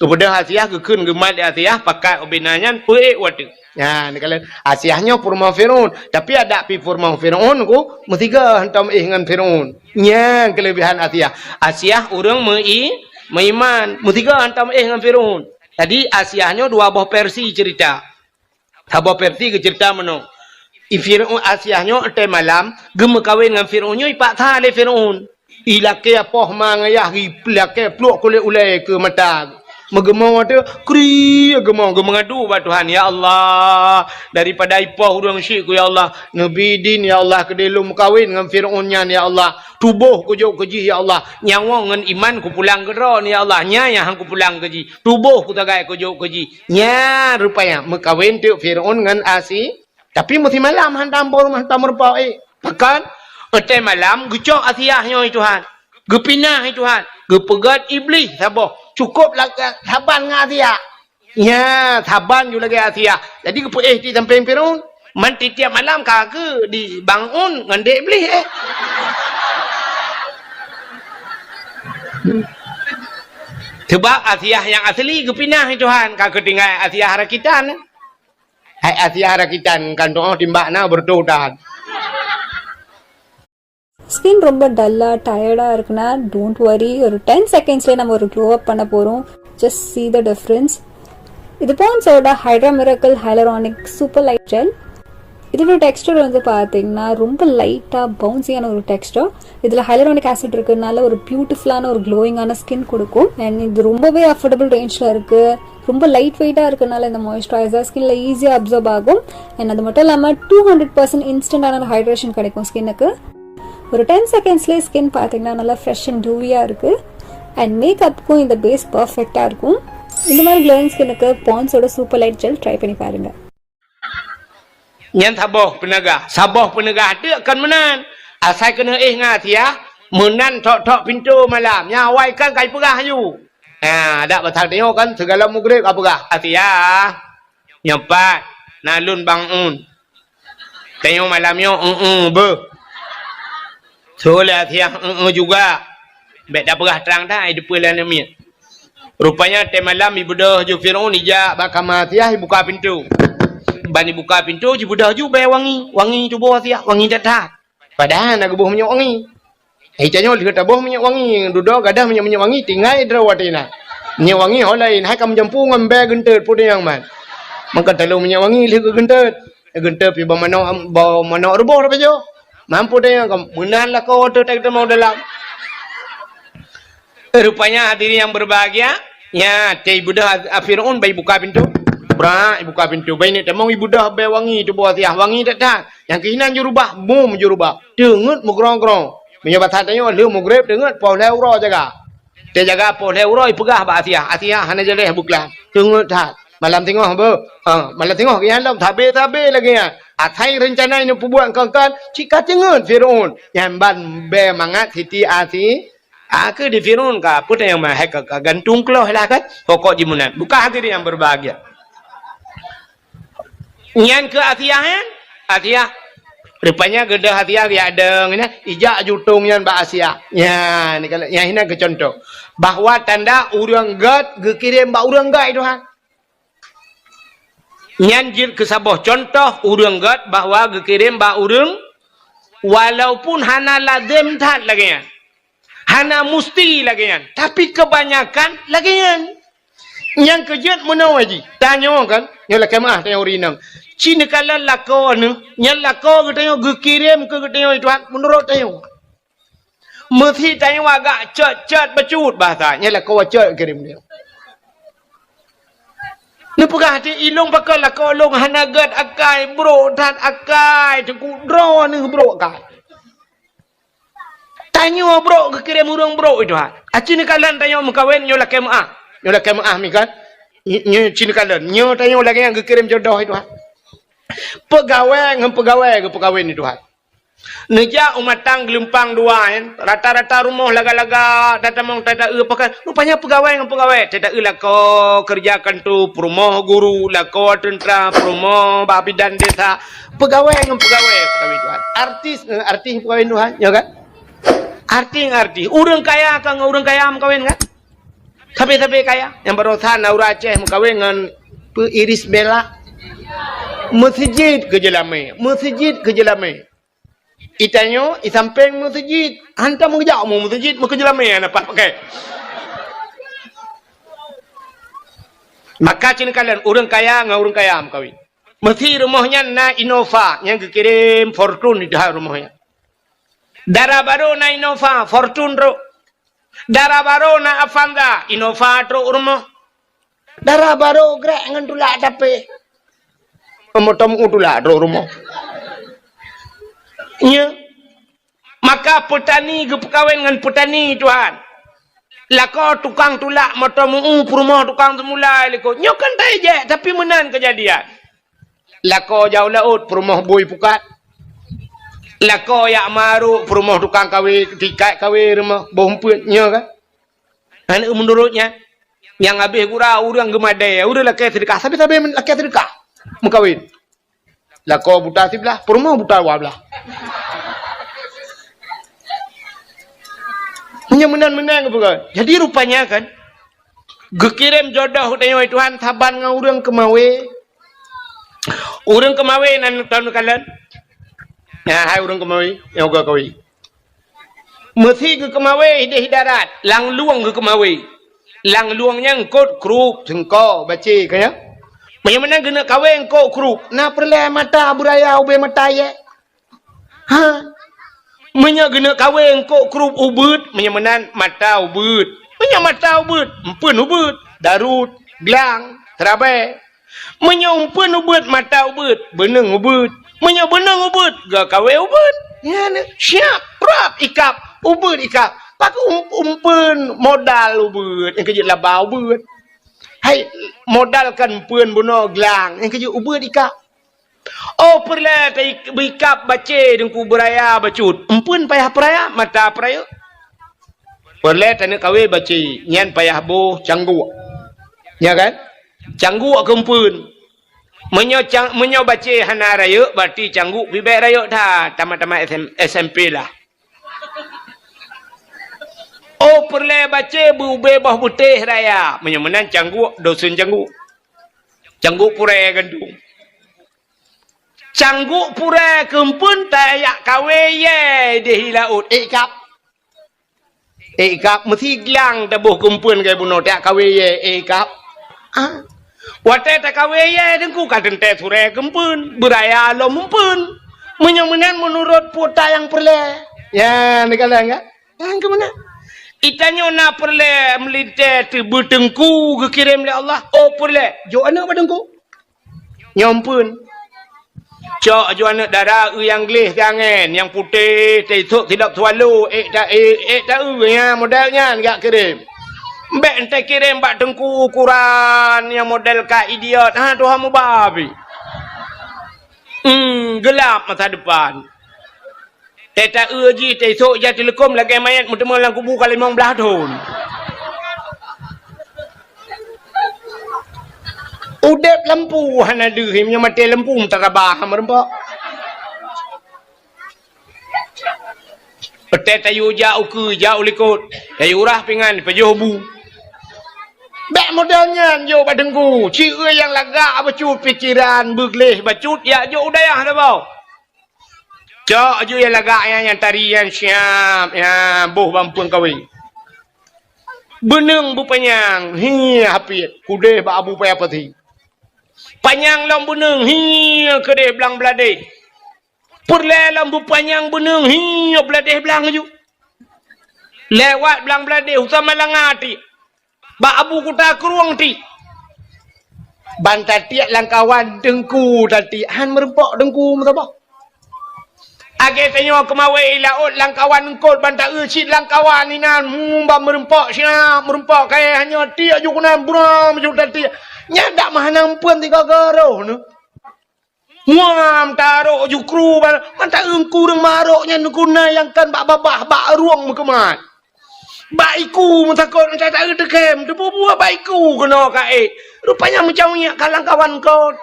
Geubeudôh Asiah, geukheun geumat lé Asiah, pakat ubena nyan, peuék u ateueh. Nyan, neukalon Asiah nyoe peurumoh Firaun, tapi adak pih peurumoh Firaun ku meusigoe hantom éh ngon Firaun. Nyan keuleubehan Asiah. Asiah ureueng meu-i-, meuiman, meusigoe hantom éh ngon Firaun. Jadi Asiah nyoe dua boh versi cerita. Saboh versi geuceurita meunoe. I Firaun Asiah nyoe watèe malam geumeukawen ngon Firaun nyoe ipaksa lé Firaun. Ilakèe poh ma ngon yah, ilakèe pluek kulét ulèe keu mata. Meugeumoe teuh, kri geumoe, geumeungadu bak Tuhan, "Ya Allah, daripada ipoh ureueng syik ku, ya Allah, neubi idin, ya Allah, keudéh lôn meukawen ngon Firaun nyan, ya Allah. Tuboh kujok keu jih, ya Allah. Nyawoe ngon iman kupulang keu Droe, ya Allah. Nyan nyang han kupulang keu jih. Tuboh kusagai kujok keu jih." Nyan rupanya meukawen teuk Firaun ngon Asi-, tapi meusimalam hantom peurumoh, hantom meurumpok éh. Pakon? Watèe malam geucok Asiah nyoe Tuhan. Geupinah Tuhan. Geupeugèt Iblih saboh. Cukôp la-, saban ngon Asiah. Nya, saban ju lagèe Asiah. Jadi geupeuéh di sampéng Firaun. Man tiep-tiep malam ka geu di bangun ngon dek Iblih, eh. Sebab Asiah nyang asli geupinah Tuhan, ka geutinggai Asiah rakitan. Hai Asiah rakitan kan doh timbak na bertobat. Skin ரொம்ப டல்லா டயர்டாக இருக்குன்னா, don't worry. ஒரு டென் செகண்ட்ஸ்லேயே நம்ம ஒரு க்ளோ அப் பண்ண போகிறோம். Just see the difference. இது பாண்ட்ஸோட hydra miracle hyaluronic super light gel. இதோட டெக்ஸ்டர் வந்து பார்த்தீங்கன்னா, ரொம்ப லைட்டாக பவுன்சியான ஒரு டெக்ஸ்டர். இதில் ஹைலரானிக் ஆசிட் இருக்கிறதுனால ஒரு பியூட்டிஃபுல்லான ஒரு க்ளோயிங்கான ஸ்கின் கொடுக்கும். அண்ட் இது ரொம்பவே அஃபோர்டபுள் ரேஞ்சில் இருக்குது. ரொம்ப லைட் வெயிட்டாக இருக்கிறதுனால இந்த மாய்ஸ்சரைசர் ஸ்கின்ல ஈஸியாக அப்சர்ப் ஆகும். அண்ட் அது மட்டும் இல்லாமல், டூ ஹண்ட்ரட் பர்சன்ட் இன்ஸ்டன்டான ஒரு ஹைட்ரேஷன் கிடைக்கும் ஸ்கின்னுக்கு. ஒரு டென் செகண்ட்ஸ்லேயே ஸ்கின் பார்த்தீங்கன்னா, நல்லா ஃப்ரெஷ் அண்ட் டூவியாக இருக்குது. அண்ட் மேக்கப்புக்கும் இந்த பேஸ் பர்ஃபெக்டாக இருக்கும். இந்த மாதிரி க்ளோயிங் ஸ்கின்னுக்கு பாண்ட்ஸோட சூப்பர் லைட் ஜெல் ட்ரை பண்ணி பாருங்கள். Nyan saboh peuneugah, saboh peuneugah teuk kon meunan. Asai keuneuk éh ngon Asiah, meunan thok-thok pintoe malam. Nyan awai kan ka jipeugah aju. Ha, dak pasal tanyoe kan, sigohlom mugreb ka peugah, "Asiah, nyoe pat, na lôn bangun." Tanyoe malam nyoe, "Eueh, beuh." Soe lé Asiah, "Eueh juga." Bèk tapeugah trang that, ai deupeue lam miet. Rupanya watèe malam jibeudôh ju Firaun, ijak bak kama Asiah, jibuka pintoe. Ban jibuka pintoe, jibeudôh ju bèe wangi, wangi tuboh Asiah, wangi that-that. Padahai na geuboh minyeuk wangi. Hai tanyoe lheueh taboh minyeuk wangi, dudoe gadoh minyeuk-minyeuk wangi, tinggai droe watèe na. Minyeuk wangi ho laén, hai ka meujampu ngon bèe geunteut, peue nyang man. Maka talôn minyeuk wangi lheueh geugeunteut. Geunteut pih bak manok, bak manok ruboh tapajoh. Mampu tanyoe ka meunan lakoe teuh, tai teumoh dalam. Rupanya hadirin yang berbahagia, nya, watèe jibeudôh a-, a Firaun bak jibuka pintoe. Brak, ibuka pintoe. Bak ineuk tamong, ibeudôh bèe wangi tuboh Asiah. Wangi that-that. Nyang keuh inan jurubah, bum jurubah. Teungeut meugrong-grong. Meunyoe basa tanyoe, lheueh mugreb teungeut, poh lhèe uroe jaga. Teujaga poh lhèe uroe, ipeugah bak Asiah. Asiah hana jaleh beuklam. Teungeut that. Malam singoh beuh. Ha, malam singoh geuh nyan lom, sabe-sabe lagèe nyan. Asai reuncana ineuk peubuet kon-kon, cit ka teungeut Fir'aun. Nyan ban bèe mangat Siti Asi-, Ah, keu di Fir'aun ka, peue nyang meuhai ka, ka gantung keuloh lah kan? Pokok jih meunan. Bukan hati dia yang berbahagia. Nyan keu Asiah, kan? Asiah. Rupanya geudoh Asiah geujak dong nyan, ijak jutong nyan bak Asiah. Nyan, ni kalau, nyan hinan keu contoh. Bahwa tanda ureueng gèt geukirém bak ureueng gèt, Tuhan. Nyan jeuet keu saboh contoh ureueng gèt bahwa geukirém bak ureueng, walaupun hana lazem that lagèe nyan. Hana musti lagèe nyan, tapi kebanyakan lagèe nyan. Nyang keu jeuet meunoe jih, tanyoe kan, nyoe lakèe meu'ah tanyoe ureueng inong. Ci neukalon lakoe neuh, nyan lakoe geutanyoe geukirém keu geutanyoe Tuhan meunurot tanyoe. Meusi tanyoe agak cot-cot bacut bahasa, nyan lakoe cot geukirém tanyoe. Neupeugah di ilong pakon lakoe lôn hana gèt akai, brok that akai, teungku droeneuh brok akai. Tanyoe brok geukirém ureueng brok itu ha. Aci neukalon tanyoe meukawen nyoe lakèe meu'ah. Nyoe lakèe meu'ah mi kan. Ny-, nyoe ci neukalon. Nyoe tanyoe lagèe nyang geukirém jodoh itu ha. Peugawèe ngon peugawèe geupeukawen itu ha. Neujak u Matang Geulumpang dua nyan, rata-rata rumoh laga-laga, tatamong tata-eu pakai. Rupanya peugawèe ngon peugawèe, tata-eu lakoe keureuja kantô, peurumoh guru, lakoe teuntra, peurumoh bak bidan desa, peugawèe ngon peugawèe, peugawèe Tuhan. Artis ngon artis peugawèe Tuhan, ya kan? Artis ngon artis. Ureueng kaya ka ngon ureueng kaya meukawen kan? Sabe-sabe kaya. Nyang barosan na ureueng Aceh meukawen ngon peu Iris Bella. Meuseujid keu jeulamé, meuseujid keu jeulamé. Itanyoe, isampéng meuseujid. Hantom geujak mu meuseujid, meukeujeulamé hana pat pakai. Maka ci neukalon ureueng kaya ngon ureueng kaya meukawen. Meusi rumoh nyan na Innova, nyang geukirém Fortuner di rumoh nyan. Dara barô na Innova, Fortuner trok. Dara barô na Avanza, Innova trok u rumoh. Dara barô grek ngon tulak tapi. Moto meu tulak trok rumoh. Nya. Maka peutani geupeukawen ngon peutani Tuhan. Lakoe tukang tulak moto meu peurumoh tukang seumulai likot. Nyoe kan tajak, tapi meunan keujadian. Lakoe jak u laôt peurumoh bui pukat. Lakoe jak marok peurumoh tukang kawé, tikat kawé rumoh boh umpeuet nyoe kan. Aneuk meunurot nyan, nyang habéh gura ureueng geumadé, ureueng lakèe seudeukah, sabe-sabe lakèe seudeukah meukawen. Lakoe buta siblah, peurumoh buta dua blah. Meunyoe meunan-meunan geupeugah. Jadi rupanya kan, geukirém jodoh tanyoe Tuhan saban ngon ureueng keumawé. Ureueng keumawé nan tahu neukalon. Nah, hai ureueng keumawé, nyang uga kawé. Meusi geukeumawé idéh darat, lam lueng geukeumawé. Lam lueng nyan eungkôt krup, seungko, bacé, ka nyan. Meunyoe meunan geuneuk kawé eungkôt krup, na peureulèe mata beuraya ubé mata yèe? Ha? Meunyoe geuneuk kawé eungkôt krup ubeuet, meunyoe meunan mata ubeuet. Meunyoe mata ubeuet, eumpeuen ubeuet, darut, glang, seurabèe. Meunyoe eumpeuen ubeuet mata ubeuet, beuneueng ubeuet. Meunyoe beuneueng ubeuet, geukawé ubeuet. Nyan siap, prap ikab, ubeuet ikab. Pakon um-, eumpeuen modal ubeuet, nyang keujeuet laba ubeuet. Hai, modal kan eumpeuen bunoe glang, nyang keujeuet ubeuet ikab. Oh, peureulèe ta-, beikab bacé teungku beuraya bacut. Eumpeuen payah peuraya, mata peuraya. Peureulèe taneuk kawé bacé, nyan payah boh cangguk. Ya kan? Cangguk keu eumpeuen. Meunyoe cang-, meunyoe bacé hana rayeuk, berarti cangguk pih bèk rayeuk that, tamat-tamat S M, S M P lah. Oh, peureulèe bacé beu-, ubé boh beutéh raya. Meunyoe meunan cangguk, dosen cangguk. Cangguk purèe gantung. Cangguk purèe keu eumpeuen tajak kawé yèe idéh laôt. Ék kab. Ék kab, meusi glang taboh keu eumpeuen keu bunoe tajak kawé yèe, ék kab. Ah. Watèe takawé yèe teungku ka teuntèe surèe keu eumpeuen, beuraya lom eumpeuen. Meunyoe meunan meunurot peue nyang peureulèe. Ya, neukalon kan? Nyang keu meunan. Geutanyoe na peureulèe meulintèe teubeu teungku geukirém lé Allah. Oh, peureulèe. Jok aneuk bak teungku. Nyoe phon. Cok aju aneuk dara eu nyang gleh siangén, nyang putéh, teusok sidop swallow, ék ta-, ék, ék ta-eu nyan, model nyan jak kirém. Bèk entée kirém bak teungku ukuran nyang model ka idiot, ha, tuha mubabi. Hmm, geulap masa depan. Teuta-eu jih, teusok ija teuleukom lagèe manyét meuteumé lam kubu ka limong blaih thon. Udép lampu hana deuh, meunyoe maté lampu meutarabah meureumpok. Peutét tayue jak ukeue, jak u likot, tayue rah pingan, pajoh bu. Bèk model nyan jok bak teungku, ci eu nyang lagak bacut pikeran, beugleh bacut, jak jok u dayah saboh. Cok aju nyang lagak nyan, nyang tari nyan siap, nyan boh bak eumpeuen kawé. Beuneung beupanyang, hi hapit, kudeh bak Abu Paya Pasi. Panyang lom beuneung, hi keudeh blang bladeh. Peureulèe lom beupanyang beuneung, hi bladeh blang aju. Lewat blang bladeh, u Samalanga tiek. Bak Abu Kuta Krueng tiek. Ban tatiek lam kawan teungku tatiek, han meureumpok teungku meusaboh. Lagèe tanyoe keumawé i laôt lam kawan eungkôt ban ta-eu cit lam kawan inan, hmm, ban meureumpok siat, meureumpok kayèe, hanyoe tiek ju keunan, buram ju tatiek. Nyan dak meuhana eumpeuen tiga garoh nyoe. Muam tarok jukru ba-, mata eungku ureueng marok nyan guna nyang kan bak babah, bak rueng meukeumat. Bak iku meusakot meucata teukém, teububuet bak iku keunoe ka ék. Rupanya meucaweuek ka lam kawan kon.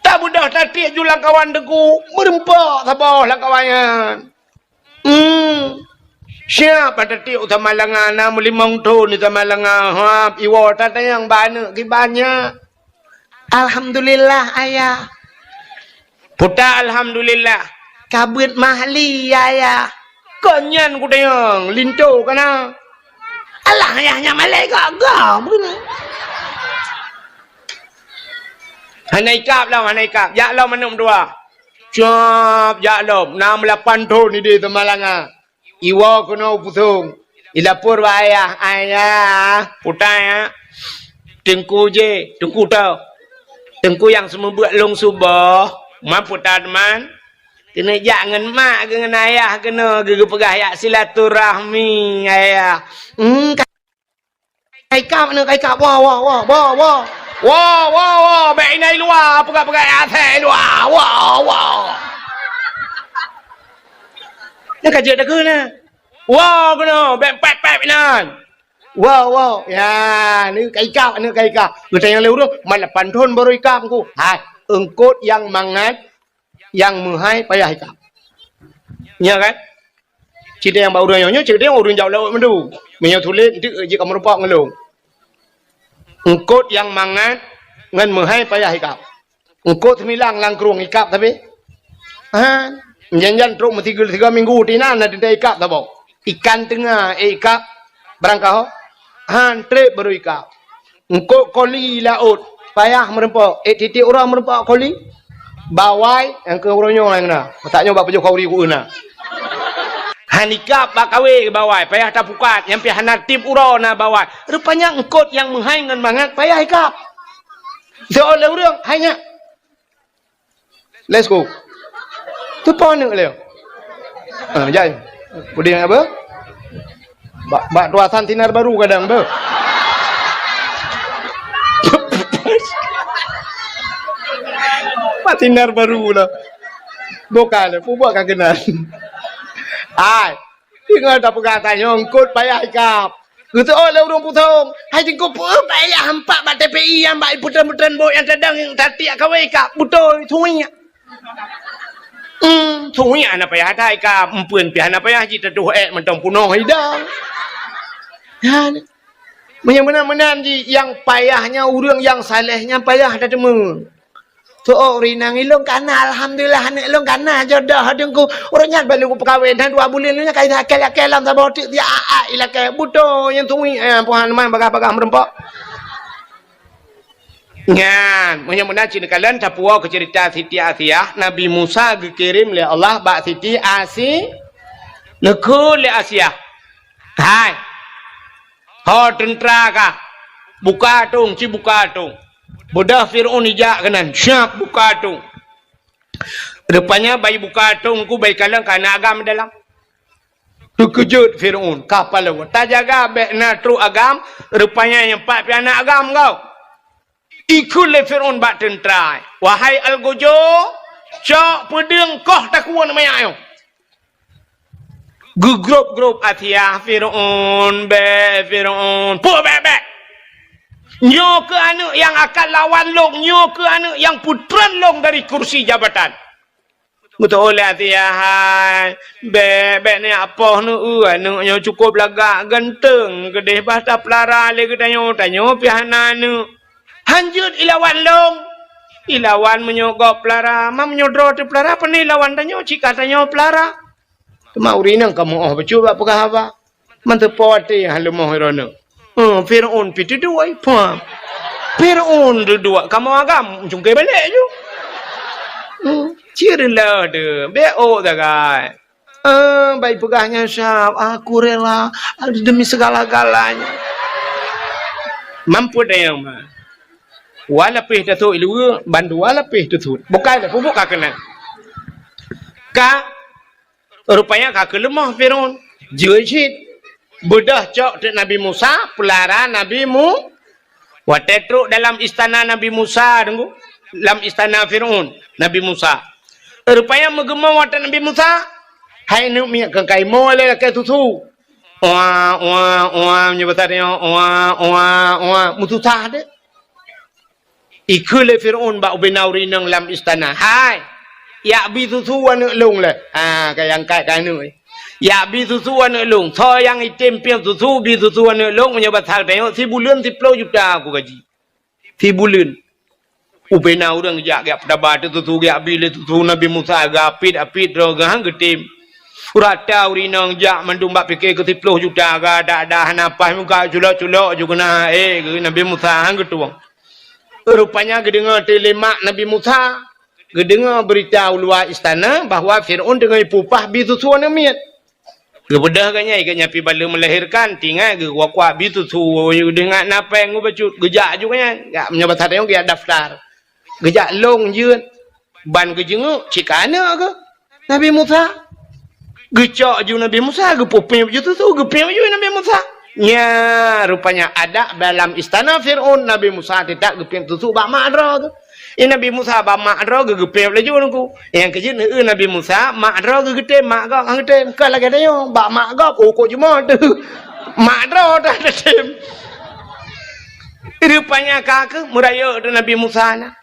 Tabeudôh tatiek ju lam kawan teungku, meureumpok saboh lam kawan nyan. Hmm. Siap bak tatiek u Samalanga, na meulimong thon di Samalanga. Hap, iwoe tatanyong bak aneuk kiban nyan. Alhamdulillah, Ayah. Puta alhamdulillah. Ka beuet mahli, Ayah. Kon nyan kutanyong, linto kana. Alah, Ayah nyan malèe gagah, beuna. Hana ikab lom, hana ikab. Jak lom aneuk dua. Cop, jak lom. Na meulapan thon idéh Samalanga. Iwoe keunoe u Pusong. Ilapor bak ayah, "Ayah, puta ya. Teungku jih, teungku tau. Teungku nyang seumeubeuet lôn suboh, ma puta teuma. Keuneuk jak ngon mak geuh ngon ayah keunoe geuh geupeugah jak silaturahmi, ayah." Hmm, ka Ka ikab aneuk, ka ikab. Woe, woe, woe, woe, woe. Woe, woe, woe. Bèk inan i luwa, peugah-peugah asèe i luwa. Woe, woe. Nyan ka jeuet takheun na. Woe keunoe, bèk pèp-pèp inan. Woe, woe. Ya, aneuk ka ikab, aneuk ka ikab. Geutanyong lé ureueng, "Man lapan thon baru ikab, Teungku?" Hai, eungkôt nyang mangat nyang meuhai payah ikab. Nya kan? Cideng bak ureueng nyoe, cideng ureueng jak u laôt mandum. Meunyoe sulet, enteuk jeuet ka meurumpok ngon lôn. Eungkôt nyang mangat ngon meuhai payah ikab. Eungkôt seumilang lam krueng ikab tapi. Ha, jan-jan trok meusigoe-sigoe minggu, tinan na teuntèe ikab saboh. Ikan teunga, eh, ikab barangkaho. Han trép baru ikab. Eungkôt koli laôt, payah meurumpok. Ék tieb-tieb uroe meurumpok koli. Bawai, nyang keu uroe nyoe nyang na. Masa nyoe bak pajoh khauri ku na. Han ikab bak kawé bawai, payah tapukat, nyang pih hana tieb uroe na bawai. Rupanya eungkôt nyang meuhai ngon mangat payah ikab. Soe lé ureueng, hai nyak. Let's go. Teupeue aneuk lé. Ah, jai. Puding apa? Bak, bak tuasan sinar baru kadang tu. Bak sinar baru lah. Bukan, pubak ka kenal. Ai. Ingat dah peugah tanyong, eungkôt payah ikab. Geuseuôt lé ureueng Pusong, "Hai Teungku, peue payah hampak bak T P I nyang bak putren-putren bot nyang tadong nyang tatiek kawé ikab? Beutôi, suwiek." Hmm, suwiek hana payah that ikab, eumpeuen pih hana payah jih tatuh ék mantong punoh idang. Ha, meunyoe meunan-meunan jih, nyang payah nyan ureueng nyang saleh nyan payah tateumé. Soe ureueng inong ilôn kana, alhamdulillah, aneuk lôn kana jodoh Teungku. Ureueng nyan baru peukawen, dan dua buleuen nyan ka ilakèe-lakèe lam saboh teuk, dia a-a ilakèe. Beutôi nyang tuwi, eh, Tuhan man bagah-bagah meurumpok. Nyan, meunyoe meunan cit neukalon tapuwoe keu ceurita Siti Asiah, Nabi Musa geukirém lé Allah bak Siti Asi-, neukheun lé Asiah. Hai, ho teuntra kah, buka atong, ci buka atong. Beudôh Fir'aun ijak keunan, siap buka atong. Rupanya bai buka atong ku bai kalon ka na agam dalam. Teukeujot Fir'aun, ka palau. Tajaga bék na trok agam, rupanya nyang pat pih na agam kau. Ikheun lé Fir'aun bak teuntra, "Wahai Algojo, cok peudeueng koh takue manyak nyoe." Geugrôp-grôp Asiah, "Fir'aun, bék, Fir'aun, peue bék-bék? Nyoe keuh aneuk nyang akan lawan lôn, nyoe keuh aneuk nyang peutreun lôn dari kursi jabatan." Meutu'oh lé Asiah, "Hai, bék, bék neujak poh neueu, aneuk nyoe cukôp lagak ganteng, keudeh bah tapeulara lé geutanyoe, tanyoe pih hana aneuk." "Han jeuet ilawan lôn." "Ilawan meunyoe gob peulara, ma meunyoe droe teupeulara, pane ilawan tanyoe, cit ka tanyoe peulara." Teuma ureueng inong ka meu'oh bacut bak peugah haba. Manteupo até han leumoh droeneuh. Eh, Fir'aun pih teuduek, pah. Fir'aun teuduek, kamoe agam cungké balek ju. Hmm, cit reuloh deuh, bék ôk sagai. Eh, bai peugah nyan siab, "Aku rela, demi segala-galanya." Mampet dayang ma. Wa lapéh tasôk i luweue, bandua lapéh tasut. Bukai dah pupuk ka keunan. Ka Rupanya ka keuleumoh Fir'aun. Jeuet cit. Beudôh cok teuk Nabi Musa, peulara Nabi Mu-, watée trok dalam istana Nabi Musa, deungoe, lam istana Fir'aun, Nabi Musa. Rupanya meugeumong watée Nabi Musa, hai neuk miet keu kaimoe lé lakée susu. Wa, wa, wa, meunyoe basa tanyoe, wa, wa, wa, meususah deh. Ikheun lé Fir'aun bak ubena ureueng inong lam istana, "Hai, jak bi susu aneuk lôn lé." Ha, ka nyang angkat keu aneuk. "Jak bi susu aneuk lôn. Soe nyang item piep susu, bi susu aneuk lôn, meunyoe basa tanyoe, sibuleuen siplôh juta aku gaji. Sibuleuen." Ubena ureueng jak, jak peutaba teuh susu, jak bi lé susu Nabi Musa, geuapit-apit droe geuh han geutem. Rata ureueng inong jak mandum bak pike keu siplôh juta, geudak-dak hana paih muka culok-culok ju keunan, eh, geuh Nabi Musa han geutueng. Rupanya geudeungoe teuk lé mak Nabi Musa, geudeungoe beurita u luwa istana bahwa Fir'aun teungoh jipeupah bi susu aneuk miet. Geubeudôh geuh nyan, geuh nyan pih bak lheueh meulahirkan, teuingat geuh kuak-kuak bi susu, geudeungoe na péng geuh bacut, geujak ju geuh nyan. Jak, meunyoe basa tanyoe geujak daftar. Geujak lôn jeuet, ban geujeungeuk cit ka aneuk geuh. Nabi Musa. Geucok ju Nabi Musa, geupeupiep ju susu, geupiep ju Nabi Musa. Nya, rupanya adat dalam istana Fir'aun, Nabi Musa teutab geupiep susu bak mak droe geuh. I Nabi Musa bak mak droe geuh, geupiep laju nungku. Nyang keujeuet neueu Nabi Musa, mak droe geuh geutem, mak gob han geutem. Ka lagée tanyoe, bak mak gob, oh, kok jumoe teuh. Mak droe dah geutem. Rupanya ka keuh meurayeuk teuh Nabi Musa na.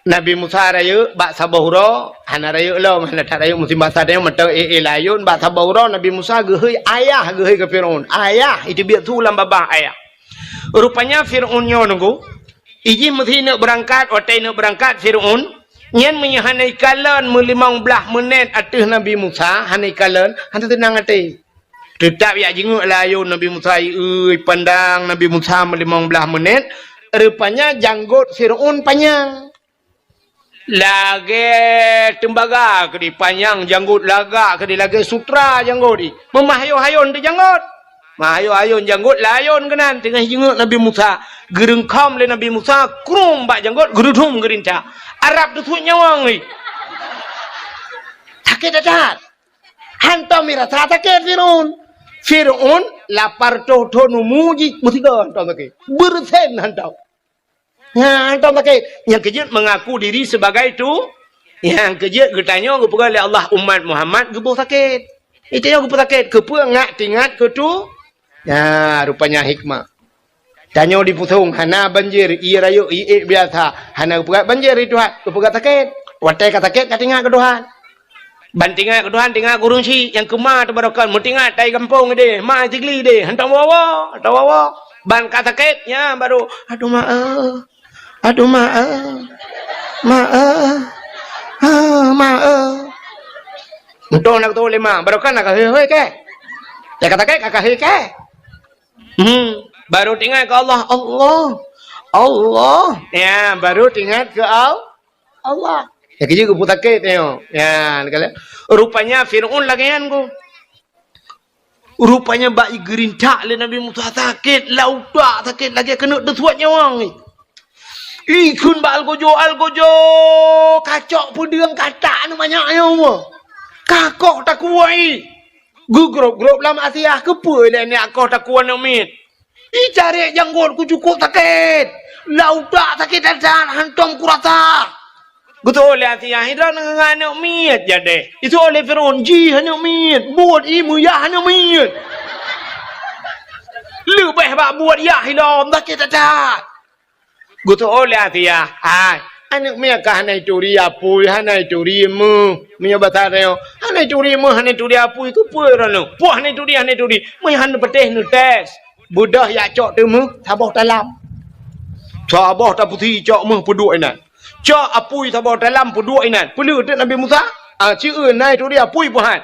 Nabi Musa rayeuk bak saboh uroe, hana rayeuk lom, hana that rayeuk musim basa tanyoe mantong éh-éh layôn, bak saboh uroe Nabi Musa geuhôi ayah, geuhôi keu Fir'aun. Ayah, iteubiet su lam babah ayah. Rupanya Fir'aun nyoe nunggu, ijih meusi neuk beurangkat, watée neuk beurangkat Fir'aun, nyan meunyoe hana ikalon meulimong blaih meunét ateueh Nabi Musa, hana ikalon, hana teunang até. Teutab jak jingeuk layôn Nabi Musa, ieu, ipandang Nabi Musa meulimong blaih meunét, rupanya janggot Fir'aun panyang. Lagée teumbaga keudeh panyang janggot, lagak keudeh lagée sutra janggot jih. Meumah hayôn-hayôn teuh janggot. Mah hayôn-hayôn janggot, layôn keunan teungoh jingeuk Nabi Musa. Geureungkhom lé Nabi Musa, krum bak janggot, geurudum geurintak. Arab teusuet nyawöng jih. Sakét that-that. Hantom mirasa sakét Fir'aun. Fir'aun lapar toh thon umu jih, meusigoe hantom sakét. Beureusen hantom. Nyan hantom sakét. Nyang keujeuet mengaku diri sebagai tu, nyang keujeuet geutanyoe geupeugah lé Allah umat Muhammad geuboh sakét. Geutanyoe geuboh sakét, keupeue ngat teuingat keu tu? Nya, rupanya hikmah. Tanyoe dipeusong, hana banjir, ié rayeuk, ié ék biasa. Hana geupeugah banjir di Tuhan, geupeugah sakét. Watée ka sakét, ka teuingat keu Tuhan. Ban teuingat keu Tuhan, teuingat keu ureueng chik nyang keu ma teuh barokan, meuteuingat tai gampông deh, ma Sigli deh, hantom woe-woe, hantom woe-woe. Ban ka sakét, nya baru, "Aduh, ma, eh. Aduh, ma, eh. Ma, eh. Ah, ma, eh." Untung na geutuwoe lé ma, barokan na ka hôi-hôi keh. Nyang ka sakét, ka, ka hôi keh. Hmm, baru teuingat keu Allah, Allah, Allah. Ya, baru teuingat keu Al-, Allah. Ya, keujeuet geupeu sakét nyoe. Ya, rupanya Fir'aun lagée nyan ku. Rupanya bak geurintak lé Nabi Musa sakét, lautak sakét lagée keuneuk teusuet nyawöng. Ikheun bak algojo, algojo, kacok peudeueng katak aneuk manyak nyoe. Kakoh takuwai. Geugrôp-grôp lam Asia, keupeue lé nyak koh takuwai aneuk miet. Icarek janggot ku cukôp sakét. Lam utak sakét that-that, hantom kurasa. Geutôh lé Asia, hidra ngon aneuk miet jadeh. Itu oleh Firaun, jih aneuk miet, buet i meuyah aneuk miet. Leubeh bak buet yah ilom, sakét that-that. Geutôh lé Asia, hai, aneuk miet ka hana ituri apui, hana ituri meuh. Meunyoe basa tanyoe, hana ituri meuh, hana ituri apui, keupeue droeneuh? Poh hana ituri, hana ituri. Meunyoe hana patéh neutés. Beudôh jak cok teumeuh saboh talam. Saboh tapusi cok meuh peuduek inan. Cok apui saboh talam peuduek inan. Peuleueh teuk Nabi Musa? Ah, ci eu na ituri apui peuhat.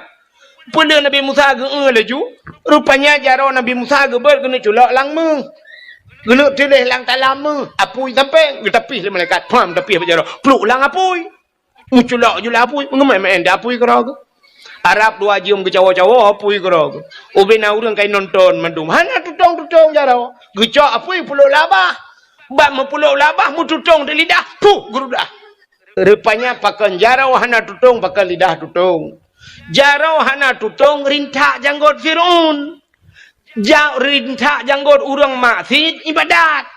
Peuleueh Nabi Musa geu-eu laju, rupanya jaroe Nabi Musa geubeuet geuneuk culok lam meuh. Geuneuk tuléh lam talam meuh, apui sampoe geutapih lé malaikat, pham tapih bak jaroe, pluek lam apui. Meuculok ju lam apui, meungeumai-mai apui keudroe geuh. Arab dua jeuem geucawoe-cawoe apui keudroe geuh. Ubé na ureuëng ka inonton mandum, hana tutong-tutong jaroe. Geucok apui peuleuk lam babah. Bak meupeuleuk lam babah, meututong di lidah, puh, geurudah. Rupanya pakon jaroe hana tutong, pakon lidah tutong. Jaroe hana tutong rintak janggot Firaun. Ja-, rintak janggot ureuëng maksiet ibadat.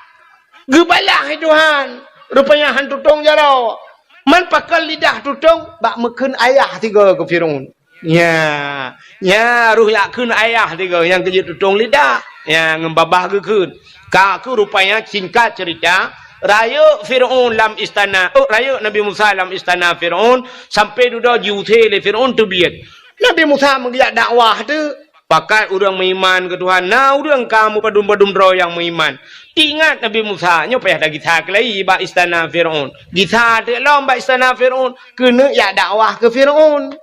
Geubalah lé Tuhan, rupanya han tutong jaroe. Man pakon lidah tutong bak meukheun ayah tiga keu Firaun. Nya, nya roh jak kheun ayah tiga nyang keujeuet tutong lidah. Nya ngon babah geukheun. Ka keuh rupanya singkat cerita, rayeuk Firaun lam istana, oh, rayeuk Nabi Musa lam istana Firaun, sampai dudoe jiusé lé Firaun teubiet. Nabi Musa meugeuyak dakwah teuh. Pakat ureuëng meuiman keu Tuhan, na ureuëng ka meupadum-padum droe nyang meuiman. Teuingat Nabi Musa, nyoe payah tagisa keulai bak istana Firaun. Gisa teuk lom bak istana Firaun, keuneuk jak dakwah keu Firaun.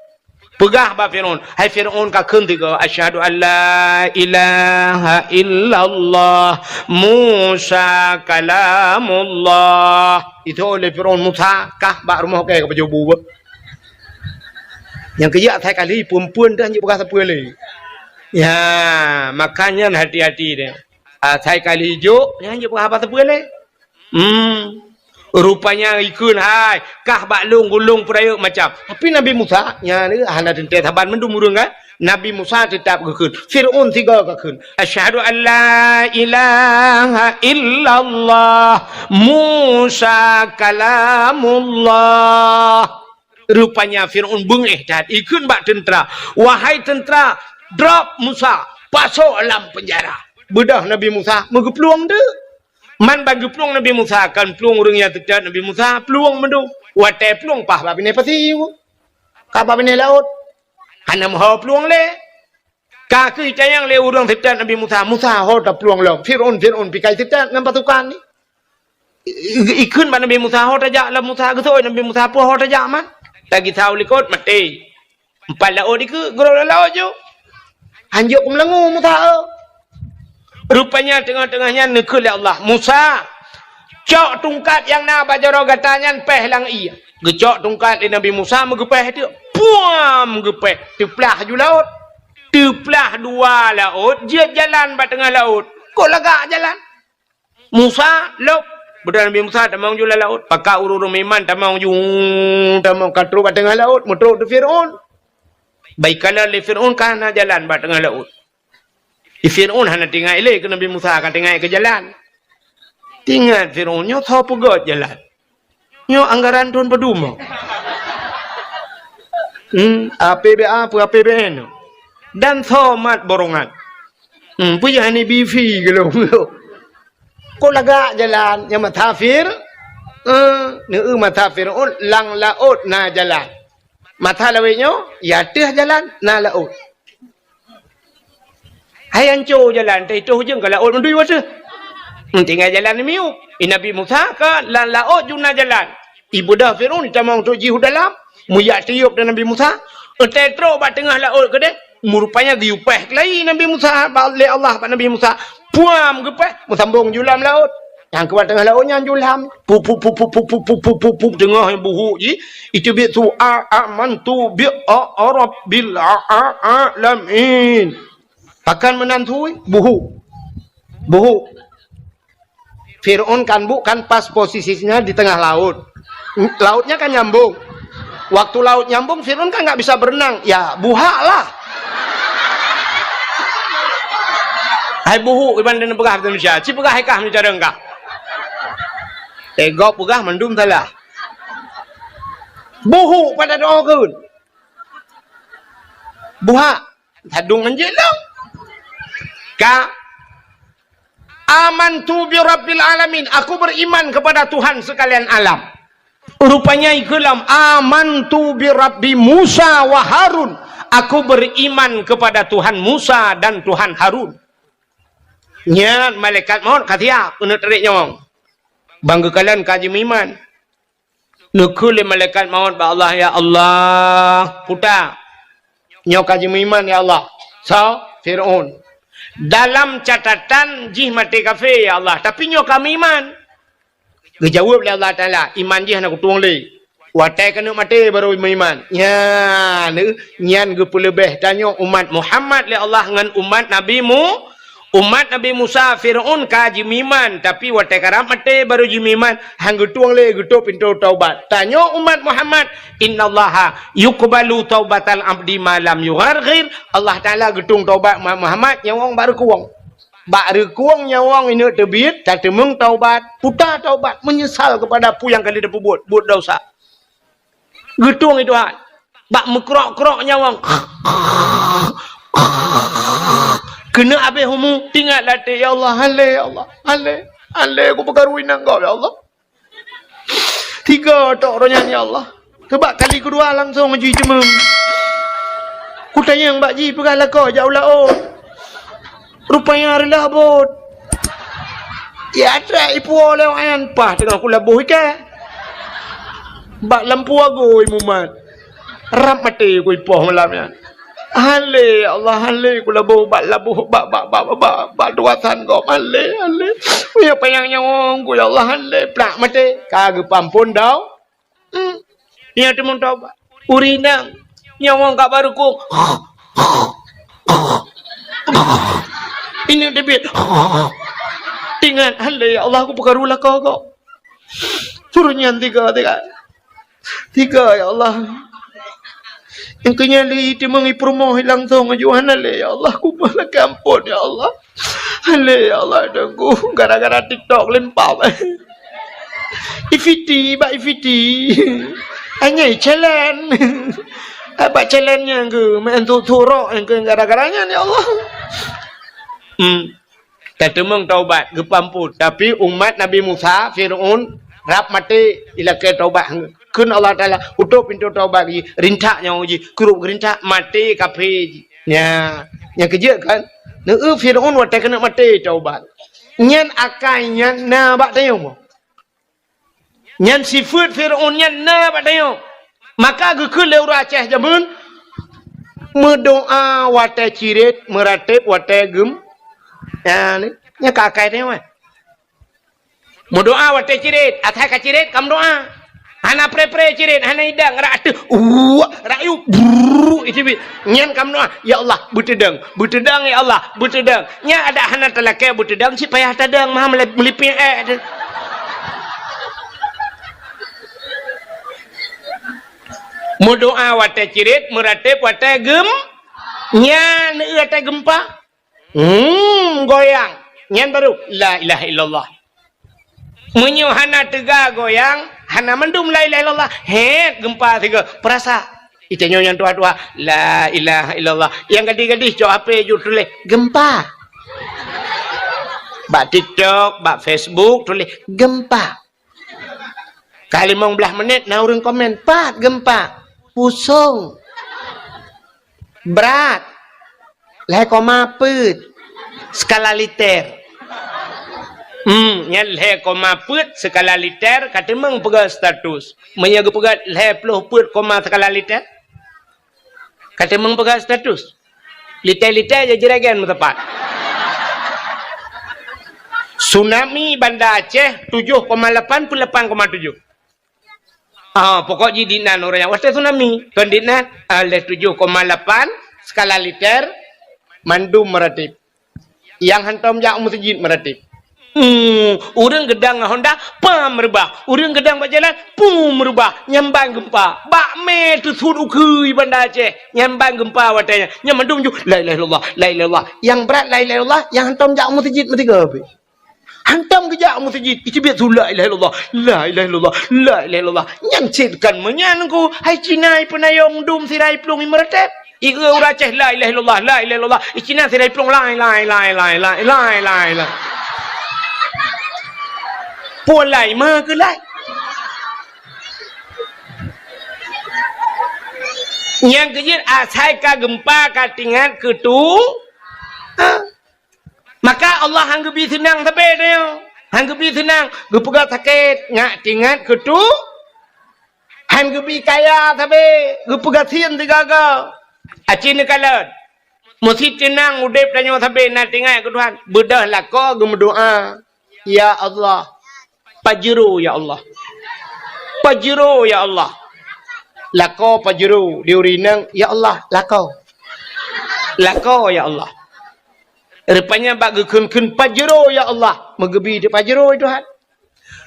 Peugah bak Firaun, "Hai Firaun, kakheun tiga, asyhadu an la ilaha illallah, Musa kalamullah." Itu oleh Firaun, Musa kah bak rumoh kèe ka pajoh bu. Nyang keujak asai kali peumpun dah nyang peugah sapeue lé. Ya, makanya hati-hati deh. Asai kali jok, nyang jeuet peugah haba sapeue lé. Hmm. Rupanya ikheun hai, kah bak lôn gulong peurayeuk macam. Tapi Nabi Musa, nya ni hana teuntèe saban mandum ureueng kan? Nabi Musa teutap geukheun. Firaun sigoe geukheun. Asyhadu an la ilaha illallah Musa kalamullah. Rupanya Firaun beungéh that, ikheun bak teuntra, "Wahai teuntra, drop Musa, pasoe lam peunjara." Beudôh Nabi Musa meugeuplueng deuk. Man ban geuplueng Nabi Musa, kan plueng ureueng nyang teutab Nabi Musa, plueng meudum. Watèe plueng paih bak binéh pasi, ka bak binéh laôt. Hana meuho plueng lé. Ka keuh itanyong lé ureueng teutab Nabi Musa, "Musa, ho taplueng lom? Firaun, Firaun pikai teutab ngon pasukan ni." I-, i-, ikheun bak Nabi Musa, "Ho tajak lom Musa?" Geuseuôt Nabi Musa, "Peue ho tajak man? Tagisa u likot, maté. Empat laôt dikeue, geurôk lam laôt ju." Hanjeuet keumeulangô Musa, eu. Rupanya teungoh-teungoh nyan neukheun lé Allah, "Musa, cok tungkat nyang na bak jaroe gata nyan péh lam ié." Geucok tungkat lé Nabi Musa, meugeupéh teuk. Puam! Geupéh, teuplah ju laôt. Teuplah dua laôt, jeuet jalan bak teungoh laôt. Kok lagak jalan? Musa, lôb. Beudôh Nabi Musa tamong ju lam laôt. Pakat ureueng-ureueng meuiman tamong ju, tamong ka trôk bak teungoh laôt, meutrôk di Firaun. Bak ikalon lé Firaun ka hana jalan bak teungoh laôt. Di Firaun hana teuingat lé keu Nabi Musa, ka teuingat keu jalan. Teuingat Firaun, "Nyoe soe peugöt jalan? Nyoe anggaran thôn padum?" Hmm, A P B A peue A P B N? Dan soe mat borongan? Hmm, peue jih hana bi fi geulong? Kok lagak jalan nyang masa Fir-, eh, neu-eu masa Firaun lam laôt na jalan. Masa lawét nyoe, ya ateueh jalan na laôt. Hai anco jalan, teuh itoh ujeuen ka laôt meudui watèe. Hmm, tinggai jalan miyueb. I Nabi Musa ka lam laôt ju na jalan. Ibeudôh Firaun tamong trôk jih u dalam, meujak tiyôb dan Nabi Musa. Watèe trôk bak teungoh laôt keudéh, meurupanya geuyue péh keulai Nabi Musa bak, lé Allah bak Nabi Musa. Puam geupéh, meusambong ju lam laôt. Nyang keubat teungoh laôt nyan ju lam. Pup, pup, pup, teungoh buhuk jih. Itu biet su a, amantu bi a, a, rabbil a, a, alamin. Pakon meunan sui? Buhuk. Buhuk. Fir'aun kan bu-, kan pas posisinya di tengah laut. Lautnya kan nyambung. Waktu laut nyambung, Fir'aun kan nggak bisa berenang. Ya, buhak lah. Hai buhuk iban dan peugah Indonesia. Ci peugah hai kah meucareng kah. Ego peugah mandum salah. Buhuk pada doa keun. Buhak. Sadung anjing dong. Ka. Amantu bi rabbil alamin. Aku beriman kepada Tuhan sekalian alam. Rupanya ikeulam. Amantu bi rabbi Musa wa Harun. Aku beriman kepada Tuhan Musa dan Tuhan Harun. Nyan malaikat maut ka siap keuneuk tarék nyawöng. Bang geukalon ka jimeuiman. Neukheun lé malaikat maut bak Allah, "Ya Allah, puta, nyoe ka jimeuiman, ya Allah." Soe? Fir'aun. "Dalam catatan jih maté kafé, ya Allah, tapi nyoe ka meuiman." Geujaweueb lé Allah Taala, "Iman jih hana kutueng lé. Watée keuneuk maté barô meuiman." Nyan, nyan geupeuleubeh tanyoe umat Muhammad lé Allah ngon umat Nabi Mu-, Umat Nabi Musa, Fir'aun ka jimeuiman, tapi watée karab maté barô jimeuiman, han geutueng lé geutôp pintoe taubat. Tanyoe umat Muhammad, "Innallaha yuqbalu taubatal abdi ma lam yugharghir." Allah Taala geutueng taubat umat Muhammad nyawöng bak reukueng. Bak reukueng nyawöng ineuk teubiet, tateumeung taubat, puta taubat, meunyeusal keupada peue nyang ka lheueh tapeubuet, buet desya. Geutueng lé Tuhan. Bak meukrok-krok nyawöng. Keuneuk abéh umu, tingat latée, "Ya Allah, han lé, ya Allah, han lé, han lé, kupeukaru inong gob, ya Allah." Tiga tok roh nyan, "Ya Allah." Teubak kali keudua langsong jih jimeuem. Kutanyong bak jih peugah lakoe jak u laôt. Rupanya reulah bot. Ya, trek ipuwoe lé awaknyan, paih teungoh kulaboh iké. Bak lampu agui mumat. Rab maté kuipoh malam nyan. Han lé, ya Allah, han lé kulaboh bak laboh, bak, bak, bak, bak, bak, bak tugasan gob. Han lé, han lé. Meunyoe panyang nyawöng ku, ya Allah, han lé. Plak maté. Ka geupeuamphon dau. Hmm. Nyan teumeung taubat. Ureueng inong nyawöng ka barô kong. Ineuk teubiet. Tingat, "Han lé, ya Allah, kupeukaru lakoe gob." Suruh nyan tiga, tiga. Tiga, ya Allah. Nyang keu nyan lé teumeung ipeurumoh langsong aju, "Han lé, ya Allah, kumoh lakée amphon, ya Allah." Han lé, ya Allah, Teungku, gara-gara TikTok limpah. Ifiti, bak ifiti. Hanya challenge. Bak challenge nyang keu, main tu turok nyang keu gara-gara nyan, ya Allah. Hmm. Tateumeung taubat, geupeuamphon. Tapi umat Nabi Musa, Fir'aun, rab maté, ilakée taubat. Kheun Allah Taala, "Utôp pintoe taubat jih, rintak nyawöng jih, krup geurintak, maté kafé jih." Nya, nyang keujeuet kan? Neu-eu Fir'aun watée keuneuk maté taubat. Nyan akai nyan na bak tanyoe. Nyan sifeuet Fir'aun nyan na bak tanyoe. Maka geukheun lé ureueng Aceh jameun, meudoá watée cirét, meuratéb watée geum-, nya, ni, nyan ka akai tanyoe. Meudoá watée cirét, asai ka cirét ka meudoá. Hana pré-pré cirét, hana idang, rak ateueh, uwak, rak yub, brrrr, iteubiet. Nyan ka meudoá, "Ya Allah, beuteudong, beuteudong, ya Allah, beuteudong." Nyan adak hana talakée beuteudong, cit payah tadong, meuha meulipéng ék teuh. Meudoá watée cirét, meuratéb watée geum-, nyan, watée geumpa. Hmm, goyang. Nyan baru la ilaha illallah. Meunyoe hana teuga goyang, hana mandum la ilaha illallah. Hét, geumpa sigoe. Peurasa. Itanyoe nyang tuha-tuha, la ilaha illallah. Nyang gadih-gadih cok H P ju tuléh, "Geumpa." Bak TikTok, bak Facebook tuléh, "Geumpa." Ka limong blaih menit na ureueng komen, "Pat geumpa?" "Pusong." "Brat?" "Lhée koma peuet skala liter." Hmm, nyan lhée koma peuet skala liter ka teumeung peugah status. Meunyoe geupeugah lhée ploh peuet koma skala liter, ka teumeung peugah status. Liter-liter ya juragan meutepat. Tsunami Banda Aceh tujoh koma lapan peuet lapan koma tujoh. Ah, pokok jih dinan ureueng nyang watée tsunami. Kon dinan, ah, lhée tujoh koma lapan skala liter mandum meuratéb. Nyang hantom jak u meuseujid meuratéb. Hmm, ureuëng geudang ngon honda, pam reubah. Ureuëng geudang bak jalan, pum reubah. Nyan ban geumpa. Bak mé teusut ukheue Banda Aceh. Nyan ban geumpa watée nyan. Nyan mandum ju, "La ilaha illallah, la ilaha illallah." Nyang brat la ilaha illallah, nyang hantom jak u meuseujid meusigoe pih. Hantom geujak u meuseujid, icubit su la ilaha illallah, la ilaha illallah, la ilaha illallah. Nyan cit kan meunyan ku, hai Cina ipeunayong dum sira iplueng imeureutéb. Ieu ureuëng Aceh, la ilaha illallah, la ilaha illallah. Icina sira iplueng, lai, lai, lai. Peue lai, ma keu lai. Nyang keujeuet asai ka geumpa ka tingat keu tu. Ha? Maka Allah han geubi seunang sabe tanyoe. Han geubi seunang, geupeugah sakét, ngat tingat keu tu. Han geubi kaya sabe, geupeugah sien sigaga. Aci neukalon. Meusi teunang udeb tanyoe sabe na tingat keu Tuhan. Beudôh lakoe geumeudoá, "Ya Allah, Pajero, ya Allah. Pajero, ya Allah." Lakoe pajero, di ureuëng inong, "Ya Allah, lakoe. Lakoe, ya Allah." Rupanya bak geukheun-kheun pajero, ya Allah. Meugeubi teuk pajero, ya Tuhan.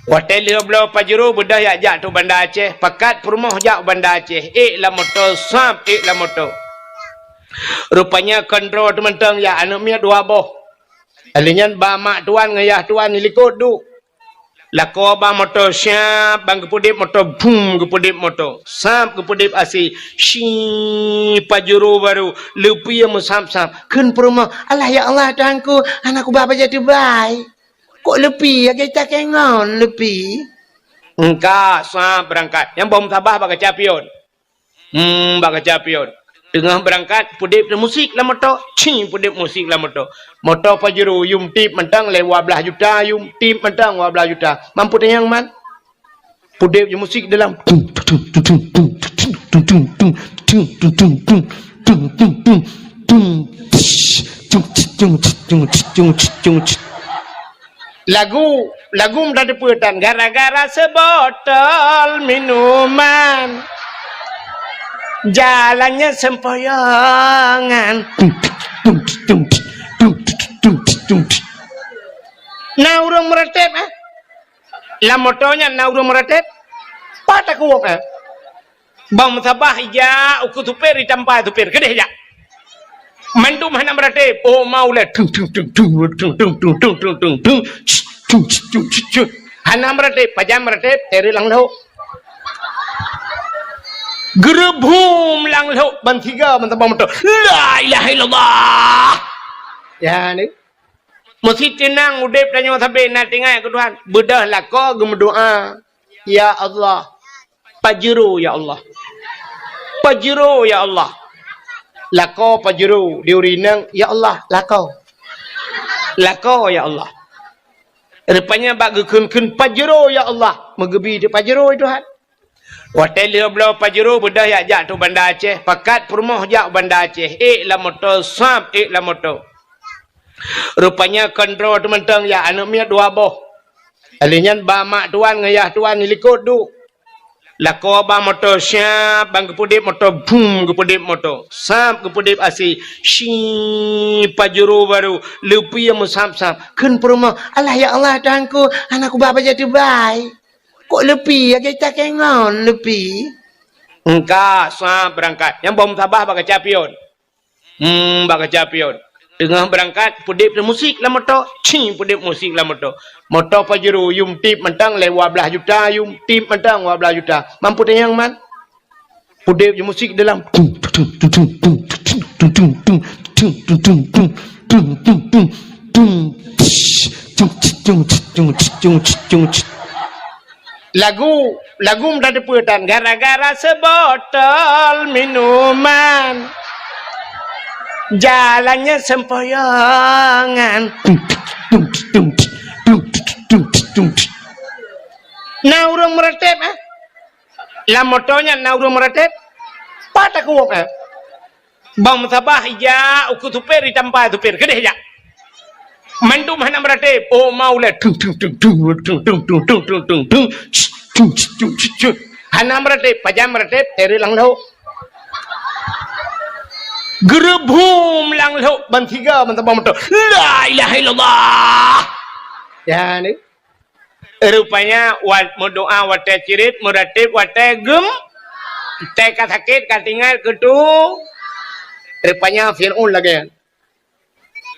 Watée lheueh bloe pajero beudôh jak-jak trok Banda Aceh, pakat peurumoh jak u Banda Aceh, ék lam moto, sab ék lam moto. Rupanya kontrol teumantong jak aneuëk miet dua boh. Alheuh nyan ba mak tuan ngon yah tuan di likot duek. Lakoe ba moto, siap ban geupeudeb moto, bum geupeudeb moto. Sab geupeudeb asi, si pajero barô, leupie meusab-sab. Kheun peurumoh, "Alah ya Allah Tuhanku, hana kuba bajée teubai. Kok leupie lagée cakée ngon leupie?" Engka sab beurangkat. Nyang boh meusabah bak kaca pion. Hmm, bak kaca pion. Teungoh beurangkat, peudeb musik lam moto. Ci, peudeb musik lam moto. Moto pajero, yum tip mantong lé dua blaih juta, yum tip mantong dua blaih juta. Mampu tanyong man? Peudeb musik dalam. Lagu, lagu meudadeupeue tan, gara-gara seubotol minuman, jalannya sempoyongan. Na ureuëng meuratéb, eh? Lam moto nyan na ureuëng meuratéb? Pat takuwok, eh? Bang meusabah ijak ukeue supir, itampa supir. Keudeh jak. Mandum hana meuratéb. Oh, mau lé. Tung, tung, tung, tung. Hana meuratéb. Pajan meuratéb, teureuk lam lhok. Geureubhum lam lhok ban tiga ban tabang moto. La ilaha illallah. Ya, ni. Meusi teunang udeb tanyoe sabe na tingat keu Tuhan. Beudôh lakoe geumeudoá. Ya Allah. Pajero, ya Allah. Pajero, ya Allah. Lakoe pajero, di ureuëng inong, "Ya Allah, lakoe. Lakoe, ya Allah." Rupanya bak geukheun-kheun pajero, "Ya Allah." Meugeubi teuk pajero, ya Tuhan. Watée lheueh bloe pajero beudôh jak-jak trok Banda Aceh, pakat peurumoh jak u Banda Aceh, ék lam moto, sab ék lam moto. Rupanya kontrol teumantong jak aneuëk miet dua boh. Alheuh nyan ba mak tuan ngon yah tuan di likot duek. Lakoe ba moto, siap ban geupeudeb moto, bum geupeudeb moto. Sab geupeudeb asi, si pajero barô, leupie meusab-sab. Kheun peurumoh, "Alah ya Allah Tuhanku, hana kuba bajée teubai. Kok leupie lagée cakée ngon leupie?" Engka sab beurangkat. Nyang boh meusabah bak kaca pion. Hmm, bak kaca pion. Teungoh beurangkat, peudeb musik lam moto. Ci, peudeb musik lam moto. Moto pajero, yum tip mantong lé dua blaih juta, yum tip mantong dua blaih juta. Mampu tanyong man? Peudeb musik dalam. Lagu, lagu meudadeupeue tan, gara-gara seubotol minuman, jalannya sempoyongan. Na ureuëng meuratéb, eh? Lam moto nyan na ureuëng meuratéb? Pat takuwok, eh? Bang meusabah ijak ukeue supir, itampa supir. Keudeh jak. Mandum hana meuratéb. Oh, mau lé. Tung, tung, tung. Hana meuratéb. Pajan meuratéb, teureuk lam lhok. Geureubhum lam lhok ban tiga ban tabang moto. La ilaha illallah. Ya, ni. Rupanya, wa-, meudoa watée cirit, meuratéb watée gem-, watée ka sakét, ka tinggai keu tu. Rupanya Fir'aun lagée nyan.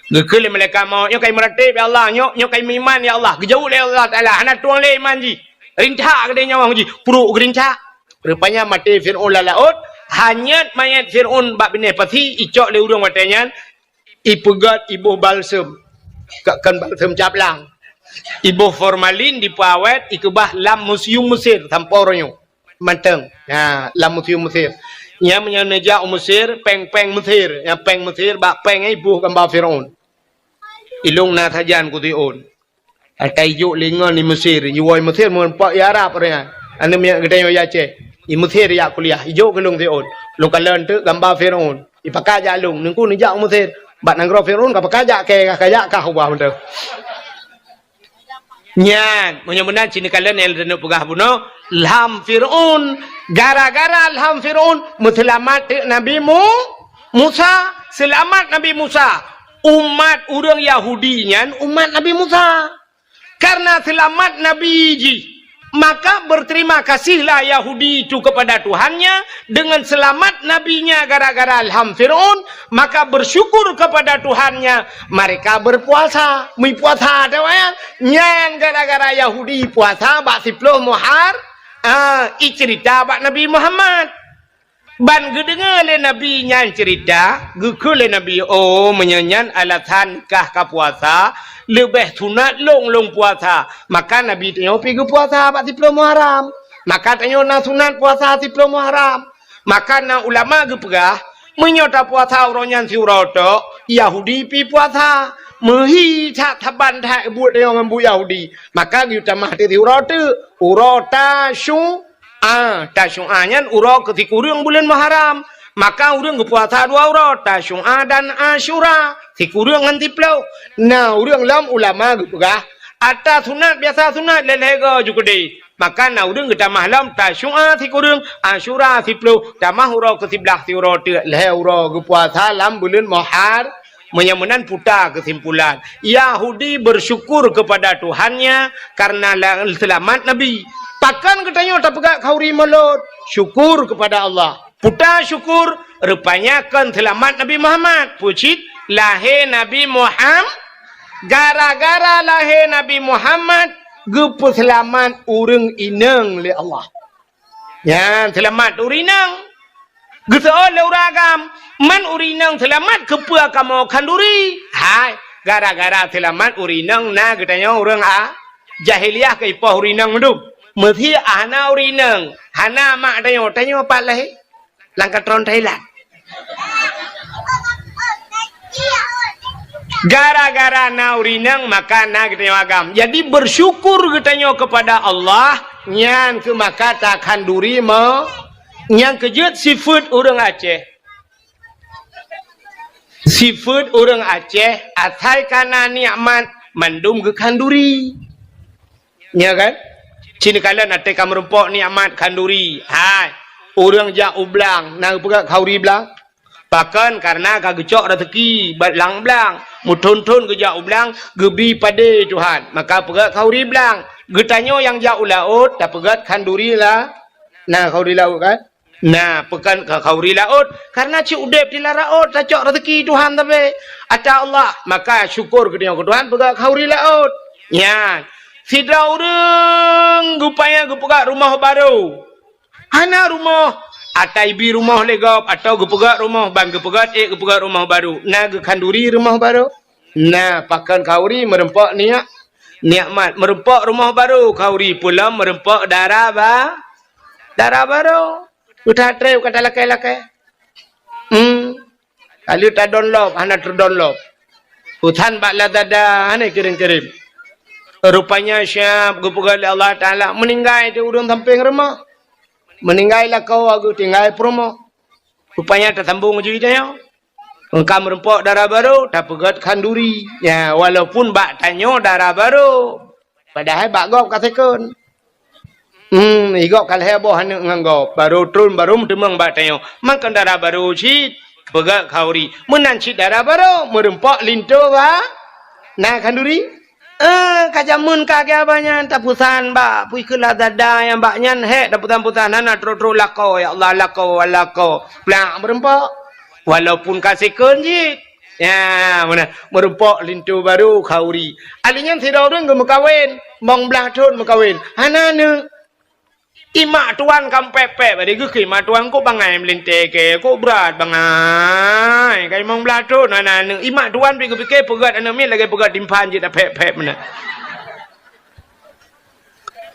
Geukheun lé malaikat maut, "Nyoe ka imeuratéb, ya Allah, nyoe, nyoe ka imeuiman, ya Allah." Geujaweueb lé Allah Taala, "Hana tueng lé iman jih. Rintak keudeh nyawöng jih, pruek geurintak." Rupanya maté Fir'aun lam laôt, hanyét manyét Fir'aun bak binéh pasi, icok lé ureuëng watée nyan, ipeugét iboh balsem. Ka-, kon balsem caplang. Iboh formalin dipeuawét, ikeubah lam museum Mesir sampoe uroe nyoe. Mantong. Ha, lam museum Mesir. Nyan meunyoe neujak u Mesir, péng-péng Mesir. Nyang péng Mesir, bak péng nyan iboh gamba Fir'aun. Ilong na sajan keu Fir'aun. Ata ijok lé ngon i Mesir, iwoe i Mesir meureumpok i Arab ureuëng nyan. Aneuk miet geutanyoe i Aceh, i Mesir jak kuliah, ijok keu lôn Fir'aun. Lôn kalon teuk gamba Fir'aun. Ipakat jak lôn, ningku neujak u Mesir. Bak nanggroe Fir'aun ka pakat jak kée, ka jak kah ubah mantong. Nyan, meunyoe meunan cit neukalon nyang lôn peugah bunoe, lham Fir'aun. Gara-gara lham Fir'aun, meuseulamat teuk Nabi Mu-, Musa. Seulamat Nabi Musa. Umat ureuëng Yahudi nyan umat Nabi Musa. Karena seulamat Nabi jih, maka berterima kasihlah Yahudi itu kepada Tuhannya dengan selamat nabinya gara-gara lham Fir'aun, maka bersyukur kepada Tuhannya, mereka berpuasa. Meupuasa, ada wayang. Nyan gara-gara Yahudi puasa bak siploh Muhar-, ah, icerita bak Nabi Muhammad. Ban geudeungoe lé Nabi nyan ceurita, geukheun lé Nabi, "Oh, meunyoe nyan alasan kah ka puasa, leubeh sunat lôn lôn puasa." Maka Nabi tanyoe pi geupuasa bak siploh Muharram. Maka tanyoe na sunat puasa siploh Muharram. Maka na ulama geupeugah, meunyoe tapuasa uroe nyan siuroe tok, Yahudi pi puasa. Meuhi that saban that buet tanyoe ngon buet Yahudi. Maka geuyue tamah teuk siuroe teuk, uroe Tasyu-, A, Tasyu'a nyan uroe keu sikureueng buleuen Muharram. Maka ureueng geupuasa dua uroe, Tasyu'a dan Asyura, sikureueng ngon siploh. Na ureueng lom ulama geupeugah, ata sunat biasa sunat lhèe-lhèe go ju keudeh. Maka na ureueng geutamah lom Tasyu'a sikureueng, Asyura siploh, tamah uroe keu siblaih siuroe teuk, lhèe uroe geupuasa lam buleuen Muhar-, Meunyoe meunan puta keusimpulan, Yahudi bersyukur kepada Tuhannya karena la-, seulamat Nabi. Pakon geutanyoe tapeugah khanduri mulod? Syukur kepada Allah. Puta syukur, rupanya kon seulamat Nabi Muhammad. Peue cit? Lahé Nabi Muham-, gara-gara lahé Nabi Muhammad, geupeuseulamat ureueng inong lé Allah. Nyan seulamat ureueng inong. Geuseuôt lé ureueng agam, man ureueng inong seulamat keupeue kamoe khanduri? Hai, gara-gara seulamat ureueng inong na geutanyoe ureueng a-, jahiliah keu ipoh ureueng inong meudum. Meusé hana ureueng inong, hana mak tanyoe, tanyoe pat lahé? Lam katron Thailand. Gara-gara na ureueng inong maka na geutanyoe agam. Jadi bersyukur geutanyoe kepada Allah, nyan keuh maka takhanduri me-, nyan keuh jeuet sifeuet ureueng Aceh. Sifeuet ureueng Aceh asai ka na nikmat mandum geukhanduri. Nya kan? Cit neukalon até ka meurumpok nikmat khanduri. Hai, ureueng jak u blang, na geupeugah khanduri blang? Pakon? Karena ka geucok raseuki bak lam blang. Meuthon-thon geujak u blang, geubi padé Tuhan. Maka peugah khanduri blang. Geutanyoe nyang jak u laôt, tapeugah khanduri la-, na khanduri laôt kan? Na, pakon ka khanduri laôt, karena cit udeb di lam laôt tacok raseuki Tuhan sabe. Ata Allah, maka syukur geutanyoe keu Tuhan peugah khanduri laôt. Nyan, sidroe ureueng geupaya geupeugah rumoh barô. Hana rumoh, ata ibi rumoh lé gob, atawa geupeugah rumoh, ban geupeugah ék geupeugah rumoh barô. Na geukhanduri rumoh barô? Na, pakon khanduri meurumpok niat, nikmat. Meurumpok rumoh barô khanduri, peue lom meurumpok dara ba-, dara barô. Udah trép ka talakée-lakée. Hmm. Ka lheueh tadonlop, hana teudonlop. Usan bak Lazada, hana kirém-kirém. Rupanya siab geupeugah lé Allah Taala, meuninggai di ureueng sampéng rumoh. Meuninggai lakoe geutinggai peurumoh. Rupanya tasambong ju tanyoe. Engka meurumpok dara barô, tapeugah khanduri. Ya, walaupun bak tanyoe dara barô. Padahai bak gob ka second. Hmm, i gob ka lhèe boh aneuk ngon gob. Barô tron, barô meuteumeung bak tanyoe. Makon dara barô cit, peugah khanduri. Meunan cit dara barô, meurumpok linto ba-, na khanduri. Eh, ka jameun ka geuba nyan tapeusan bak pui keu Lazada nyang bak nyan, hék tapeusan-peusan hana trok-trok lakoe, ya Allah, lakoe, lakoe. Plak, meurumpok. Walaupun ka sikheun jih. Ya, meunan. Meurumpok linto barô khauri. Ahli nyan sidroe ureueng geumeukawen, limong blaih thon meukawen. Hana aneuk. Imak tuan ka pép-pép, bari geukheun imak tuan, "Kok bangai meulintèe kèe, kok brat bangai, ka limong blaih thon hana aneuk." Imak tuan pih geupike peugöt aneuk miet lagèe peugöt timphan jeuet tapép-pép meunan.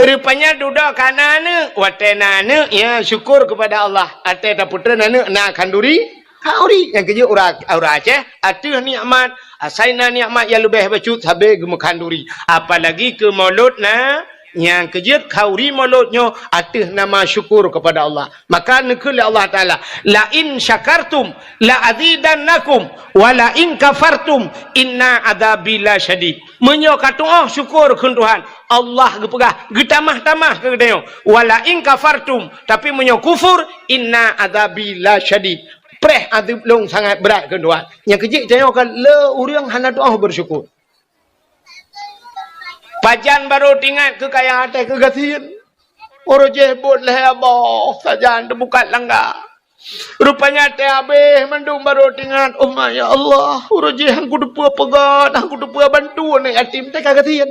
Rupanya dudoe ka na aneuk, watèe na aneuk, ya syukur kepada Allah. Watèe tapeutreun aneuk na khanduri, khauri. Nyang keujeuet ureueng, ureueng Aceh ateueh nikmat, asai na nikmat nyang leubeh bacut sabe geumeukhanduri. Apalagi keu mulod na, nyang keujeuet khauri mulod nyoe ateueh nama syukur kepada Allah. Maka neukheun lé Allah Taala, "La in syakartum la azidannakum wa la in kafartum inna adzabi lasyadid." Meunyoe ka tu'oh syukur kheun Tuhan, Allah geupeugah, geutamah-tamah keu geutanyoe, "Wa la in kafartum," tapi meunyoe kufur, "Inna adzabi lasyadid." Preh azeub lôn sangat brat kheun Tuhan. Nyang keujeuet tanyoe ka le ureueng hana tu'oh beusyukur. Pajan barô teuingat keu kaya até keu gasien. Uroe jih bot lhèe boh sajan teubukat langga. Rupanya até abéh mandum barô teuingat, "Oh ma, ya Allah, uroe jih han kuteupeue peugöt, han kuteupeue bantu aneuk yatim, teuka gasien."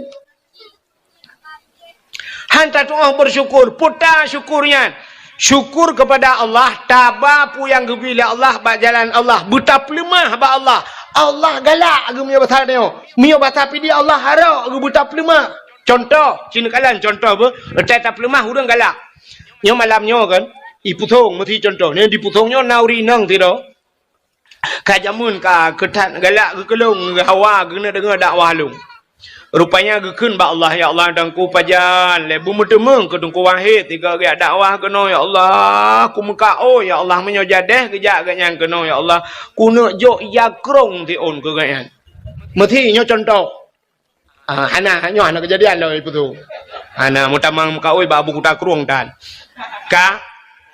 Han tatu'oh beusyukur, peue ta syukur nyan? Syukur kepada Allah, taba peue nyang geubri lé Allah bak jalan Allah, beutapeuleumah bak Allah. Allah galak geuh meunyoe basa tanyoe. Meunyoe basa pidie Allah harok geuh beutapeuleumah. Cuntoh, ci neukalon cuntoh beuh, watèe tapeuleumah ureueng galak. Nyoe malam nyoe kan, i Pusong meusi cuntoh. Nyoe di Pusong nyoe na ureueng inong sidroe. Ka jameun ka keu that galak geuh keu lôn, hawa geuneuk deungö dakwah lôn. Rupanya geukheun bak Allah, "Ya Allah, Teungku pajan lé beumeuteumeung keu Teungku Wahid sigoe geujak dakwah keunoe, ya Allah. Kumeukaôi, ya Allah, meunyoe jadeh geujak geuhnyan keunoe, ya Allah. Kuneuk jok ija krông siôn keu geuhnyan." Meusi nyoe cuntoh. Ah, hana, nyoe hana keujadian lom ipeue tu. Hana, meutamang meukaôi bak Abu Kuta Krueng tan. Ka,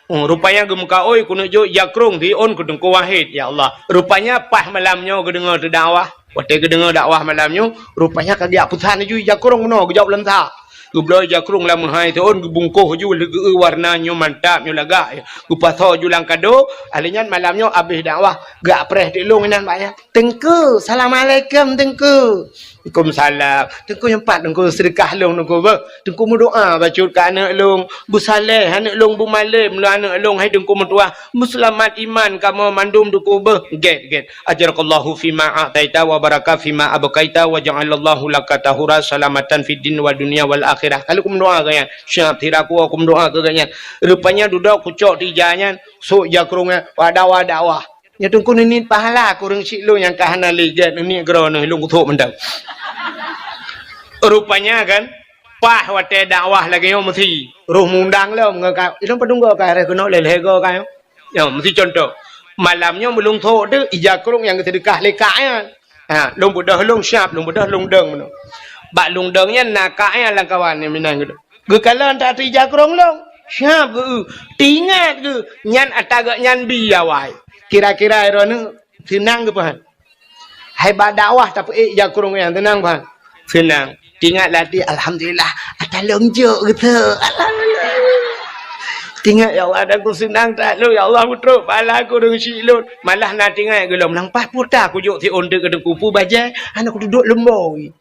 oh, rupanya geumeukaôi keuneuk jok ija krông siôn keu Teungku Wahid, ya Allah. Rupanya paih malam nyoe geudeungoe teudakwah. Watèe geudeungoe dakwah malam nyoe, rupanya ka geujak peusan laju ija krông meunoe geujok lam sa. Geubloe ija krông lam meuhai siôn, geubungkoh laju lé geu-eu warna nyoe mantap, nyoe lagak. Geupasoe laju lam kado, ahli nyan malam nyoe abéh dakwah, geujak preh teuk lôn inan bak nyan. "Teungku, assalamualaikum, Teungku." "Waalaikumsalam." "Teungku, nyoe pat Teungku seudeukah lôn, Teungku, beuh. Teungku meudoa bacut keu aneuk lôn. Beusaleh aneuk lôn, beumalém lôn aneuk lôn, hai Teungku meutuah. Beuseulamat iman kamoe mandum, Teungku, beuh." "Gèt, gèt. Ajarakallahu fima a'taita wa baraka fima abqaita wa ja'alallahu laka tahura salamatan fid din wa dunya wal akhirah." Ka lheueh kumeudoa keu nyan. Siap, sira kuwoe kumeudoa keu geuhnyan. Rupanya dudoe kucok tija nyan, sôk ija krông nyan, wada-wada wah. Nyoe Teungku neuniet pahala keu ureueng syiek lôn nyang ka hana lé gèt, neuniet keudroe neuh lôn kuthok mantong. Rupanya kan, paih watèe dakwah lagèe nyoe meusi, roh mundang lom ngon ka, ilôn padum goe ka, rhah keunoe lhèe-lhèe goe ka nyoe. Nyoe meusi cuntoh. Malam nyoe meulôn thok teuk ija krông nyang geuseudeukah lé kak nyan. Ha, lôn beudôh lôn siap, lôn beudôh lôn dong meunoe. Bak lôn dong nyan na kak nyan lam kawan nyang meunan geuh. Geukalon that ija krông lôn. Siap geuh. Teuingat geuh. Nyan ata geuh nyan bi awai. Kira-kira droeneuh seunang geuh peuhan. Hai bak dakwah tapeuék ija krông nyan seunang peuhan. Seunang. Teuingat lam até, "Alhamdulillah, ata lôn jok geuh." Alhamdulillah. Teuingat, "Ya Allah, ata ku seunang that lôn, ya Allah, meutrok pahala keu ureueng syiek lôn." Malah na teuingat geuh lom, "Nang paih peue ta kujok siôn teuk keu Teungku, peue bajèe, hana kuduek leumbôi."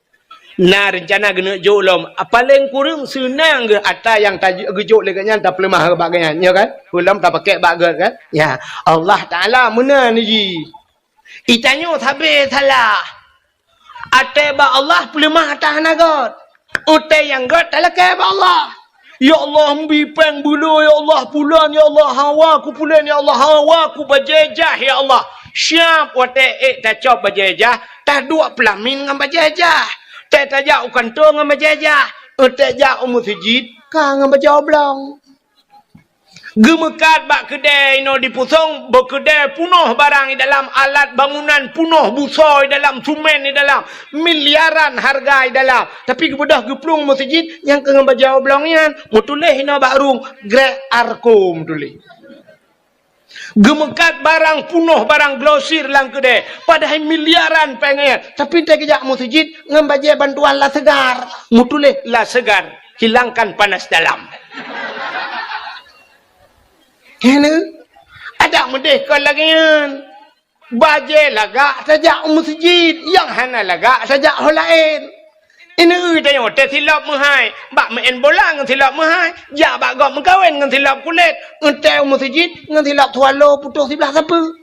Na reuncana geuneuk jok lom. Paléng kureueng seunang geuh ata nyang ta-, geujok lé geuhnyan tapeuleumah bak geuhnyan, nyo kan? Peue lom tapakèk bak geuh kan? Ya, Allah Taala meunan jih. Geutanyoe sabe salah. Até bak Allah peuleumah ata hana göt. Até nyang göt talakèe bak Allah. "Ya Allah, mbi péng beulo, ya Allah, pulan, ya Allah, hawa ku pulan, ya Allah, hawa ku bajèe jah, ya Allah." Siap watèe ék tacok bajèe jah, taduek peulamin ngon bajèe jah. Tée tajak u kantô ngon bajèe jah, tée jak u meuseujid ka ngon bajèe oblong. Geumeukat bak keudè inoe di Pusong, bak keudè punoh barang i dalam, alat bangunan punoh, busoe i dalam, sumen i dalam, miliaran hareuga i dalam. Tapi geubeudôh geuplueng meuseujid nyang keu ngon bajèe oblong nyan, meutuléh inoe bak rueng, Grek Arko meutuléh. Geumeukat barang punoh, barang grosir lam keudè, padahai miliaran péng nyan. Tapi teuh geujak meuseujid ngon bajèe bantuan La Segar. Meutuléh La Segar, hilangkan panas dalam. Kena. Adak meudeh kon lagèe nyan. Bajèe lagak tajak u meuseujid, nyang hana lagak tajak ho laén. Ineuk tanyoe teuh silop meuhai, bak meu'en bola ngon silop meuhai, jak bak gob meukawen ngon silop kulét, eunteuk u meuseujid ngon silop swallow putôh siblah sapeue.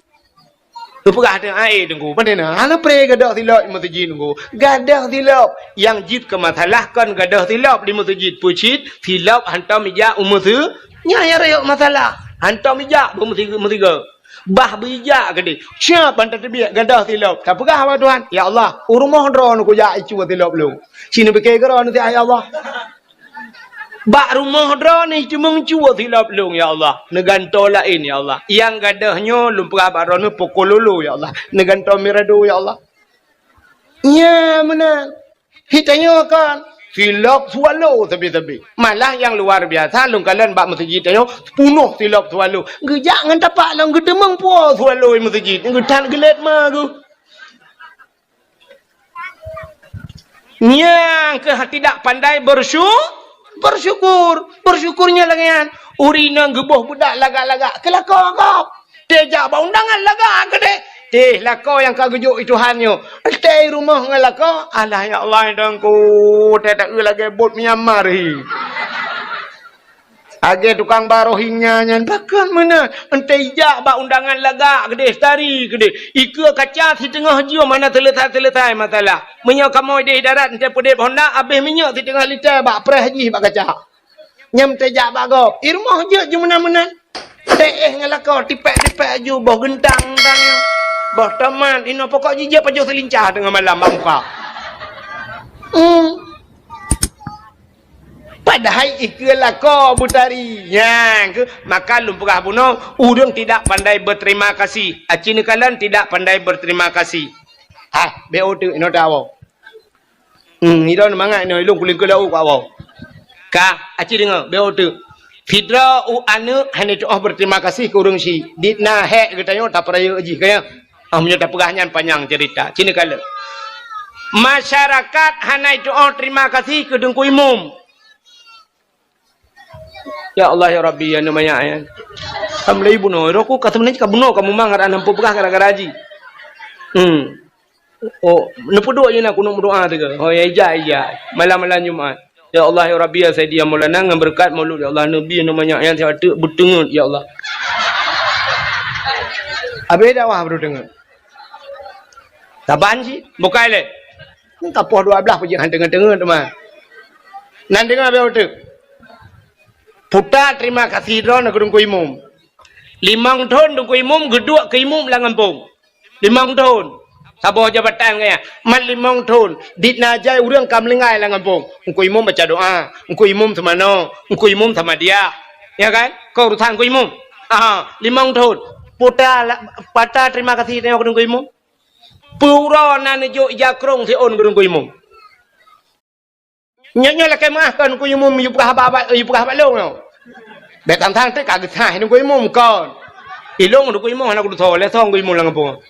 Geupeugah teuh, "Ai, Teungku, pane na? Hana pré gadôh silop di meuseujid, Teungku." Gadôh silop. Nyang jeuet keu masalah kon gadôh silop di meuseujid, peue cit silop hantom ijak u meuseu-, nyan nyang rayeuk masalah. Hantom ijak bak meusi-, meusigoe. Bah beuijak keudeh. Siap ban tateubiet gadôh silop. Tapeugah bak Tuhan, "Ya Allah, u rumoh droeneuh kujak icuba silop lôn." Sineubike keudroe neusiat, "Ya Allah." Bak rumoh droeneuh ceumeung cuba silop lôn, ya Allah. Neugantoe laén, ya Allah. Nyang gadôh nyoe lôn peugah bak droeneuh poko lolo, ya Allah. Neugantoe mirado, ya Allah. Nyan meunan. Hi tanyoe kan, silop swallow sabe-sabe. Malah nyang luar biasa, lôn kalon bak meuseujid tanyoe, punoh silop swallow. Geujak ngon tapak lom geuteumeung po swallow meuseujid. Geuthat geulet ma geuh. Nyang keuh tidak pandai bersyu-, bersyukur. Bersyukur nyan lagèe nyan. Ureueng inong geuboh beudak lagak-lagak, keu lakoe gob. Teuh jak bak undangan lagak keudeh. Teuh lakoe nyang ka geujok i Tuhan nyoe. Teuh i rumoh ngon lakoe, alah ya Allah, Teungku, teuh taeu lagèe bot Myanmar hi. Lagèe tukang ba Rohingya nyan, pakon meunan. Eunteuk ijak bak undangan lagak keudeh, tari keudeh. Ikeue kaca siteungoh jeuem hana seuleusoe-seuleusoe masalah. Meunyoe kamoe ideh darat eunteuk peudeb honda, abéh minyeuk siteungoh lita bak preh jih bak kaca. Nyan eunteuk jak bak gob. I rumoh jeuet ju meunan-meunan. Teuh ngon lakoe, tipék-tipék ju, boh geuntang-geuntang. Boh tomat, inoe pokok jih jeuet pajoh seulincah teungoh malam bak muka. Hmm. Padahai ikeue lakoe beutari. Nyan keuh, maka lôn peugah bunoe, ureueng tidak pandai berterima kasih. Aci neukalon tidak pandai berterima kasih. Ah, beu teuk, inoe tawoe. Hmm, idong mangat inoe, ilong kulingkeu laôt keu awak. Ka, aci deungoe, beu teuk. Sidroe u aneuk hana tu'oh berterima kasih keu ureueng syiek. Di na hék geutanyoe tapeurayeuk jih, ka nyan. Ah, meunyoe tapeugah nyan panyang cerita. Sini kala. Masyarakat hana tu'oh terima kasih keu Teungku Imum. Ya Allah, ya Rabbi, ya Namayak, ya. Alhamdulillah, bunoe. Roku ka sebenarnya ka bunoe, ka mumang, ada nampu peugah gara-gara haji. Hmm. Oh, neupeuduek je na kunut meudoa teuka. Oh, ya, ija, ija. Malam-malam Jumat. Ya Allah, ya Rabbi, ya Sayyidi, ya Maulana, ngon beureukat Maulud, ya Allah, Nabi, Namayak, ya, sihat teuk beuteungeut, ya Allah. Habis dakwah baru teungeut. Saban cit, bukai lé. Ka poh dua belas peujiak han teungeut-teungeut teuma. Nan deungoe beu teuk. Puta terima kasih droeneuh keu Teungku Imum. Limong thon Teungku Imum geuduek keu imum lam gampông. Limong thon. Saboh jabatan gaya. Mat limong thon. Di na jai ureueng ka meuninggai lam gampông. Teungku Imum baca doa. Teungku Imum seumanoe. Teungku Imum samadiyah. Ya kan? Keu urusan Teungku Imum. Aha, limong thon. Puta la-, pata terima kasih tanyoe keu Teungku Imum. Peue uroe na neujok ija krông siôn keu Teungku Imum. Nyoe, nyoe lakèe meu'ah kon Teungku Imum, yue peugah bak, bak, yue peugah bak lôn nyoe. Bèk tang-tang teuk ka geusaih Teungku Imum kon. Ilôn Teungku Imum hana kutusoe, lé soe Teungku Imum lam gampông.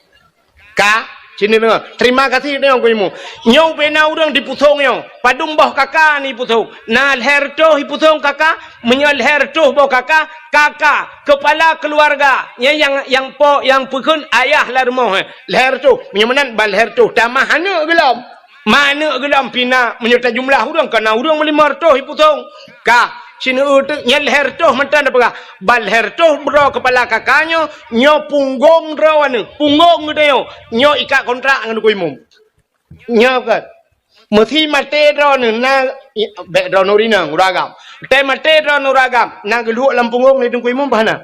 Ka, sini deungoe. Terima kasih deungoe Teungku Imum. Nyoe ubé na ureueng dipusong nyoe. Padum boh kaka ni pusong. Na lhèe reutôh ipusong kaka, meunyoe lhèe reutôh boh kaka, kaka, kepala keluarga. Nyan nyang, nyang po, nyang peukheun ayah lam rumoh, eh. Lhèe reutôh. Meunyoe meunan ban lhèe reutôh. Tamah aneuk geulom. Ma aneuk geulom pih na, meunyoe tajumlah ureueng, ka na ureueng limong reutôh ipusong. Ka, sineuk teuk nyan lhèe reutôh mantong tapeugah. Ban lhèe reutôh droe keupala kaka nyoe, nyoe punggong droe aneuk, punggong geutanyoe, nyoe ikat kontrak ngon Teungku Imum. Nyoe kan. Meusi maté droeneuh na, i-, bèk droeneuh ureueng inong, ureueng agam. Teuh maté droeneuh ureueng agam, na geuluek lam punggong lé Teungku Imum bah na.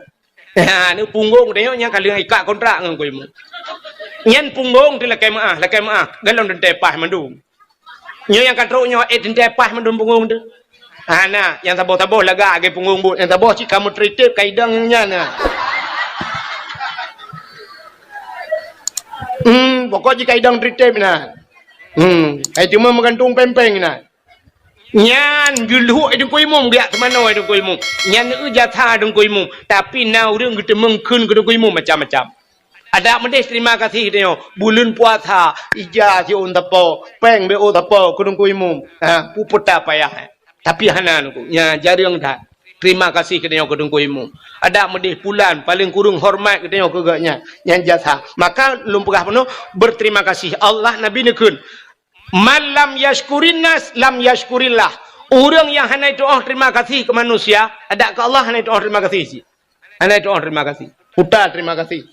Ha, ni punggong teuh nyoe nyang ka lheueh ikat kontrak ngon Teungku Imum. Nyan punggong teuh lakèe meu'ah, lakèe meu'ah. Galom teuntèe paih mandum. Nyoe nyang ka trok nyoe, eh, teuntèe paih mandum punggong teuh. Ha, na, nyang saboh-saboh lagak lagèe punggong buet, nyang saboh cit ka meutritép ka idong nyan na. Hmm, pokok jih ka idong tritép na. Hmm, ai cuma meugantung péng-péng na. Nyan geulhok Teungku Imum, geujak teumanoe Teungku Imum. Nyan eu jasa Teungku Imum. Tapi na ureuëng geuteumeung kheun keu Teungku Imum macam-macam. Adak meudeh terima kasih geutanyoe. Buleuen puasa, ija siôn tapo, péng B O tapo keu Teungku Imum. Ha, peue-peue payah. Tapi hana Teungku. Nya jareueng that. Terima kasih geutanyoe keu Teungku Imum. Adak meudeh pulan, paléng kureueng hormat geutanyoe keu gobnyan. Nyan jasa. Maka lôn peugah bunoe, berterima kasih. Allah Nabi neukheun, "Man lam yashkurin nas, lam yashkurillah." Ureuëng nyang hana jituoh terima kasih keu manusia, adak keu Allah hana jituoh terima kasih cit. Hana jituoh terima kasih. Puta terima kasih.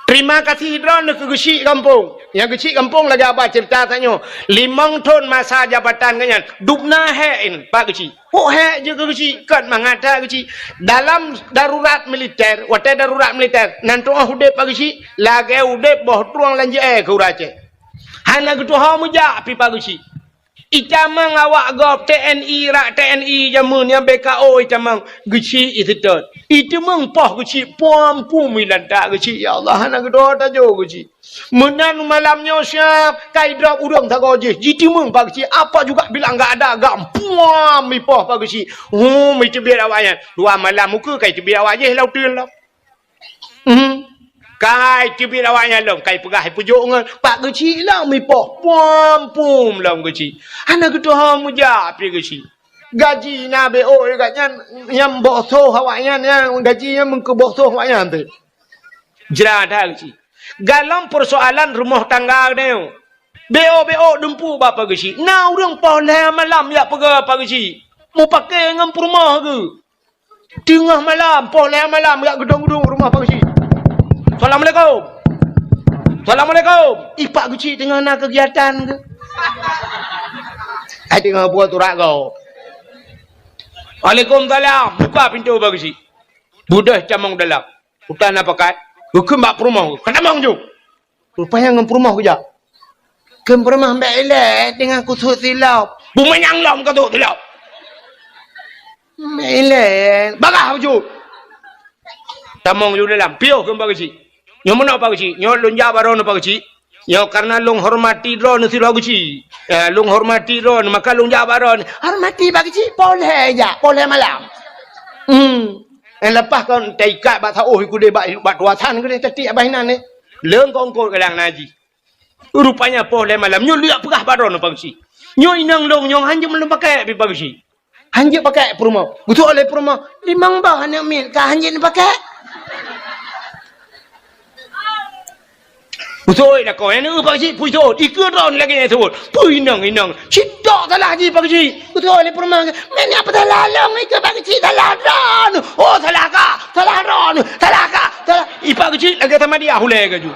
Terima kasih droeneuh keu geuchik gampông. Nyang geuchik gampông lagée haba ceurita tanyoe. Limong thon masa jabatan geuhnyan, dubna hék in bak geuchik. Pok hék jeuet keu geuchik, kon mangat that geuchik. Dalam darurat militer, watée darurat militer, nan tuoh udeb bak geuchik, lagée udeb boh trueng lam jeuée keu ureuëng Aceh. Hana geutuho meujak pih bak geuchik. Itamong awak gob T N I, rak T N I jameun nyang B K O itamong geuchik iseutôt. Iteumeung poh geuchik puam-puam ilantak geuchik, ya Allah, hana geudoa tajo geuchik. Meunan malam nyoe siab kai drop ureuëng sagoe jih, jiteumeung bak geuchik, apa juga bilang gak ada gak puam ipoh bak geuchik. Hum iteubiet awaknyan. Dua malam muka kai teubiet awak jih lau teun lom. Hmm. Kai teubiet awaknyan lom, kai peugah ipujok ngon pak geuchik lom ipoh, puam-puam lom geuchik. Hana geutuho meujak pih geuchik. Gaji na B O gobnyan nyang boh soh awaknyan, nyang gaji nyan meukeuboh soh awaknyan teuh. Jra that geuchik. Galom persoalan rumoh tangga geutanyoe. B O B O dumpeue bak pak geuchik. Na ureuëng poh lhée malam jak peugah pak geuchik. Mupake ngon peurumoh geuh. Teungoh malam, poh lhée malam, jak geudong-geudong rumoh pak geuchik. "Assalamualaikum. Assalamualaikum." Ih, pak geuchik teungoh na keugiatan keuh. Ai teungoh buat urat kau. "Waalaikumsalam." Buka pintoe pak geuchik. Beudôh tamong dalam. Utan na pakat. Geukheun bak peurumoh. "Ka tamong ju." Rupanya ngon peurumoh geujak. Kheun peurumoh, "Mbek ilée teungoh kusut silop." "Bumanyang lom ka sut silop." "Mbek ilée." "Bagah bacut." Tamong ju dalam. "Piôh kheun pak geuchik." "Nyoe meunoe pak geuchik. Nyoe lôn jak bak droeneuh pak geuchik. Nyoe karena lôn hormati droeneuh sidroe geuchik. Ya, lôn hormati droeneuh, maka lôn jak bak droeneuh." "Hormati pak geuchik, poh lhée jak, poh lhée malam." Hmm. Eh, leupah kon taikat bak saôh ikudeh bak, bak tuasan keudeh tatiek abah inan eh. Leung kongkot kadang na jih. Rupanya poh lhée malam nyoe lheueh peugah bak droeneuh pak geuchik. "Nyoe inong lôn nyoe hanjeuet lôn pakek pih pak geuchik." Hanjeuet pakek peurumoh. Geutuwoe lé peurumoh, "Limong boh aneuk miet ka hanjeuet pakek." Geutuwoe lakoe, "Aneuk pak geuchik, peue sot? Ikeue droeneuh lagée nyan sot. Peue inong-inong? Sidok salah jih pak geuchik." Geutuwoe lé peurumoh, "Meunyoe peusalah lôn ikeue pak geuchik, salah droeneuh." "Oh, salah kah? Salah droeneuh. Salah kah? Salah." Ih, pak geuchik lagée sama dia hulée gaju.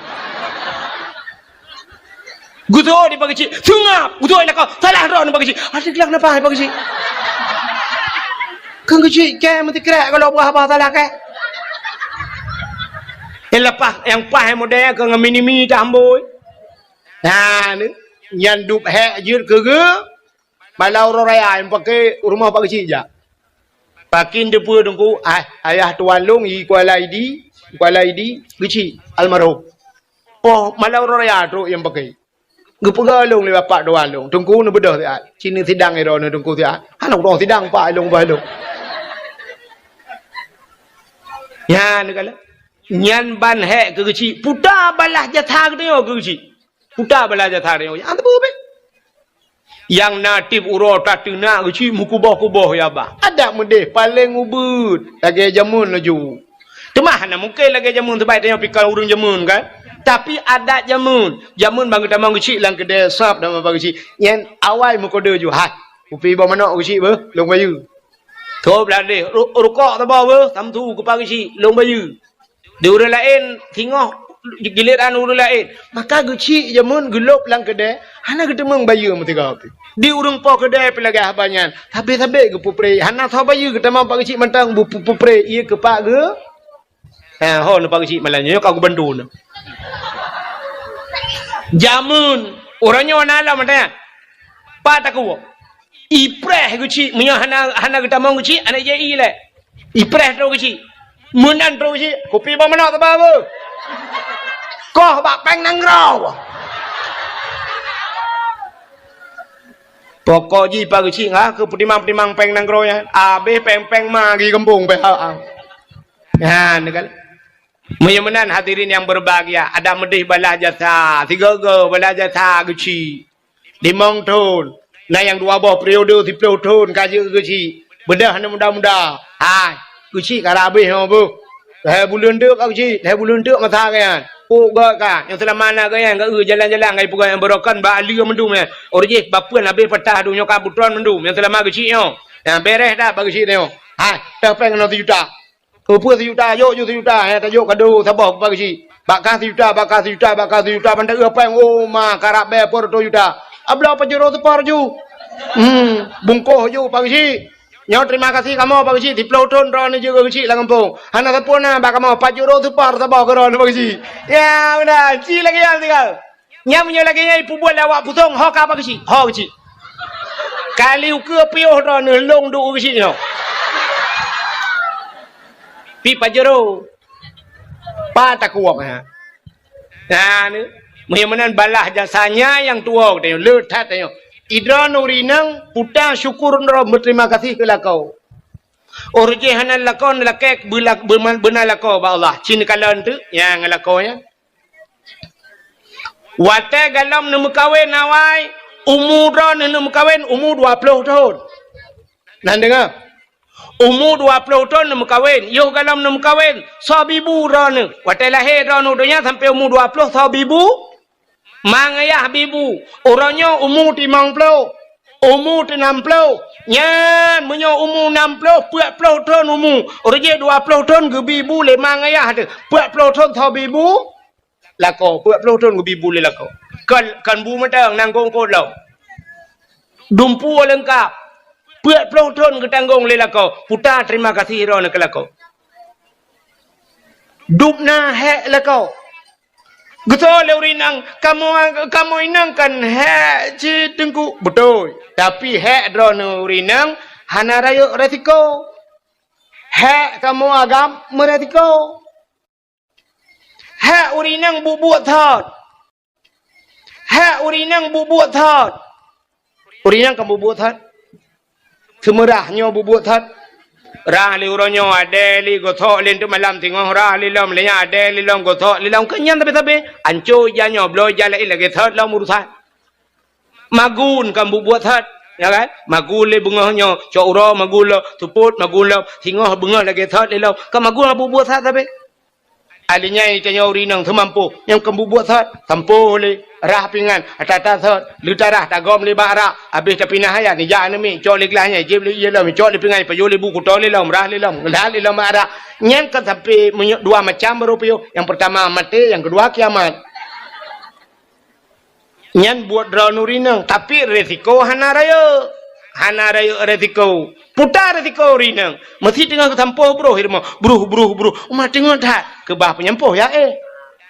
Geutuwoe di pak geuchik, seungab. Geutuwoe lakoe, "Salah droeneuh pak geuchik." Adak lak napa hai pak geuchik? Kheun geuchik kée meusikrek kalau peugah haba salah kée. Nyang leupah, nyang paih model keu ngon mini-mini tambôi. Nah, ni, nyan dub hék jeuet keu geu. Malam uroe raya nyang pake rumoh pak geuchik jak. Pakin teupeue teungku, ah, ayah tuan lôn i Kuala Idi, Kuala Idi, geuchik almarhum. Poh malam uroe raya trok nyang pake. Geupeugah lôn lé bapak tuan lôn, "Teungku neubeudôh siat." Sineuk sidang droeneuh teungku siat. Hana udong sidang pak lôn bah lôn. Nyan kala. Nyan ban hék keu geuchik. Puta balah jasa geutanyoe keu geuchik. Puta balah jasa geutanyoe. Nyang teupeue beh. Nyang na tieb uroe tateunak geuchik meukuboh-kuboh ya bah. Adak meudeh paleng ubeuet lagée jameun laju. Teuma hana mungken lagée jameun, sabab tanyoe pih kon ureuëng jameun kan. Tapi adat jameun, jameun ban geutamong geuchik lam keudée sab dan ban geuchik. Nyan awai meukodeu ju, "Hai, kupi boh manok geuchik beuh, lôn bayeue." Tob ladeh, ru-, rukok taba beuh, tamtu kupa geuchik, lôn bayeue. Di ureuëng laén singoh giliran ureuëng laén. Maka geuchik jameun geulop lam keudée, hana geuteumeung bayeue meusigoe pih. Di ureuëng po keudée pih lagée haba nyan, sabe-sabe geupeupreh, hana soe bayeue geutamong pak geuchik mantong beupeupreh ié keu pak geu. Ha, ho neu pak geuchik malam nyoe ka geubantu neu. Jameun, uroe nyoe na lom ada. Pat takue. Ipreh geuchik, meunyoe hana, hana geutamong geuchik, hana jai ilée. Ipreh trok geuchik. Meunan trok geuchik, kupi boh manok taba beuh. Koh bak péng nanggroe. Pokok jih Pak Geuchik, ha, keu peutimang-peutimang péng nanggroe nyan. Abéh péng-péng ma geuh gampông pih, ha, ha. Nyan kan. Meunyoe meunan hadirin yang berbahagia, adak meudeh balaih jasa, sigoe-goe balaih jasa Geuchik. Limong thon. Na nyang dua boh periode siplôh thon ka jeuet Geuchik. Beudôh aneuk muda-muda. Hai, Geuchik ka rab abéh nyoe beuh. Lhèe buleuen teuk ka Geuchik, lhèe buleuen teuk masa geuh nyan. Pok gèt ka, nyang seulama na geuh nyan, geuh jalan-jalan, geuh peugah nyang beurokon bak aleue mandum nyan. Ureueng jih bapeuen abéh patah, donya ka butron mandum, nyang seulama Geuchik nyoe. Nyang bèrèh that bak Geuchik nyoe. Hai, teuh péng keunoe sijuta. Keupeue sijuta, jok ju sijuta, eh, tajok kado saboh bak Geuchik. Bak kah sijuta, bak kah sijuta, bak kah sijuta, ban teuh péng, oh, ma, karab bèe peuet reutôh juta. Abloe pajuro seupor ju. Hmm, bungkôh ju bak Geuchik. Nyoe terima kasih kamoe bak Geuchik, siplôh thon droeneuh jeuet keu Geuchik lam gampông. Hana sapeue na bak kamoe, pajuro seupor saboh keu droeneuh bak Geuchik. Ya, meunan, ci lagèe nyan tinggai. Nyan meunyoe lagèe nyan ipeubuet lé awak Pusong, ho ka bak Geuchik, ho Geuchik. Kali ukeue piôh droeneuh lôn duek Geuchik nyoe. Pi pajuro. Pat takuok nyan. Nah, ni. Meunyoe meunan balaih jasanya nyang tuwoe geutanyoe, le that tanyoe. Droeneuh ureueng inong, puta syukur droe, beuterima kasih keu lakoe. Ureueng jih hana lakoe, lakèe beula-, beuma-, beuna lakoe bak Allah. Ci neukalon teuk nyang lakoe nyan. Watèe galom neumeukawen awai, umu droeneuh neumeukawen umu dua plôh thon. Nan deungö. Umu dua plôh thon neumeukawen, yoh galom neumeukawen, soe bibu droeneuh. Watèe lahé droeneuh u donya sampoe umu dua plôh, soe bibu? Ma ngayah bibu. Uroe nyoe umu limong plôh, umu nam plôh. Nyan meunyoe umu nam plôh, peuet plôh thon umu. Ureueng jih dua plôh thon geubi bu lé ma ngayah teuh. Peuet plôh thon soe bi bu? Lakoe, peuet plôh thon geubi bu lé lakoe. Kon, kon bu mantong, nanggroe lom. Dumpeue leungkap. Peuet plôh thon geutanggong lé lakoe. Puta terima kasih droeneuh keu lakoe. Dubna hék lakoe. Geutanyoe lé ureueng inong, kamoe, kamoe inong kan hék cit Teungku. Beutôi. Tapi hék droeneuh ureueng inong hana rayeuk resiko. Hék kamoe agam meuresiko. Hék ureueng inong buet-buet thot. Hék ureueng inong buet-buet thot. Ureueng inong ka buet-buet thot. Seumeurah nyoe buet-buet thot. Rah lé uroe nyoe, adèe lé gosok lé teuk malam singoh, rah lé lom lé nyan, adèe lé lom gosok lé lom. Keu nyan sabé-sabé. Ancô ija nyoe, bloe ija laén lagèe thot lom urusan. Magun ka buet-buet thot, ya kan? Magun lé beungoh nyoe, cok uroe magun lom, seupôt magun lom, singoh beungoh lagèe thot lé lom. Ka magun ka buet-buet thot sabé. Alèh nyan tanyoe ureueng inong seumampôh, nyang keu buet-buet thot, sampôh lé, rah pingan, ata-ata thot, leutarah tagom lé bak arak, abéh tapinah ayat, nijak aneuk miet, cok lé glah nyan, jieb lé ié lom, cok lé pingan, pajoh lé bu, kuto lé lom, rah lé lom, ngeulat lé lom bak arak. Nyan ka sampoe meunyoe dua macam baru piôh, nyang peurtama maté, nyang keudua kiamat. Nyan buet droeneuh ureueng inong, tapi resiko hana rayeuk. Hana rayeuk resiko. Puta resiko ureueng inong. Meusi teungoh geusampôh broh i rumoh. Broh, broh, broh. Uma teungoh that. Keubah peunyampôh ya éh.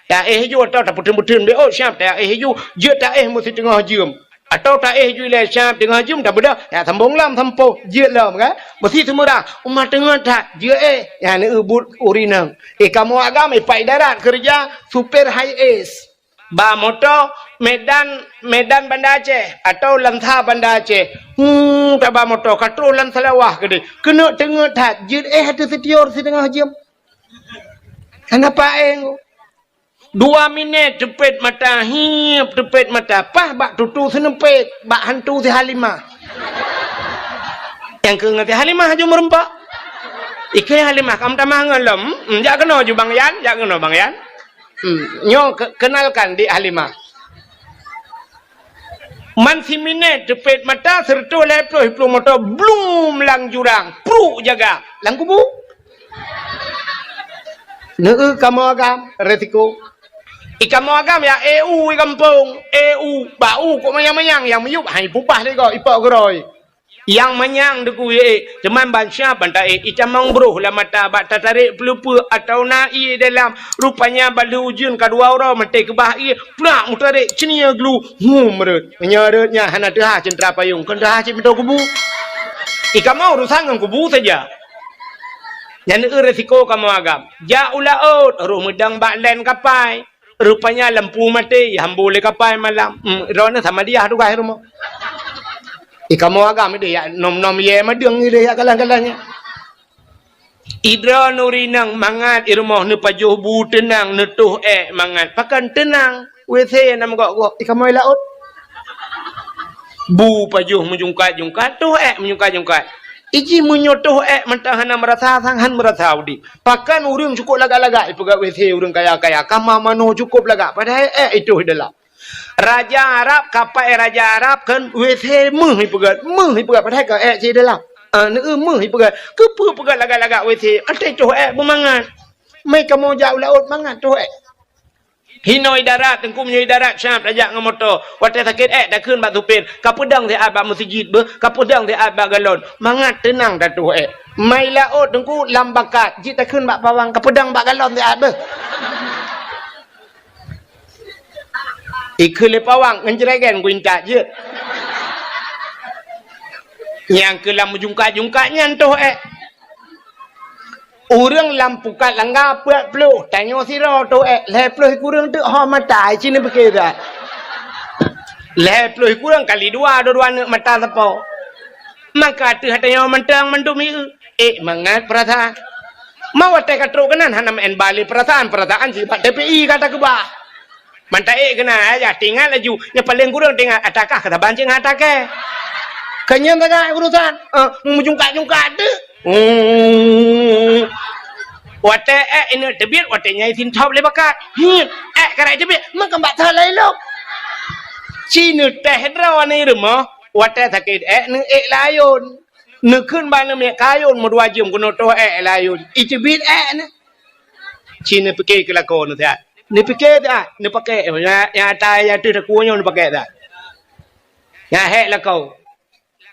Ya éh ju atau tapeuteun-peuteun beuôt siab ta éh ju. Jeuet ta éh meusi teungoh jeuem. Atau ta éh ju ilèe siab teungoh jeuem tabeudôh. Ya sambông lom sampôh. Jeuet lom kan. Meusi seumeurah. Uma teungoh that. Jeuet éh. Ya neubuet ureueng inong. Éh kamoe agam éh Pak Idarat keureuja supir high S. Ba moto Medan, Medan Banda Aceh atau Lansa Banda Aceh. Hmm, taba moto ka troh lam Seulawah keudéh. Keuneuk teungeut that, jeuet éh ateueh sitior siteungoh jeuem. Hana paéng. Dua minèt teupet mata, hiep teupet mata, paih bak tutoe seuneupet, bak hantu si Halimah. Nyang keu ngon si Halimah aju meureumpok. Ikeu Halimah ka meutamah ngon lom. Hmm, jak keunoe ju Bang Yan, jak keunoe Bang Yan. Hmm, nyoe ke-, kenalkan Dik Halimah. Man siminèt teupet mata, seureutôh lhèe ploh, siploh moto, blum lam jurang, pruk jaga, lam kubu. Neu kamoe agam, resiko. I kamoe agam ya, eu i gampông, eu, bak u kok manyang-manyang, nyang miyueb, hai pubah lé gob, ipok geurôi. Nyang manyang deukui ék, teuma ban siab ban taék, itamong broh lam mata bak tatarek peuleupeue atawa na ié dalam. Rupanya ban lheueh ujeuen ka dua uroe maté keubah ié, plak meutarek ceunie glu, hum rhot. Meunyoe rhot nyan hana teuhah ceuntra payong, kon teuhah cit meutoe kubu. I kamoe urusan ngon kubu saja. Nyan eu resiko kamoe agam. Jak u laôt, roh meudong bak len kapai. Rupanya lampu maté, ihambô lé kapai malam. Hmm, droeneuh sama diah tugaih rumoh. Ih, kamoe agam ideh yak nom-nom yé madeueng ideh yak galan-galan nyan. Idroe nuri nang mangat i rumoh neupajoh bu teunang neutoh ék mangat. Pakon teunang? W C na meugok-gok. Ih, kamoe laôt. Bu pajoh meujungkat-jungkat, toh ék meujungkat-jungkat. Iji meunyoe toh ék mantong hana meurasa, sang han meurasa udeb. Pakon ureuëng cukôp lagak-lagak ipeugah W C ureuëng kaya-kaya, kama manoe cukôp lagak, padahai ék itoh i dalam. Raja Arab, kapai raja Arab kan W C meuh ipeugah, meuh ipeugah, padahai ka ék cit dalam. Ah, neueu meuh ipeugah. Keupeue peugah lagak-lagak W C? Até toh ék beumangat. Mai kamoe jak u laôt mangat toh ék. Hinoe i darat, Teungku, meunyoe i darat siab tajak ngon moto. Watée sakét ék takheun bak supir, "Kapeudong siat bak meuseujid beuh, kapeudong siat bak galon." Mangat teunang tatoh ék. Mai laôt, Teungku, lam bakat, jeuet takheun bak pawang, "Kapeudong bak galon siat beuh." Ikheun lé pawang, ngon jregen kuintat jeuet. Nyang keu lam meujungkat-jungkat nyan toh ék. Ureuëng lam pukat langga peuet ploh, tanyoe sidroe toh ék, lhée ploh kureueng teuk ho mata, cit neupike that. Lhée ploh kureueng kali dua, dua-dua neuk mata sapo. Maka ateueh tanyoe mantong mandum ieu, ék mangat peurasaan. Ma watée ka trok keunan hana meu'en bale peurasaan, peurasaan sibak T P I ka takeubah. Mantong ék keunan, ayah, tingat laju. Nyang paleng kureueng tingat, atakah keu saban cit ngon atakée. Ka nyan sagai urusan. Ah, meujungkat-jungkat teuk. Hmm. Watée ék ineuk teubiet, watée nyan isintop lé bakat. Hmm. Ék karai teubiet, meukeubah that laén lom. Ci neutéh droe ni rumoh, watée sakét ék neuék layôn. Neukheun bak neumiet kayôn meudua jeuem keunoe toh ék layôn. Iteubiet ék nyan. Ci neupike keu lakoe neusiat. Neupike siat, neupakée, nyang, nyang ata nyang ateueh takue nyoe neupakée siat. Nyang hék lakoe.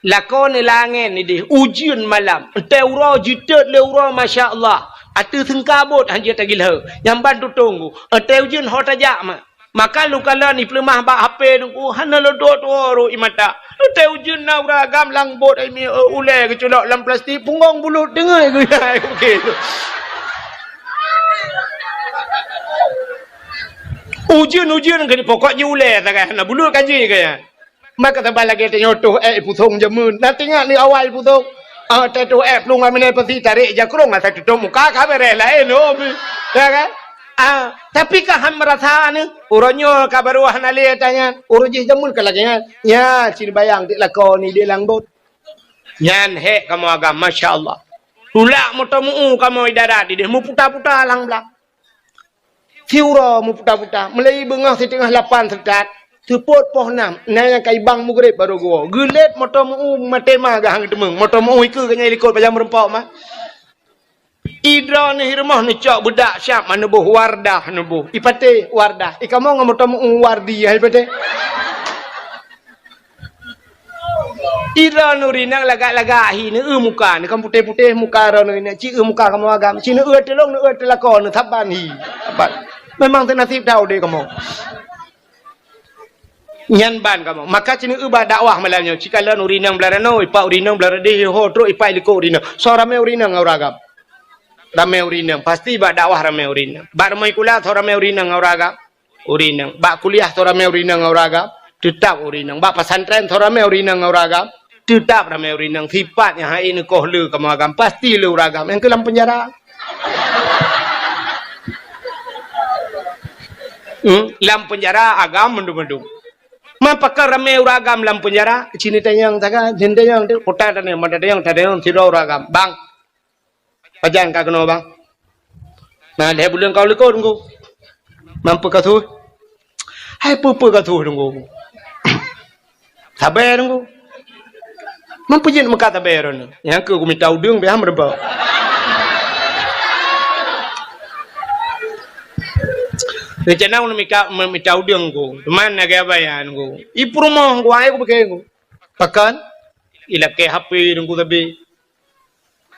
Lakoe neulangén ideh, ujeuen malam. Entée uroe jiteuet lé uroe, masya Allah. Ateueh seungkabot hanjeuet tagilheu. Nyang ban tutong ku. Entée ujeuen ho tajak ma. Maka lôn kalon ipeuleumah bak H P Teungku, hana lôn tuwoe-tuwoe rot i mata. Entée ujeuen na ureuëng agam lam bot ai mi, ulée geuculok lam plastik, punggong bulut deungon geuya. Ujeuen-ujeuen keu pokok jih ulée sagai hana bulut ka jih kaya. Maka saban lagée tanyoe toh ék ipusong jameun. Na teuingat ni awai ipusong. Ah, tatoh ék plueng aminai pasi tarek jakrong asai tutup muka ka beres laén, oh. Ya kan? Ah, tapi ka han meurasa neuh. Uroe nyoe ka barô hana lé ata nyan. Uroe jih jameun ka lagée nyan. Nya, ci neubayang dik lakoe ni di lam bot. Nyan hék kamoe agam, masya Allah. Tulak moto meu-u kamoe i darat ideh, meuputa-puta lam blang. Siuroe meuputa-puta, meulai beungoh siteungoh lapan seutôt, seupôt poh nam, na nyang ka ibang mugreb barô geuwoe. Geulét moto meu-u maté ma geuhang teumeueng. Moto meu-u ikeue geuh nyan ilikot pajan meureumpok ma. Idroe neuh i rumoh neucok beudak siab ma neuboh Wardah neuboh. Ipatéh Wardah. Ikamoe ngon moto meu-u Wardi hai patéh. Idroe nuri nang lagak-lagak hi neueu muka, neukan putéh-putéh muka droe nuri nang, ci eu muka kamoe agam, ci neueu teulông, neueu teulakon, neusaban hi. Saban. Memang teunasib that udeb kamoe. Nyan ban kamoe. Maka ci neueu bak dakwah malam nyoe, ci kalon nuri nang blah ranoe, ipak nuri nang blah radeh, ho trok ipak ilikot nuri nang. Soe ramé nuri nang ngon ureuëng agam. Ramé nuri nang, pasti bak dakwah ramé nuri nang. Bak rumoh sikula soe ramé nuri nang ngon ureuëng agam. Urineueng. Bak kuliah soe ramé urineueng ngon ureueng agam, teutab urineueng. Bak pesantren soe ramé urineueng ngon ureueng agam, teutab ramé urineueng. Sifat nyang hana neukoh le kamoe agam, pasti le ureueng agam nyang keu lam peunjara. Hmm, lam peunjara agam mandum-mandum. Man pakon ramé ureueng agam lam peunjara, sinoe tanyong saga, sinoe tanyong tu, kota tanyong, mata tanyong, tanyong sidroe ureueng agam. Bang, Pajan ka keunoe, Bang? Na lhèe buleuen ka u likot, Teungku. Mampu ka su? Hai peue-peue ka su, Teungku. Sabe, Teungku. Mampu jeuet meukat sabe droeneuh. Nyang keu kumita udeueng, pih han meureumpok. Rencana ulôn mita, mita udeueng, Teungku. Teuma na gaya bayan, Teungku. I peurumoh, Teungku, ai kupike, Teungku. Pakon? Ilakèe H P, Teungku, sabe.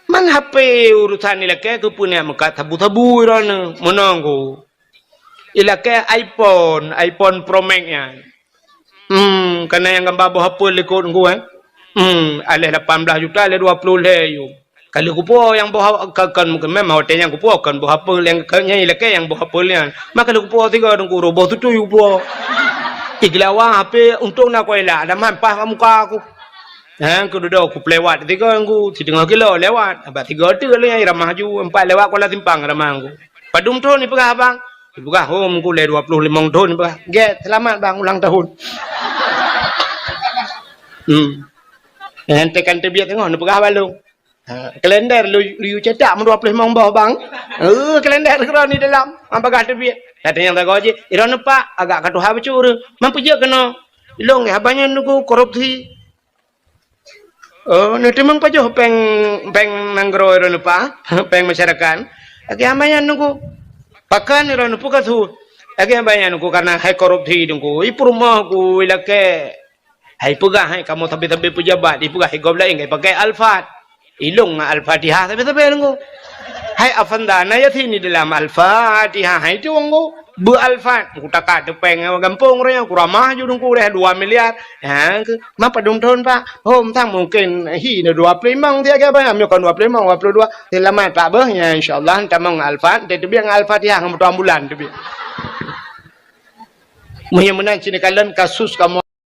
Man H P urusan ilakèe keupeue nyan meukat sabu-sabu droeneuh, meunoe, Teungku. Ilakèe iPhone, iPhone Pro Max nyan. Hmm, ka na nyang gamba boh apel likot, Teungku, eh. Hmm, aléh lapan blah juta, aléh dua ploh lhèe yuem. Ka lheueh kupuwoe nyang boh ha-, ka, kon, memang watèe nyan kupuwoe kon boh apel nyang ka, nyang ilakèe nyang boh apel nyan. Maka lheueh kupuwoe sigoe, Teungku, roh boh tutui kupuwoe. Igeulawa H P untông na kuela, ada man paih bak muka aku. Ha, ku dudoe ku peulewat tiga minggu, siteungoh kilo lewat. Abah tiga teuk lé nyang ramah ju, empat lewat Kuala Simpang ramah ku. Padum thon ipeugah abang? Ipeugah, "Hom ku lé dua ploh limong thon," ipeugah. "Gét, selamat bang ulang tahun." Hmm. Nyan tekan teubiet teungoh neupeugah balong. Ha, kalender lu, lu cetak meudua ploh limong boh bang. Eh, kalender keudroe ni dalam. Am bagah teubiet. Kata nyang tagoe jih, "Iroe neupak, agak ka tuha bacut ureueng. Man peujeuet keunoe?" "Ilong ya banyak nunggu korupsi." Oh, neuteumeung pajoh péng, péng nanggroe droeneuh pa, péng masyarakat. Lagèe hamba nyan nunggu. Pakon droeneuh peukasu. Lagèe hamba nyan nunggu karena hai korupsi nunggu. I peurumoh ku, i lakèe. Hai peugah hai kamoe sabe-sabe pejabat, i peugah hai gob laén, hai pakai Alphard. Ilong ngon Al-Fatihah sabe-sabe nunggu. Hai Afanda, na Yasin di dalam Al-Fatihah, hai tu nunggu. Beu Alphard, ku taka teu péng ngon gampông ureueng, ku ramah ju dungku deh dua miliar. Ha, ke, ma padum thon, Pak? Oh, mantong mungkin hi na dua ploh limong dia ke, Pak? Nyoe kon dua ploh limong, dua puluh dua. Selamat, Pak, beuh. Ya, insya Allah, tamong Alphard, dia teubiet ngon Al-Fatihah ngon moto ambulan teubiet. Meunyoe meunan sini kalian kasus kamoe